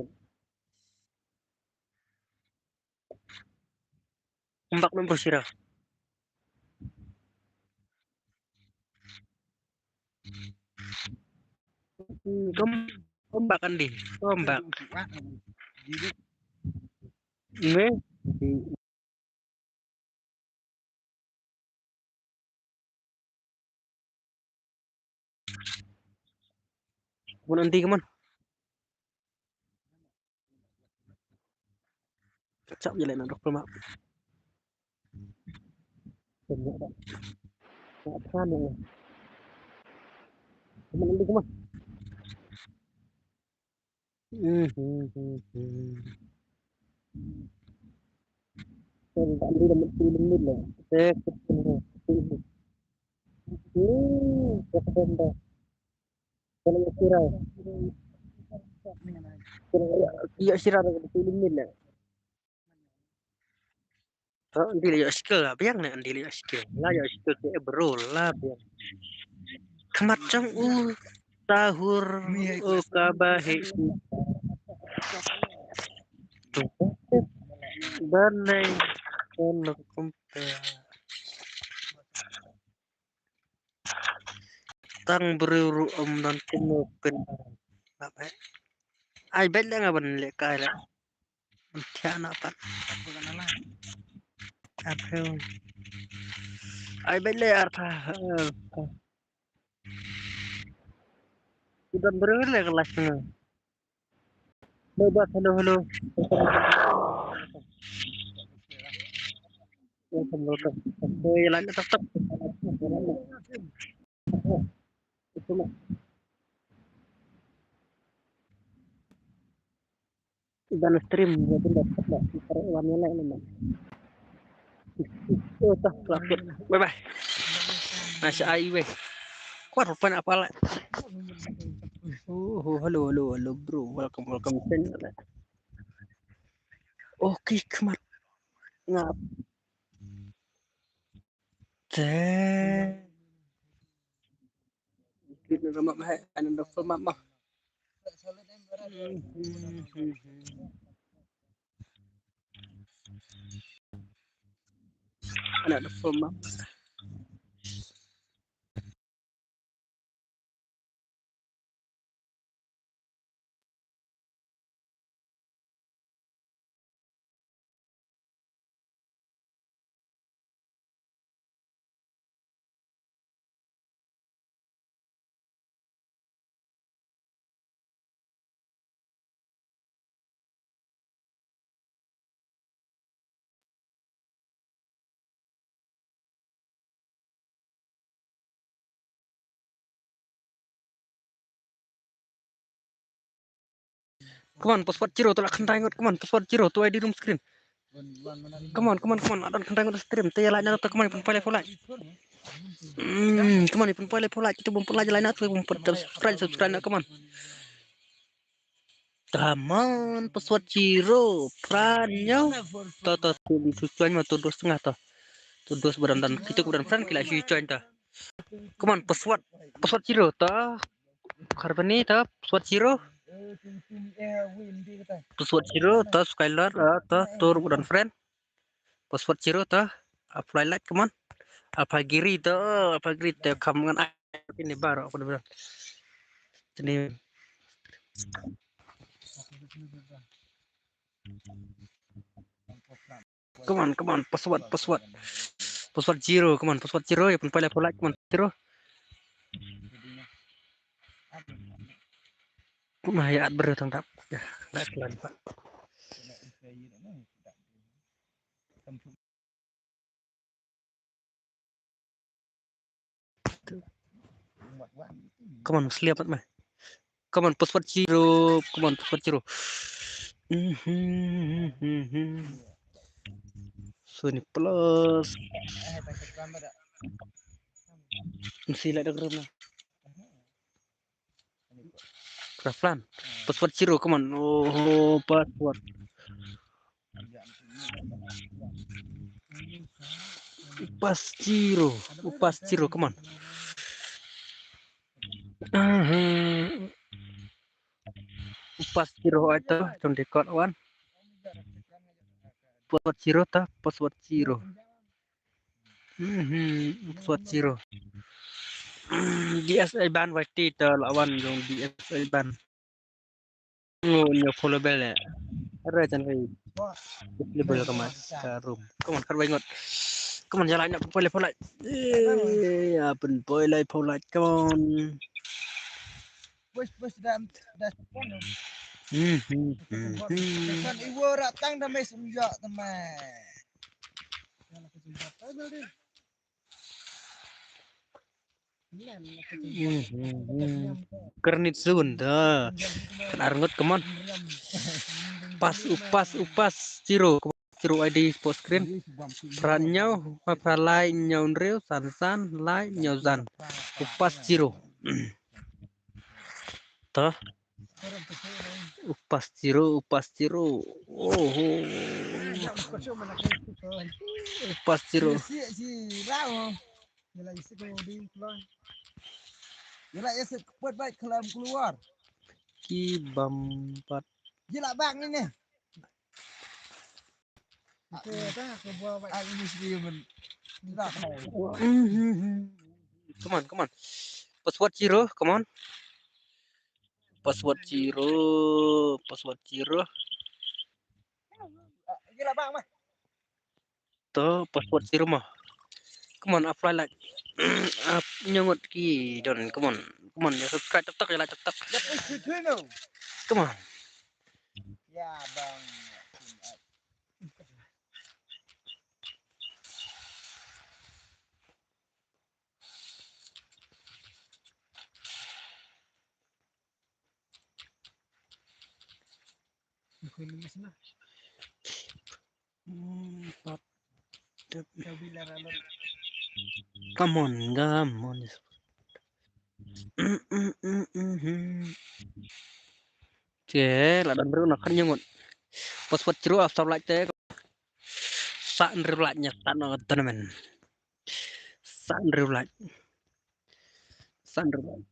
Kombak na bro sirau. Hmm, kom kombak kan di. Kombak. Nge. Mun Andi, come on. Chap je le na dok ma. Come on, Andi, come on. Hmm, hmm, hmm, hmm. Kan tak boleh dapat film ni lah. Eh, hmm, tak ada. Kalau ya sirau. Kalau ya, ya sirau dapat film ni lah. Oh, Andi la ïoh skill la biang ne, Andi la ïoh skill. La ïoh skill te bro la biang. Khmat jong u sahur u kaba he. Banai kono kumpa. Tang briew ruh ym don kumno pyn. Ai beit leh nga ban leh kai leh. Thiah na pat. Arphew. Ai beit leh arphew. Udah briew leh kelas na. Hello, hello. Welcome, welcome. Hey, line tetap. Itu mah. Ban stream, jadi dapat dah. Para wan yang lain mah. Oh, tah, kelakut. Bye bye. Nasha ai weh. Kuat rupa nak pala. Oh, oh, hello, hello, hello, bro. Welcome, welcome. Okay, khmat. Ngap. Te. Kit na map hai, ana da full map mah. Ana da full map. Come on, password zero, tu lah khyndai ngut, come on, password zero, tu ai di room screen. Come on, come on, come on, adon khyndai ngut stream, te ïa like na to, come on, pynpoi lai pho like. Hmm, come on, pynpoi lai pho like, tu bym pynlait ïa like na to, bym pyn subscribe, subscribe na, come on. Come on, password zero, pran yo. To, to, tu, tu, join ma, tu, dos setengah to. Tu, dos badan dan, kita badan friend, kila shu join to. Come on, password, password zero to. Karbani to, password zero. Password zero to, Skylar, ah, to, tur badan friend. Password zero to, apply like, come on. Apply giri to, apply giri to, come ngan ai ini baru aku dah bilang. Ini. Come on, come on, password, password. Password zero, come on, password zero, ïa pynpoi lai phew like, come on, zero. Kumne ïa at briew tang dap. Ïa, dak lan pat. Come on, slip pat mai. Come on, password zero. Come on, password zero. Mhm, mhm, mhm. Sony Plus. Mesti lah dah kena. Craft plan. Password zero, come on. Oh, password. Upas zero. Upas zero, come on. Aha. Upas zero ai to, jong record wan. Password zero to, password zero. Mhm, password zero. D S A ban wai ti to la wan jong D S A ban. Ngo nyo follow bell ya. Are jan kai. Level ka mas ka room. Come on, khat wai ngot. Come on, jalan nak pynpoi lai phew like. Eh, ya pynpoi lai phew like. Come on. Push, push, dan, dan. Hmm, hmm, hmm, hmm. Kan iwo ratang da mes unjak teman. Hmm, hmm, hmm. Kernit sun da. Kan ar ngot, come on. Pas, upas, upas, zero. Zero I D post screen. Phra hynñiew, phra lai hynñiew hynriew, san san lai hynñiew san. Upas zero. To. Upas zero, upas zero. Oh. Upas zero. Ki bam pat. Mhm. Come on, come on. Password zero, come on. Password zero, password zero. To, password zero mo. Come on, apply like. Ap nyo ngot ki don, come on. Come on, ya subscribe tok tok, ya like tok tok. Come on. Ya bang. Hmm, pat. Come on, come on. Mm, mm, mm, mm, mm. Che, la don ruh na kan nyo ngot. Password zero after like te. San hynriew like nya tan na tournament. San hynriew like. San hynriew like.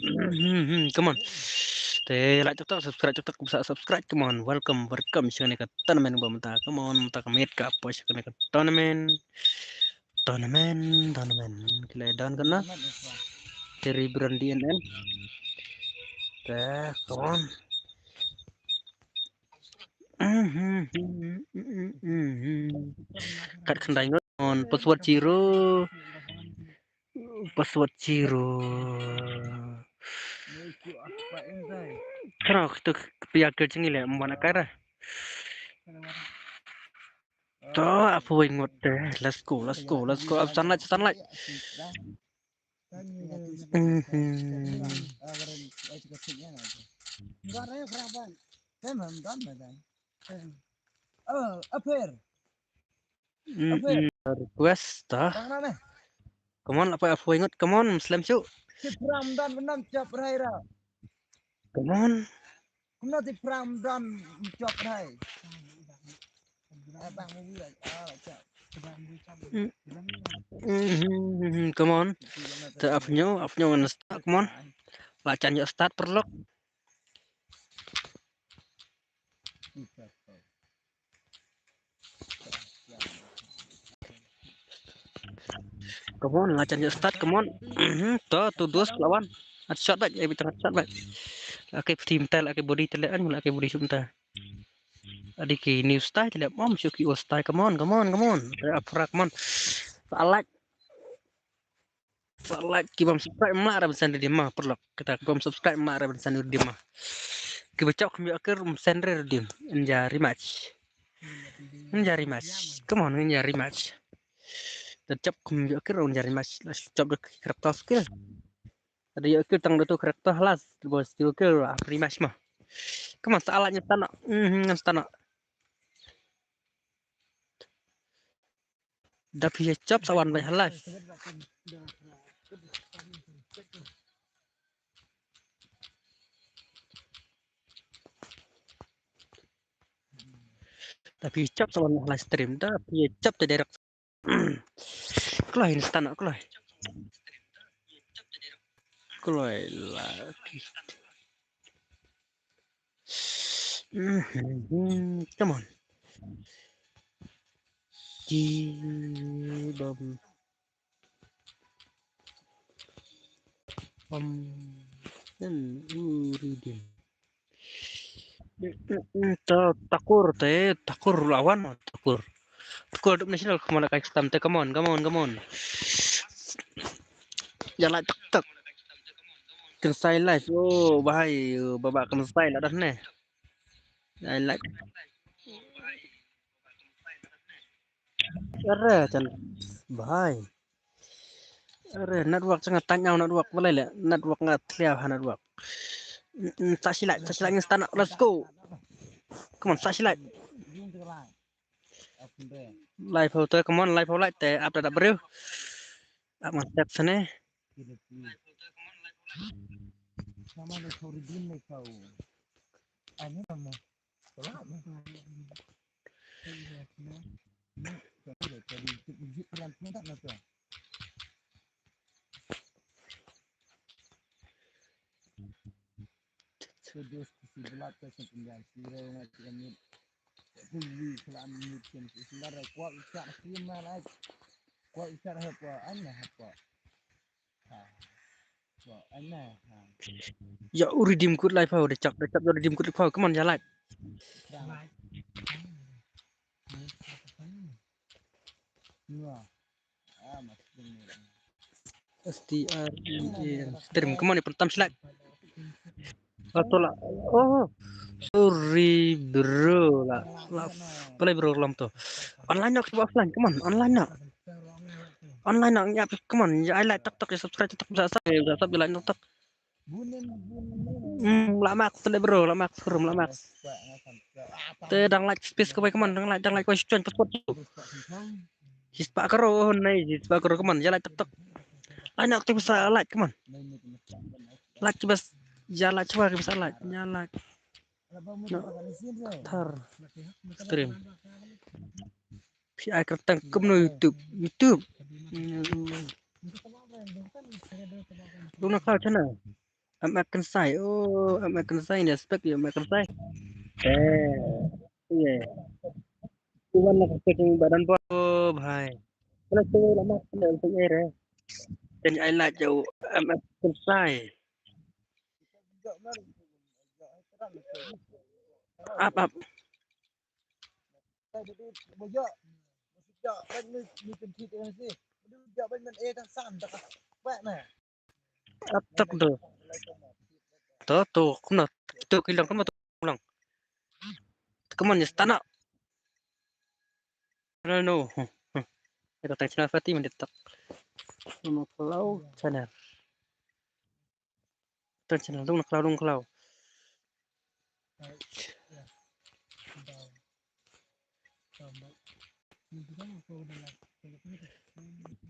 Hmm, hmm, come on. Te like tok tok, subscribe tok tok, sa subscribe, come on. Welcome, welcome sha kane ka tournament ba mynta, come on, mynta ka miet ka poi sha kane ka tournament. Tournament, tournament. Ki la don kane. Terry Brand D N N. Te, come on. Kat khyndai ngut, on password zero. Password zero. Kano kito kpia ke jingile mwana kara. To, ap wai ngut te. Let's go, let's go, let's go. Up sunlight, sunlight. Mhm. Mm, mm, request ta. Come on, apa apa ingat? Come on, slem shu. Come on. Mm, mm, mm, come on. Te ap nyo, ap nyo ngan start, come on. La chan yo start perlok. Come on, la jan ïa start, come on. Mhm, to, to dos lawan. At shot back, eh, bitar shot back. Lake team ta, lake body tele, an lake body sum ta. Adi ki new style tele, mom, shu ki old style, come on, come on, come on. Eh, apra, come on. Sa like. Sa like ki bam subscribe ma ra ban send redeem ma, paralok. Kita ki bam subscribe ma ra ban send redeem ma. Ki ba chok mi akir um send redeem. Enja rematch. Enja rematch. Come on, enja rematch. Da chop kum ïoh kir un jar rematch. La chop da character skill. Ada ïoh kir tang da tu character halas. Bo skill kill la rematch ma. Come on, sa la nyen tana. Mhm, nyen tana. Da phi chop sa wan bai halas. Da phi chop sa wan live stream, da phi chop te direct. Kloi instan kloi. Kloi la. Mhm, come on. Ki bam. Bam. Then you reading. Ta-, takur te, takur lawan takur. Takur duk national, come on, kai stam te, come on, come on, come on. Ïa la tak tak. Kynsai live. Oh, bahai, baba kynsai la dah ne. Ïa la. Are chan. Bahai. Are network chang tang au network balai le. Network nga tliaw ha network. Mm, mm, sa shi like, sa shi like instan. Let's go. Come on, sa shi like. Live ho te, come on, live ho like te, up da briew. Up man tep sene. Ïa u redeem code live ho, da chap, da chap ïa u redeem code live ho. Come on, ïa like. S T R E A M stream. Come on, ïa pyntam shi like. Ato la. Oh, sorry bro la. La. Play bro lam to. Online nok, offline. Come on, online nok. Online nok, ïa, come on, ïa, I like TikTok, ïa, subscribe TikTok, bisa sub, ïa, bisa sub, ïa, like TikTok. Hmm, la mak, tele bro, la mak, bro, la mak. Te dang like space kawei, come on, dang like, dang like, kawei join password. Shispah karo, oh, nai, shispah karo, come on, ïa, like TikTok. Like nok, te bisa like, come on. Like, bas, ïa, like, cuba, bisa like, ïa, like. No. Thar. Stream. Phi ai kyrteng kumno YouTube. YouTube. Lung na khlaw channel. Am Ak Kynsai. Oh, Am Ak Kynsai ni aspek ya Am Ak Kynsai. Eh. Ye. Tuan na ka kyrteng badan bo. Oh, bhai. Kena tu lama kena tu ye re. Then I like you. Am Ak Kynsai. Up, up. Up tak do. To, to, kumno. To ki long, kumno to long. Come on, just stand up. No, no. Ito tang channel Fatih mendetak. Lung na khlaw channel. Tang channel, lung na khlaw, lung na khlaw.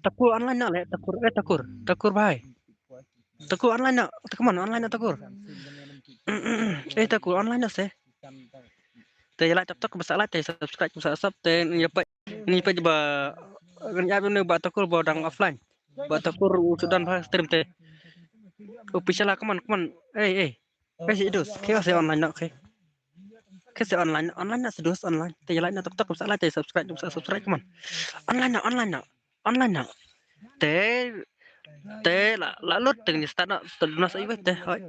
Takur online na le, takur, eh, takur, takur bhai. Takur online na, takur man online na takur. Eh, takur online na se. Te ïa like TikTok basa like, te subscribe basa sub, te ïa peit, ïa peit ba, ïa ba takur ba dang offline. Ba takur u sudan bha stream te. U pisala, come on, come on. Eh, eh. Kasi idus, kaya sa online na, okay. Kasi online, online na seduh online. Te ïa like na TikTok, basa like, te subscribe, basa subscribe, come on. Online na, online na, online na. Te, te la, la lut, te ngin start na, te luna sa iwei te, hoi.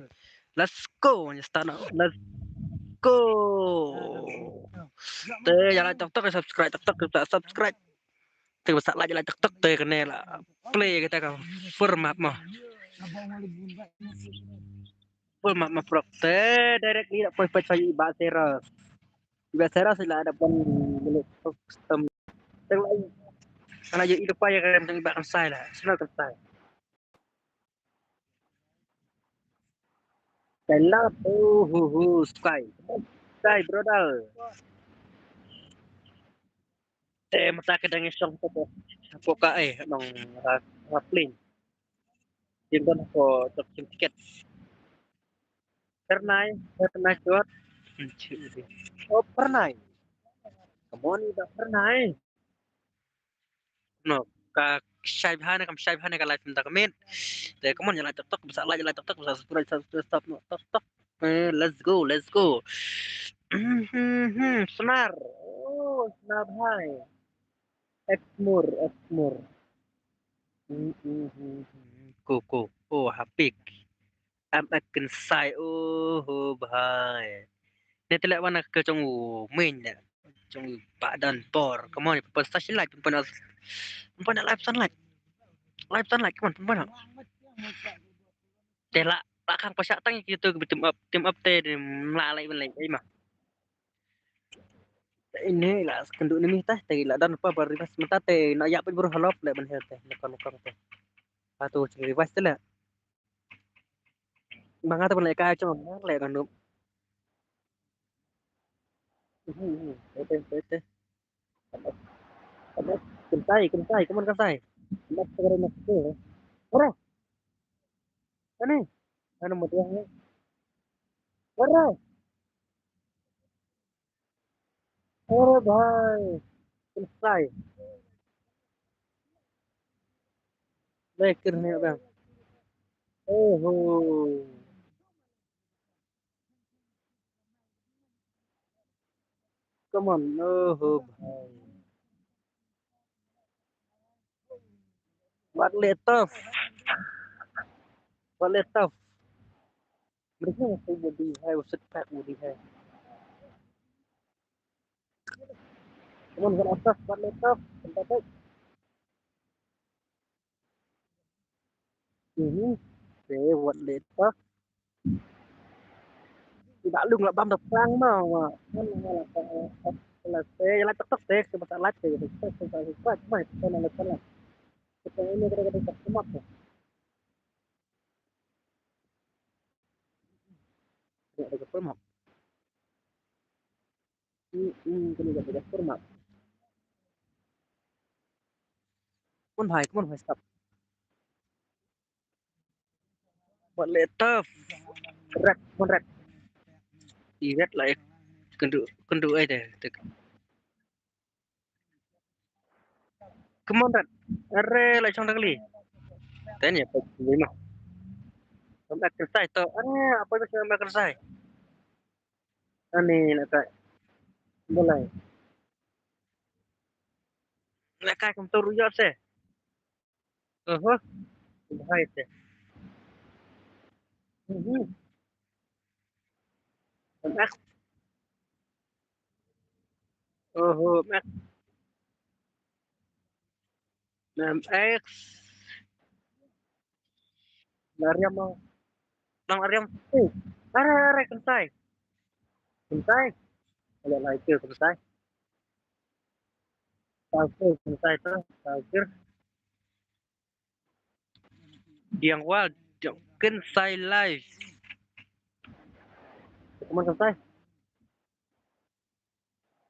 Let's go, ngin start na, let's go. Te ïa like TikTok, subscribe TikTok, basa subscribe. Te basa like, like TikTok, te kane la play kita ka format mo. Format mo prok te directly la poi poi poi i ba Seras. I ba Seras la da pon minit custom. Teng la, ana ju i depan ya kan teng i ba kan sai la. Sino kan sai. Teng la, oh, hu, hu, sky. Sky, brother. Te mynta ka dang ïa shong hapoh, hapoh ka, eh, nong ra, ra plane. Jingdon hapoh jok jingtiket. Pernai, pernai jot. Oh, pernai. Come on, ïa pernai. No, ka shai bha ne, kam shai bha ne ka live mynta ka miet. Te come on, ïa like TikTok, basa like, ïa like TikTok, basa subscribe, subscribe, stop, no, TikTok. Eh, let's go, let's go. Mhm, Snar. Oh, Snar bhai. Exmur, Exmur. Mhm, mhm, mhm. Ko, ko. Oh, Hapik. Am ek kynsai, oh, oh, bhai. Ne te leh wan ka jong u main ne. Jong u ba dan por. Come on, pynpon sa shi like, pynpon, pynpon live san like. Live san like, come on, pynpon. Te la, la khang pasa tang ki tu, team up, team up te, la lai ban lai, ai ma. Ini la kynduh ni mi tah, te la dan pa ba request mynta te na ïa peit bru halop le ban her te, na kon kon te. Patu ching request te le. Manga te ban le ka chong le kan dup. Mhm, mhm. Te te te. Kynsai, kynsai, come on kynsai. Mat te kare na te. Ora. Ani. Ani mo dia ni. Ora. Ora bhai. Kynsai. Baik, kena ni abang. Oh. Come on. Oh, bhai. Wat le tough. Wat le tough. Mereka masih body hai, usut pack body hai. Come on, wat le tough, wat le tough. Tempat tu. Mhm. Te wat le tough. Ïa lung la bam da plang ma, ma. Kan la la la la te la tok tok te ke basa la te ke ke ke ke ke ke ke ke ke ke ke ke. Hmm, hmm, kena jaga-jaga format. Mon hai, mon hai stop. Buat laptop. Red, mon red. I red lah, eh. Kendu, kendu ai deh. Tek. Come on, Red. Are, lai chong dang li. Ten ya, pek lima. Kem ek kersai to. Are, apa itu kem ek kersai? Ani, nak kai. Boleh. Nak kai kem tu ruyat se. Aha. Bahai te. Mhm. Kem ek. Oho, mek. Mek. Lariam mau. Nang lariam. Eh, are, are, kensai. Kensai. Kalau lagi ke kensai. Tahu kensai tu, tahu. Diang wal, diang kensai live. Teman kensai.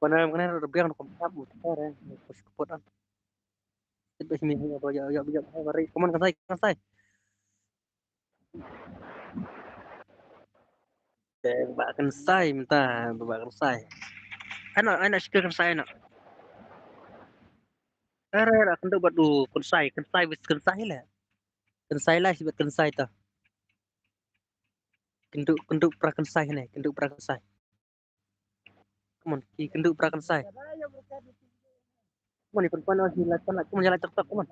Kena kena dah biang dah kompap mutar eh. Pos kepot ah. Itu sini ya ya ya ya. Mari, teman kensai, kensai. Te ba kensai mynta, ba kensai. Ano, ano shika kensai ano. Ara, ara, kynduh bad u kensai, kensai bad kensai la. Kensai la shi bad kensai ta. Kynduh, kynduh pra kensai ne, kynduh pra kensai. Come on, ki kynduh para kynsai. Come on, ïa pynpaw noh, ïa like, like, come on, ïa like TikTok, come on.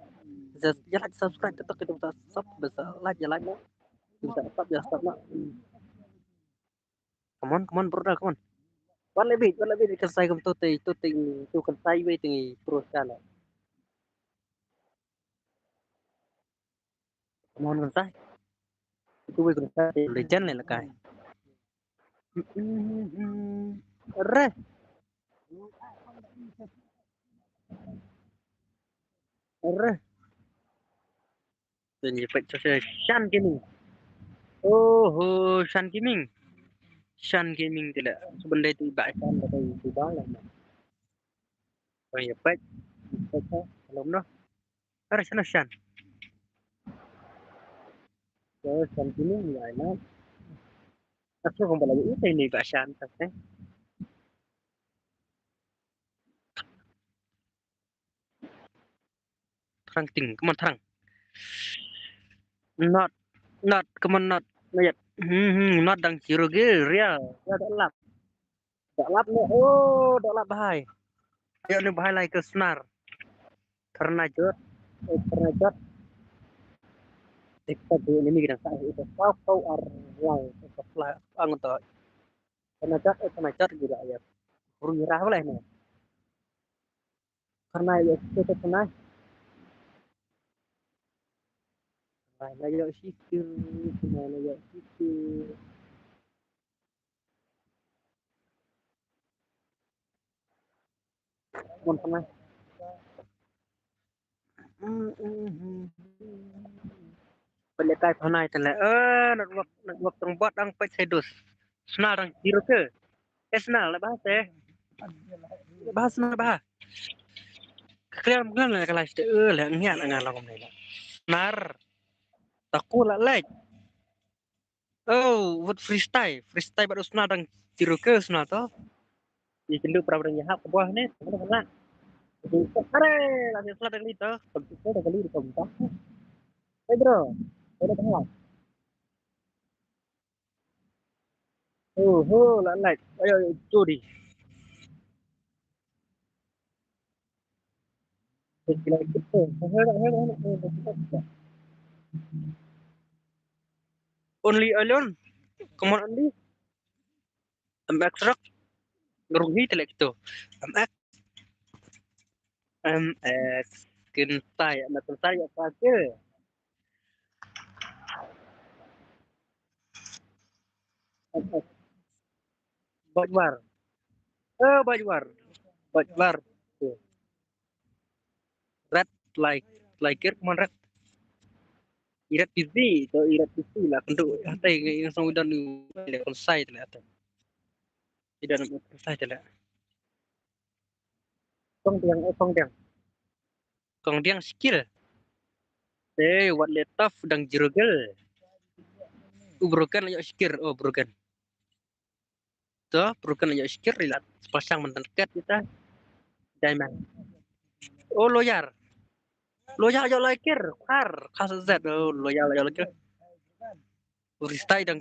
Just ïa like, subscribe TikTok, kita basa sub, basa like, ïa like noh. Kita basa sub, ïa sub noh. Come on, come on, brother, come on. Wat la bit, wat la bit, kynsai kumto te, to te, to kynsai wei te, pro shala. Come on, kynsai. Itu wei kynsai, legend le lakai. Re. Re. Tun ïa peit sa Shan Gaming. Oh, oh, Shan Gaming. Shan Gaming te la. Sebenarnya tu ba Shan ba tu ba la. Tun ïa peit. Peit sa. Belum noh. Are sana Shan. Shan Gaming ya na. Aku kong bala itu ini ba Shan sa. Thrang ting, come on, Thrang. Not, not, come on, not, not yet. Hmm, hmm, not dang zero ge, real. Ya, dak lap. Dak lap ne, oh, dak lap bahai. Ayo ne bahai lai ke Snar. Karena jot, eh, karena jot. Kita di ini kita sa itu kau kau ar lai ke fly ang to. Karena jot, eh, karena jot gila ya. Huru nyerah boleh ne. Karena ya itu karena. Karena ya sikir, karena ya sikir. Mon sana. Pele kai panai tele. Eh, network, network tong bot ang pet sedus. Snar ang zero ke. Eh, Snar lah bahas eh. Bahas Snar bahas. Kekelian kekelian lah kalau eh lah ngiat lah ngalong ni lah. Snar. Taku lah like. Oh, wat freestyle. Freestyle bad u Snar dang zero ke u Snar to. Ïa kynduh para dang ïahap ka bwah ne. Mana mana. Are, la sla dang li to. Pag tu dang li to. Hey bro. Ada tengah. Oh, ho, la like. Ayo, ayo, tu di. Only alone. Come on, Only. M X rock. Ngerung hi telek tu. M X. M X. Kentai, anak kentai ya pakai. M X. Bajwar. Eh, Bajwar. Bajwar. Red like, like it, come on, Red. Irat P C, to Irat P C lah, kynduh hatai ngi song idan ni le konsai le hatai. Idan konsai le. Kong Diang, eh, Kong Diang. Kong Diang sikir. Eh, wat le tough dang zero gel. U broken ayo sikir, oh broken. To, broken ayo sikir, ila pasang mentan ket kita. Diamond. Oh, loyar. Loyar ayo laikir, kar, kas zet, oh, loyar ayo laikir. Uristai dang,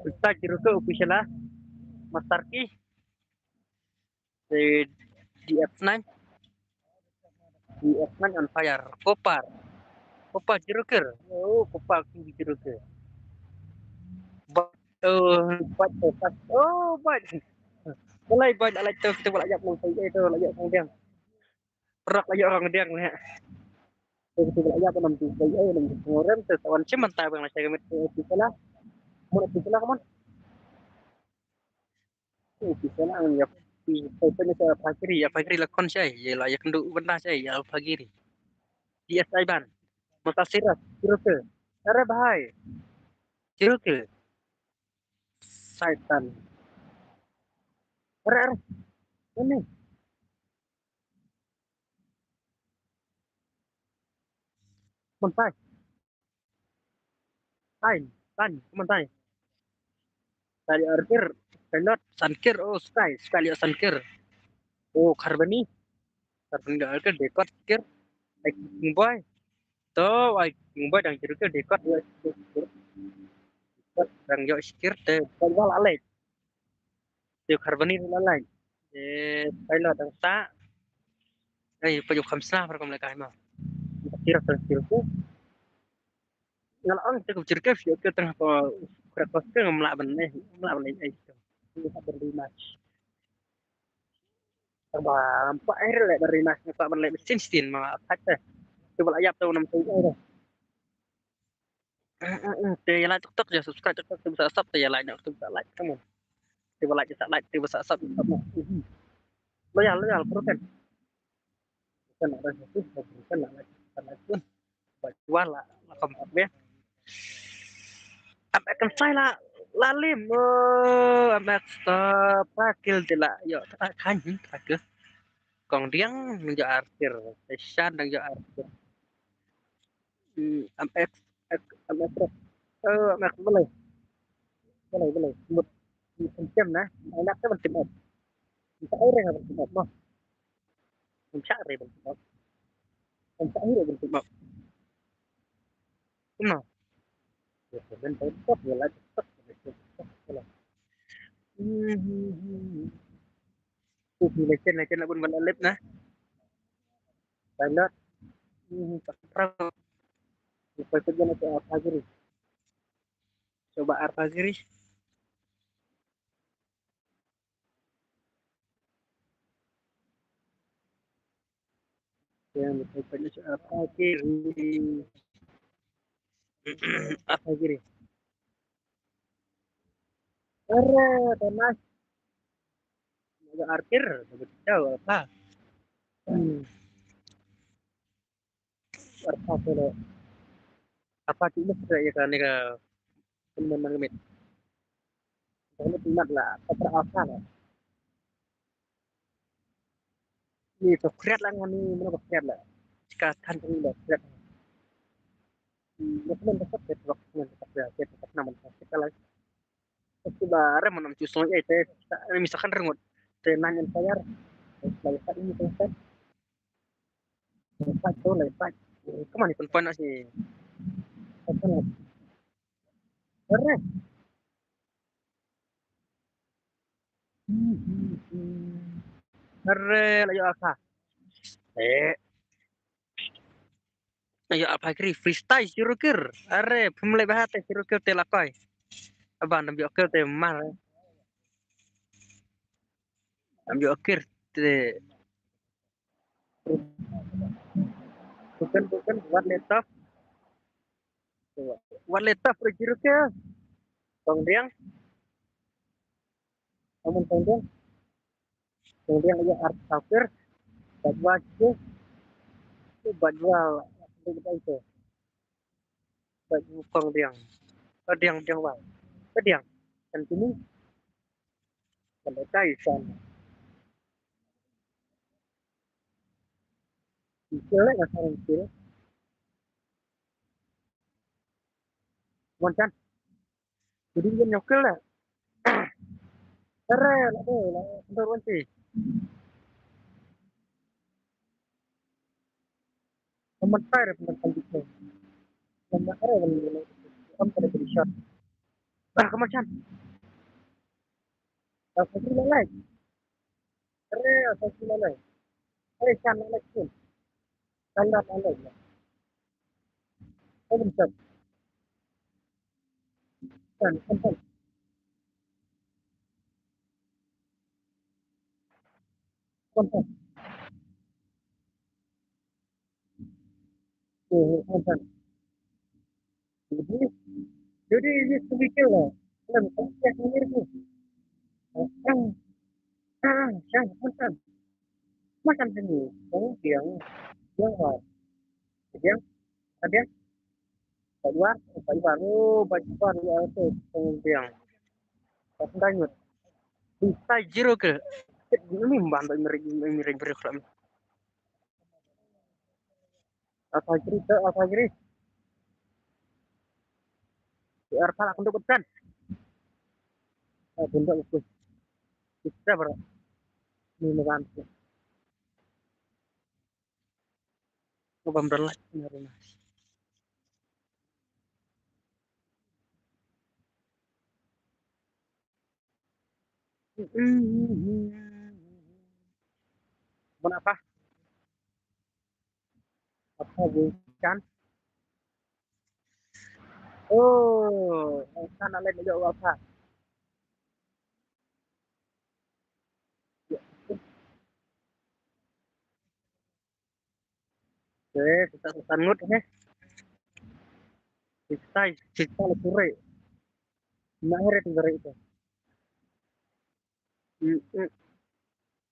uristai zero ke official lah. Master key. Eh, D F nine. D F nine on fire. Kopar. Kopar zero kill. Oh, Kopar zero kill. But, oh, but, oh, but, oh, but. Mulai but, alai tu kita boleh ajak mulai tu, lah ajak orang diang. Perak lah ajak orang diang ni. Tu kita boleh ajak dalam tu, eh, dalam tu pengorem tu, tawan cim mantap yang lah saya kemit tu, tu lah. Mun tu lah, mun. Ïa phi sa lang, ïa phi sa lang, ïa phi sa lang, ïa phi sa lang, ïa phi sa lang, ïa phi sa lang, ïa phi sa lang, ïa phi sa lang. Yes, Aiban. Mata siras, zero kill. Are bahai. Zero kill. Saitan. Are, are. Ini. Mun tai. Tan, tan, come on, tan. Tali arkir, pelot, sankir, oh, sky, sky liat sankir. Oh, karbani. Karbani da arkir, dekot kir. Ai, king boy. To, ai, king boy dang kir kir, dekot, dekot. Dang yo sikir, te, wal, wal, alai. Te karbani, alai. Eh, pilot dang sa. Ai, pa ju kham sna par kam le kai ma. Kira kan kira ku. Nga la ong te ku kira ke, kira tengah ko, kira ko ke ngam lah ban eh, ngam lah ban eh, eh. Ini tak beri mas. Ba, ba er le beri mas, ba ban le sin sin ma apa te. Coba lah yap tu nam tu eh. Eh, eh, eh, te ïa like tok tok, ïa subscribe tok tok, te ba sa sub, te ïa like tok tok, sa like, come on. Te ba like, sa like, te ba sa sub, sub. Loyal, loyal, pro kan. Kan ada satu, kan ada, kan ada. Ba jua la, la kom ap ya. Ap kan sai la, la lim, oh, ap stop, pakil de la, yo, ta kan hin, pakil. Kong Diang nang jo arkir, Shan nang jo arkir. Hmm, am ek, ek, am ek, eh, am ek, balei? Balei, balei? Mut, mut, kem na, anak tu mesti mut. Minta orang mesti mut, mah. Minta orang mesti mut. Minta orang mesti mut. Kumno? Ya, ben, ben, ben, ya, lah, cepat, cepat, cepat, cepat. Hmm, hmm, hmm. Uh, ni lecen, lecen nak pun balik lep nah. Pilot. Hmm, tak pernah. Lepas tu dia nak apa lagi ni? Coba apa lagi ni? Yang lepas tu nak apa lagi ni? Apa lagi ni? Ara, panas. Ada arkir, ada jauh apa? Hmm. Arpa solo. Apa tu mesti ya kan ni ka teman mana mit. Kalau tu mat lah, apa apa lah. Ni tu kreat lah ngani, mana tu kreat lah. Jika tan tu lah kreat. Hmm, macam mana tu kreat, waktu mana tu kreat, kreat tu nama tu kreat lah. Kiba rem nam chu song eh te, misalkan rengut te nine and fire. Lai pat ini te. Lai pat tu, lai pat. Come on, pun pun si. Pun pun. Arre. Arre, la ïoh aka. Eh. Ïoh apa kri freestyle sirukir. Arre, phim leh baha te sirukir te lakoi. Aban dam ïoh kir te mar. Dam ïoh kir te. Bukan, bukan, wat letap. Wat letap sirukir. Tong Diang. Amun Tong Diang. Tong Diang ïa ar sakir. Bajwa je. Bajwa. Bajwa Tong Diang. Diang, Diang wang. Diang. Kan sini. Kan dai san. Kil leh ngan sang kil. Mon kan. Jadi ïa nyokil leh. Ere, la dei, la kendor wan ti. Kaman tai re peman kali tu. Kaman ere wan ni. Kaman kada jadi shot. Ah, kaman chan. Kaman chan lalai. Ere, kaman chan lalai. Ere, chan lalai chan. Chan lalai. Kaman chan. Kan, kan, kan. Kan, kan. Oh, kan, kan. Jadi, jadi ini sedikit lah. Kan, kan, kan, ini tu. Ah, ah, ah, kan, kan, kan. Makan sini. Kan, yang, yang, ah. Yang, ada. Bajwar, Bajwar, oh, Bajwar, ya, tu, Tong Diang. Pas danyut. Bisa zero ke? Ini ban, ini ring, ini ring, ring, ring. Apa giri, tu, apa giri? Ar pala kunduk betan. Ah, kunduk betul. Kita ber-, ini makan. Ngabam dalat, ngabam nas. Mon apa? Apa bukan? Oh, kan ala ni apa? Eh, kita susah ngut ni. Kita, kita le kure. Nak heret kure itu. Hmm, hmm.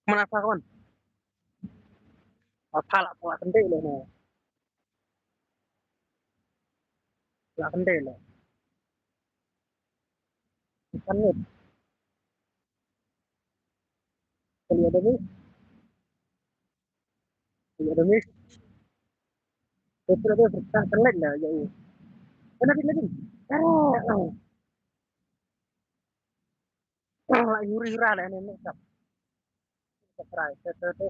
Mana apa, kawan? Apa lah, apa lah kendai lah ni. Lah kendai lah. Bukan ni. Kali ada ni. Kali ada ni. Betul ada berkah kelet lah ya. Kena lagi. Tarik. Oh. Lah yuri yura lah ni ni. Subscribe. Tu tu tu.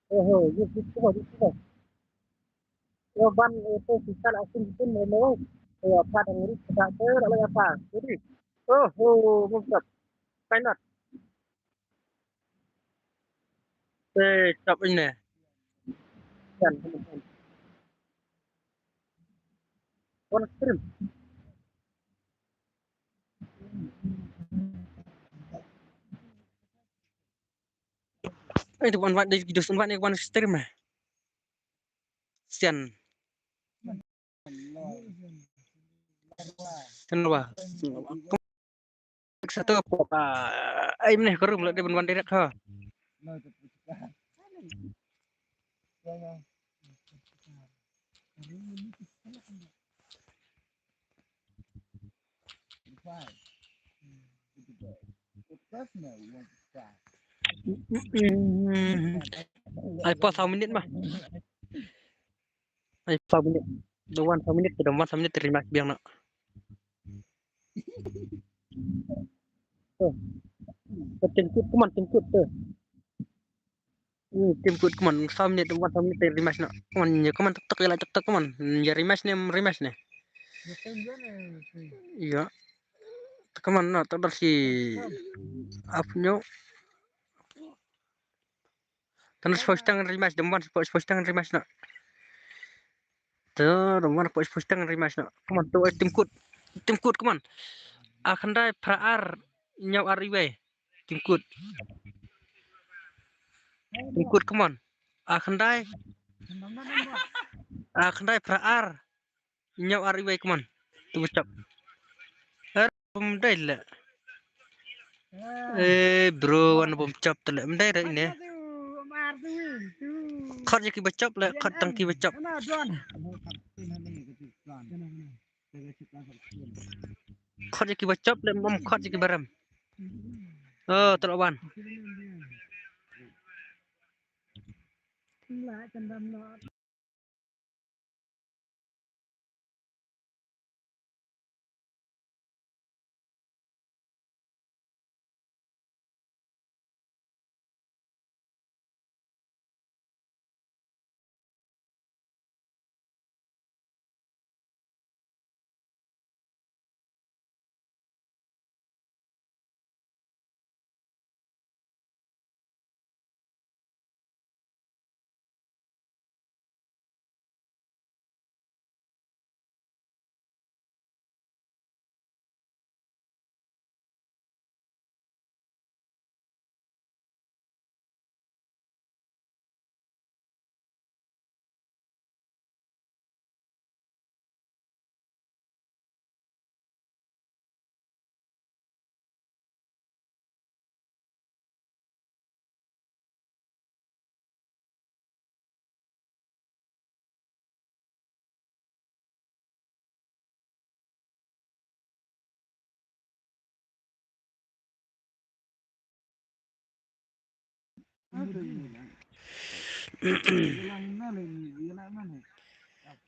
Oh, oh, yuk yuk cuba yuk cuba. Yo ban itu kita langsung itu mau. Yo apa dan ngurus kita tu lalu apa? Jadi. Oh, oh, mantap. Pilot. Eh, stop ini. Kan, kan, kan. One stream. Eh, tu one, one, dia just one, one stream eh. Sian. Kenapa? Satu apa? Ai mneh ke room lah dia ban wan direct ha. Ai pa saw minit mah. Ai, saw minit. Dah wan saw minit, dah wan saw minit, terima biang nak. Oh. Tim kut, come on, tim kut tu. Hmm, tim kut, come on, saw minit, dah wan saw minit, terima nak. Come on, ya, come on, tek tek ya lah, tek tek, come on. Ya, rematch ni, rematch ni. Ya. Come on, no, tak ada si. Apa nyo? Tang sipos tang rematch, dum wan sipos tang rematch na. Tu, dum wan sipos tang rematch na. Come on, tu, eh, tim kut. Tim kut, come on. A khyndai phra ar, hynñiew ar iwei. Tim kut. Tim kut, come on. A khyndai. A khyndai phra ar. Hynñiew ar iwei, come on. Tu ba chop. Her bym dei le. Eh, bro, wan bym chop te le. Ym dei re ine. Khot ïa ki ba chop le, khot tang ki ba chop. Khot ïa ki ba chop le, ym khot ïa ki ba rem. Oh, te la wan.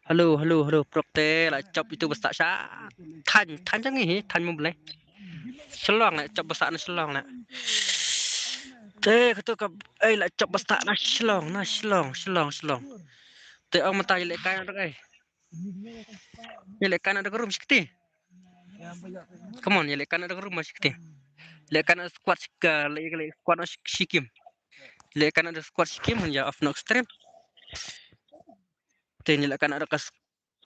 Hello, hello, hello, prok te la chop itu basta sha. Than, than jang hi, than mo blai. Shillong la chop basta na Shillong la. Te katu ka, eh, la chop basta na Shillong, na Shillong, Shillong, Shillong. Te ong mata ïalehkai na da kai. Ïalehkai na da ka room shikti. Come on, ïalehkai na da ka room shikti. Ïalehkai na squad shika, ïalehkai squad na shik-, shikim. Leh kan ada squad Sikkim hynja off nok stream. Te ngi leh kan ada ka s-,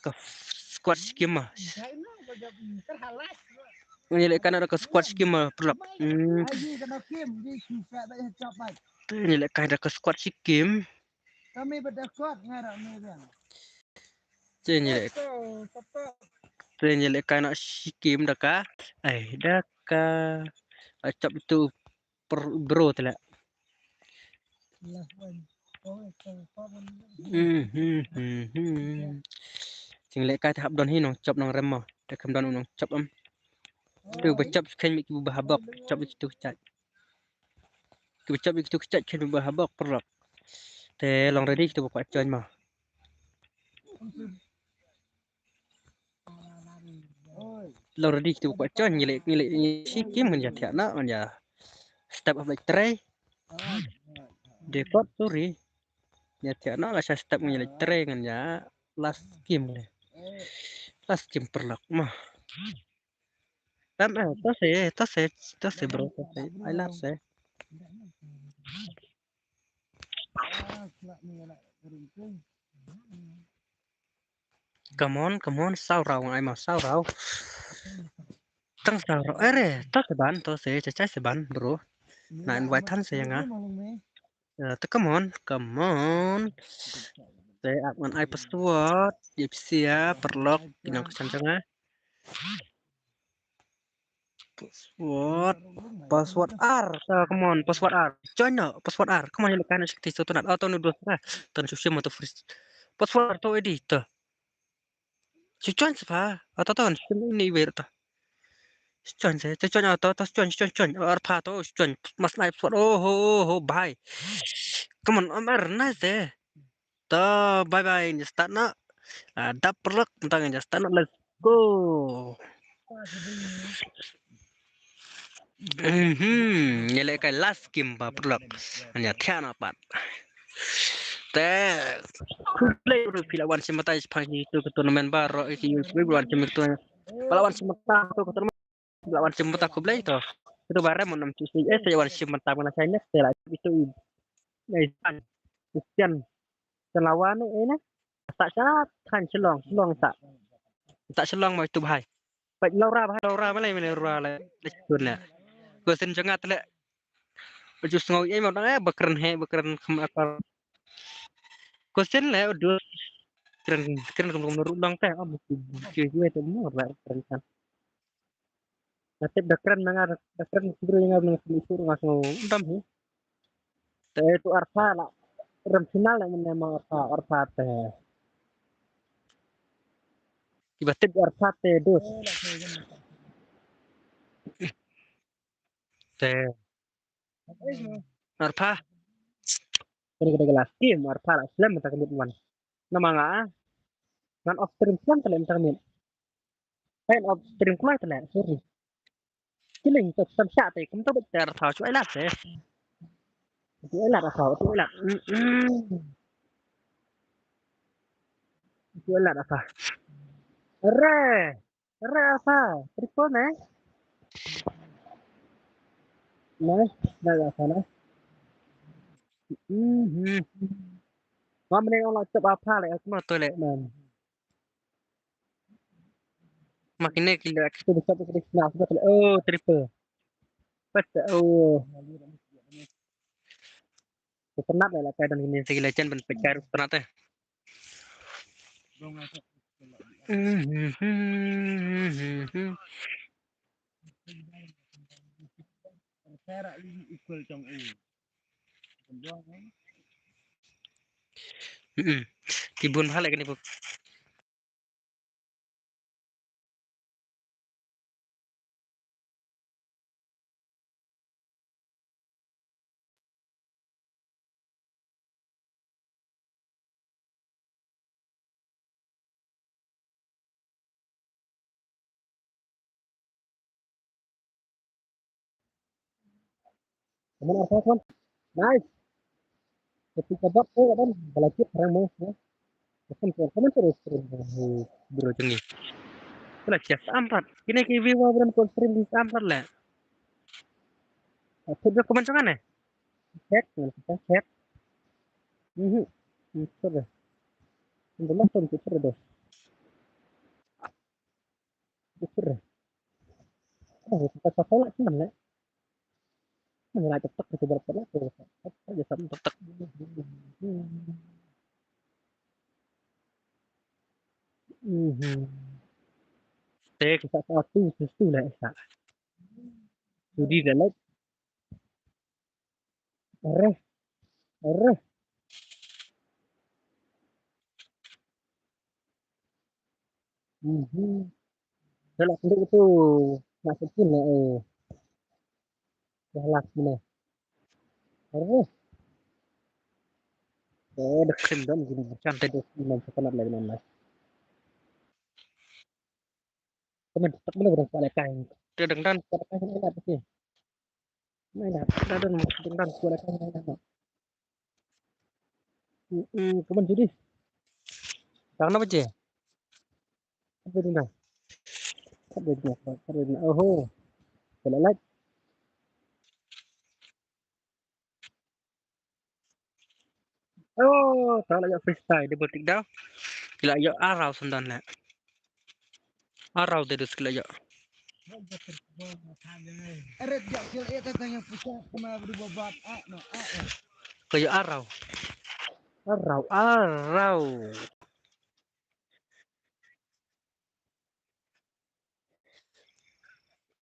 ka squad Sikkim ma. Ngi leh kan ada ka squad Sikkim ma, paralok. Hmm. Te ngi leh kan ada ka squad Sikkim. Te ngi leh, te ngi leh kan ada Sikkim da ka. Ai, da ka. Ai, chap tu per bro te leh. Hmm, hmm, hmm, hmm. Te ngi leh kai te hap don hi nongchop nongrem mo. Te kam don u nongchop em. Te ba chop khein mi ki ba habok, chop ki tu chach. Ki ba chop ki tu chach khein mi ba habok, paralok. Te long ready ki tu ba kwah join mo. Long ready ki tu ba kwah join, ngi leh, ngi leh, ngi Sikkim ngan ïa thiah noh, ngan ïa step up leh trei. Dei kot, sorry. Ïa thiah noh, la sa step ngan ïa leh trei, ngan ïa last game leh. Last game, paralok mo. Tam, eh, to se, to se, to se, bro, to se. Ai lad se. Come on, come on, saw raw ngai ma, saw raw. Tang saw raw. Ere, to se ban, to se, chai chai se ban, bro. Na invite than se ïa nga. Eh, te come on, come on. Te ak ngan ai password, ïa phi sia, paralok, ki nongkyrshan jong nga. Password. Password ar. Ah, come on, password ar. Join no, password ar. Come on, ïa leh kan shakti so tunat. Oh, to nu dos na. Tan shu shim to free. Password ar to edi to. Shu join sa pha. Oh, to, to, shim ni wer to. Shu join sa, shu join, oh, to, to, shu join, shu join, shu join. Oh, ar pha to, shu join. Mas nai password. Oh, ho, ho, bhai. Come on, am ar nice de. To, bye bye, ngi start noh. Ah, dap paralok, mynta ngi start noh, let's go. Mhm, ngi leh kai last game ba paralok. Ngi thiah noh pat. Te, khublei ruh phi la wan shim bynta shaphang ïa kito ki tournament baroh, ïa ki youth phi la wan shim bynta. Phi la wan shim bynta kito ki tournament. La wan shim bynta, khublei to. Kito ba rem mon nam tu si, eh, te wan shim bynta, mana sai next te la itu i. Ai san. Christian. San la wan, eh, na. Sa sa than Shillong, Shillong sa. Sa Shillong mo itu bhai. Peit Laura bhai, Laura malai, malai Laura le. Le chun le. Ko sin jong nga te le. Ju sngew ei mo dang, eh, ba kren he, ba kren kham akor. Ko sin le, udu. Kren, kren kum kum ruh long te, am ki ki te mo ba kren kan. Nga tip da kren na nga, da kren ki briew nga, nga sngewsih nga sngew dam hi. Te tu arpha la rem final la, mynne ma arpha, arpha te. Kiba tip arpha te dus. Te arpha. Kene kene last game arpha la slem ta kemit wan. Nama nga, ah? Ngan off stream slem ta lem ta kemit. Ngan off stream kloi ta lem, sorry. Kiling to sam sha te, kum to bet ter thaw, shu ai lad te. Shu ai lad thaw, shu ai lad. Mm, mm. Shu ai lad thaw. Re. Re apa? Triple ne? Ne, ne apa ne? Mhm. Wa mene ong la chop apa le, aku ma to le man. Makine kile aku tu bisa tu kena, oh, triple. Pas, oh. Ko pernah lah kai dan kine segi legend ban pecah terus pernah teh. Mm-mm. Ki bun bha le kane buk. Kaman arpha kaman. Nice. Tapi kabat ko kaman bala kit rang mo. Kaman ko kaman terus terus bro jengi. Kala kias ampat. Kine ki viewer bro ko stream di ampat le. Aku dia kaman jangan eh. Chat, ngan chat, chat. Mhm. Hmm, sorry. Ngan dah langsung ke sorry dah. Ke sorry. Oh, kita salah cuman lah. Mana lah cetak kita berapa lah. Kita salah cetak. Mhm. Tek sa satu susu lah sa. Judi dah lah. Arre. Arre. Mhm. Dah lah, tunduk tu. Nak sekin lah, eh. Dah lah, sini. Arre. Eh, dah krim dah, gini, macam tadi, sini, sekolah lagi, mana. Teman, tak boleh berangkat lekai. Dia dengdan, sekolah lekai, sini, enak, sini. Mai na, da don mo dang dan kuala kan na. Hmm, kaman judi. Tang na baje. Apa dang? Apa dang? Apa dang? Oho. Kala lait. Oh, ta la ïoh freestyle, double tick daw. Ki la ïoh arrow syndan leh. Arrow te dus ki la ïoh. Eret ïa ki la ïoh tang ïa pisa kena beri babat ah no ah. Ka ïoh arrow. Arrow, arrow.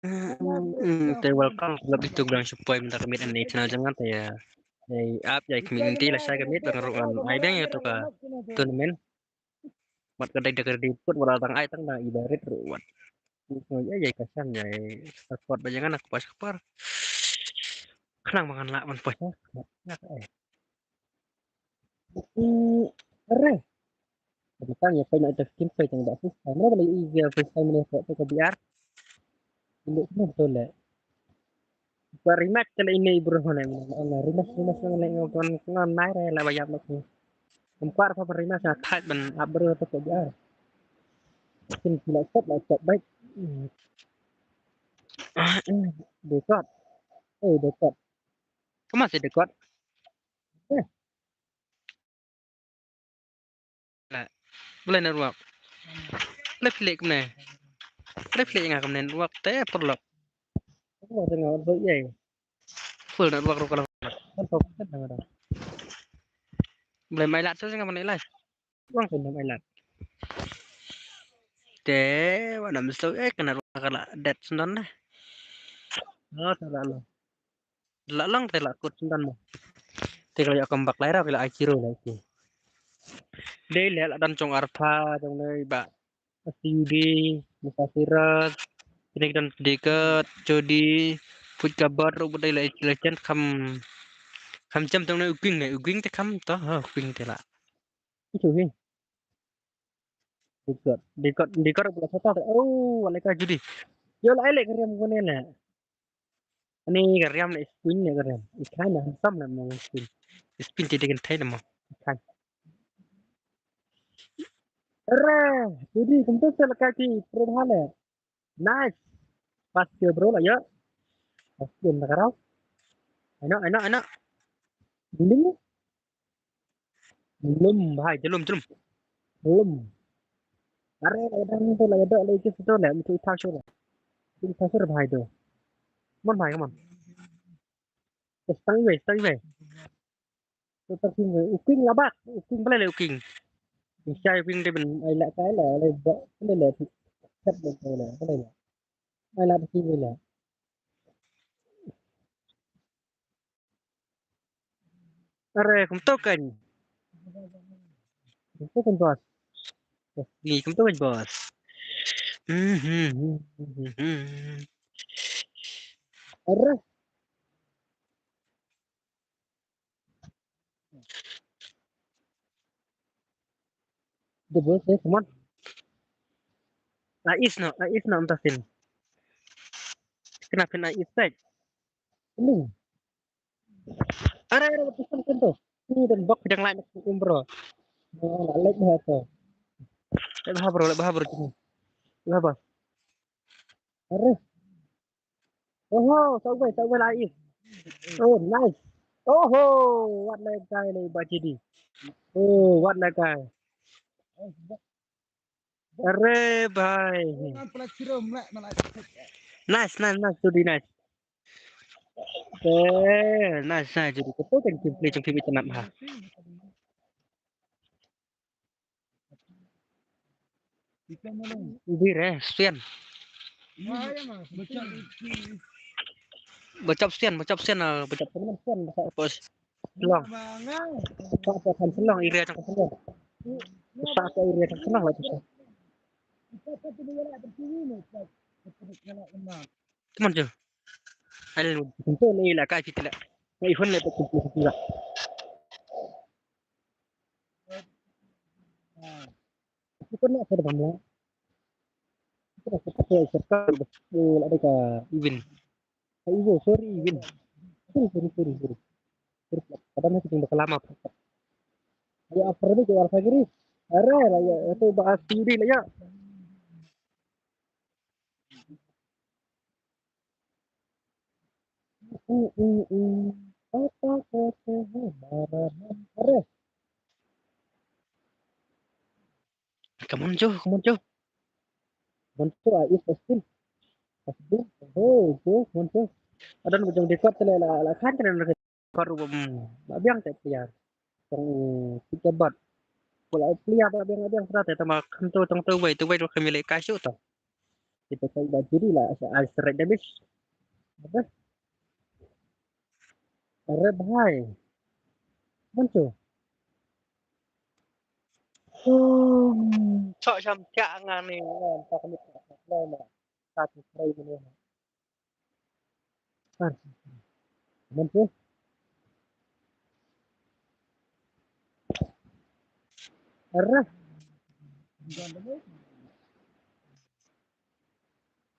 Mm, mm, te welcome club itu bilang supaya minta commit and channel jangan te ya. Ai ap ya community la shai commit bang ruan ai bang ya to ka tournament. Wat ka dai da ka diput wala tang ai tang da ibarit ruan. Ya ya ka san ya support ba jangan aku pas kepar. Kenang mangan la man pas ya. Ya eh. Hmm, re. Tang ya pay na ita skin pay tang da first time. Mana boleh iya first time ni ko ko biar. Ini semua betul le. Ko rematch kali ini bro ne. Ana rematch rematch nang le ngon ngon nai re la bayap lok ni. Kum kwar pa rematch na thaj ban ap bro to ko biar. Skin kila stop la stop baik. Dekot. Eh dekot. Kama si dekot. Eh. Boleh network. Boleh pilih kumne. Boleh pilih nga kumne network te perlok. Full network rupa lah. Boleh mailat so singa mana ilai. Uang kena mailat. Te wana mesti eh kena rupa kala dead sendan deh. Oh salah lo. La lang te la kut syndan mo. Te ka la ïa kam bak lai ra ki la ai kiro la ki. Dei le la dan jong arpha jong ne ba. Asiyudi, Musafirat, kine ki dan Dekat, Jodi, Put Kabat, ro budai la ki la chen kam kam jam jong ne Uking ne Uking te kam to ha Uking te la. Itu hi. Dekat, Dekat, Dekat ro budai sata. Oh, alai ka Jodi. Yo la ai le kariam ko ne le. Ani ka riam le spin ne ka riam. I kind of handsome le mo spin. Spin ti degen thai le mo. I kind. Re, jadi kumtu se la ka ki pro bha le. Nice. Pas ke bro la ya. Pas ke na karau. Ayo, ayo, ayo. Dulu. Lum bhai, jalum, jalum. Lum. Are la dang tu la dok la ikis tu la mutu ithak shu la. Ithak shu bhai tu. Mon bhai, mon. Stang iwei, stang iwei. Tu tak sing iwei. Uking la bak, uking bela le uking. Isai uking de ben ai la kai la le ba le le. Kat le le le. Ai la sing iwei la. Are kumto kan. Kumto kan bos. Ni kumto kan bos. Are. The bos eh, come on. Ais no, ais no, entasin. Kenapa na ais tak? Ini. Are, are, pesan kan tu. Ini dan bok yang lain aku bro. Nah, like bha tu. Like bha bro, like bha bro sini. Like bha. Are. Oh, sawai, sawai la ais. Oh, nice. Oh ho, what a guy, le Bajidi. Oh, what a guy. Are bhai. Nice, nice, nice, Jodi, nice. Eh, nice, nice, Jodi. Kata kan gameplay jong phi ba itynnad bha. Ubi re, Sian. Bachap Sian, bachap Sian, ah, bachap Sian, Sian, bachap Sian. Shillong. Sa sa kan Shillong, area jong Shillong. Sa sa area jong Shillong lah tu. Come on, Jo. Ai, lu, tentu ni lah kai kita lah. Ai, hun lah tu, tu, tu, tu, lah. Kita nak ke depan lah. Kita nak ke depan, kita nak ke depan, kita nak ke depan. Iwin. Iwin, sorry, Iwin. Sorry, sorry, sorry, sorry. Sorry, kadang kita tinggal kelama. Ya, apa ni, jual lagi ni? Are lah ya, itu bahas tinggi lah ya. Mm, mm, mm. Apa kata barang? Are. Come on, Jo, come on, Jo. Come on, Jo, ah, is still. Is still. Oh, Jo, come on, Jo. Adan bujang dekat tele la la kan kan dekat ru bam. Ba biang te pia. Tong kita bat. Pula pia ba biang biang sra te tama kan tu tong tu wei tu wei tu kami le kasu tu. Kita kai ba jiri la ai seret debis. Apa? Are bhai. Mantu. Hmm. Chok sham chak ngan ni ngan tak ni tak ni. Tak ni. Mantu. Are.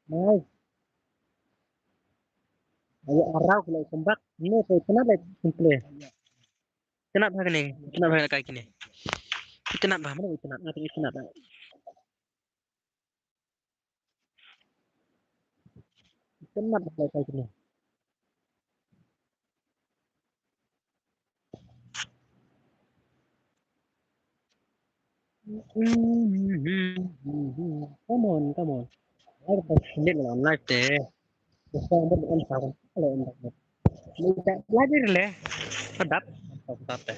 Nice. Ayo arau kena sembak. Ini saya kena lagi simple. Kena apa ni? Kena apa lagi kini? Kena apa? Mana kena? Nanti kena apa? Kena apa lagi kini? Come on, come on. Live, live, live te. Bisa buat on sound. Kalau on sound. Minta belajar le. Sedap. Sedap te.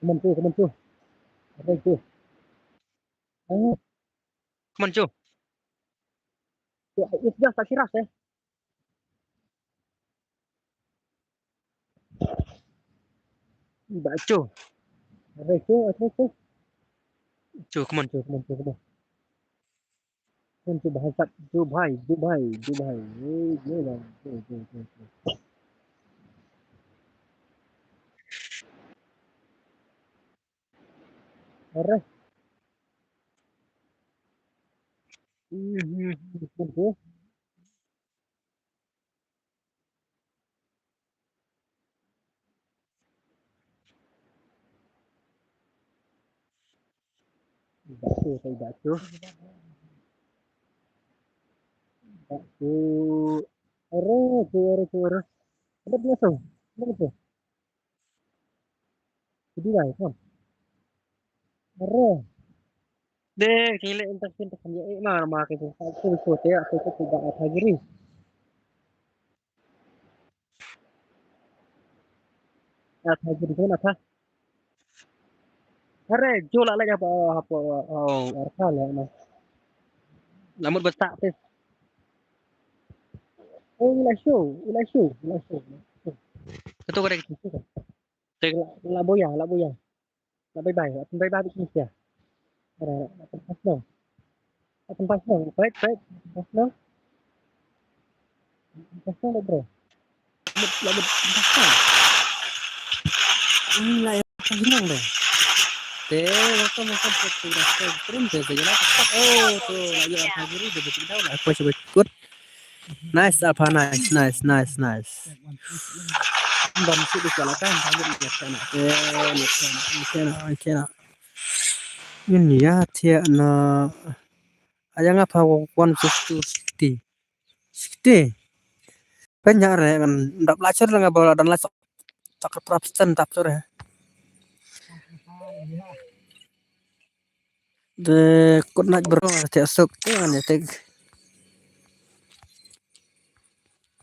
Come on, Jo, come on, Jo. Come on, Jo. Come on, Jo. Jo, it's just a kiras, eh. Ba Jo. Are Jo, are Jo. Jo, come on, Jo, come on, Jo, come on. Come on, Jo, bhai, sat, Jo, bhai, Jo, bhai, Jo, bhai. Eh, Jo, bhai, Jo, Jo, Jo, Jo. Are. Mhm, mhm, mhm. Batu, saya batu. Batu. Ere, tu, ere, tu, ere. Ada dia tu. Ada tu. Jadi lah, kan? Ere. Deh, kini le entak entak kan ya, eh, mar mar ke tu. Aku tu tu ya, aku tu tidak apa giri. Apa giri tu apa? Are, Jo la la ya apa apa, oh, arsa la na. Lamut besar tu. Oh, ila show, ila show, ila show. Kata kau dah gitu kan. Saya la, la boya, la boya. La bye bye, la bye bye bikin sia. Ada, la tempat dong. La tempat dong, baik, baik, la tempat dong. La tempat dong, bro. La, la, la tempat dong. Ini lah yang paling senang deh. Te, makan, makan, satu rasa, turun, saya jalan, oh, tu, la ya, apa diri, dia betul dah, la, apa cuba ikut. Nice, Alpha, nice, nice, nice, nice. Ban shu di kala kan, ban shu di kala. Eh, ni kena, ni kena, ni kena. Ini ya, tiak na. Ayang apa one fifty, sixty. Sixty. Kan nyare kan dap lacur lang ba dan lacur. Tak perapsen dap sore. De kut naj bro, te suk te kan ya te.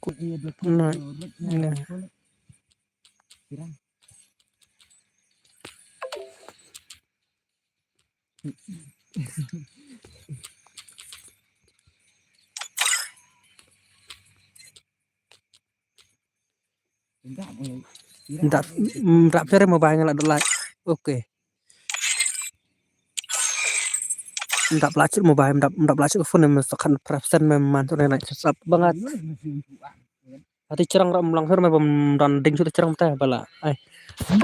Kut naj. Ndap, ndap sore mobile nga la doh like. Okay. Ndap lacur mobile, ndap, ndap lacur phone em sa khan perapsen mem man tu na sap bangat. Hati cerang ram lang sore mem don ding su cerang ta bala. Ai.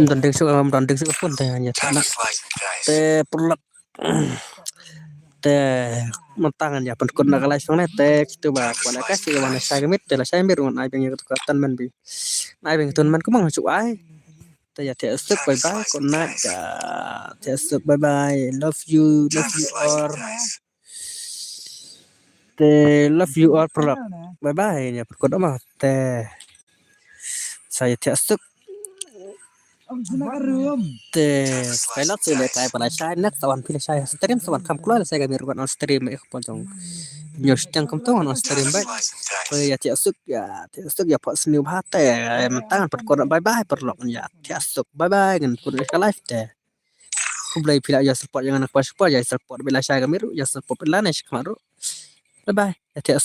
Don ding su, don ding su phone ta ya ta na. Te perlak. Te mentang ya pen kut na kalai sang ne te kitu ba kwala ka si wan sa gamit te la sa mir ngon ai beng ya tu ka tan man bi. Ai beng tun man kumang su ai. Te ya te suk bye bye kut na ya te suk bye bye. Love you, love you all. Te love you all perlak. Bye bye ya pen kut ma te. Sa ya te suk. Te kai lak sile kai pala shai next tawan pila shai stream sawan kam kloi la shai kami rukat on stream eh pon jong. Nyo shiteng kam tong on stream bai. Te ya te suk ya te suk ya pot sniu bha te mentang pat kor bye bye perlok ya te suk bye bye ngan put ka live te. Khublei pila ya support yang anak pas support ya support bila shai kami ru ya support bila ne shik maru. Bye bye ya te suk.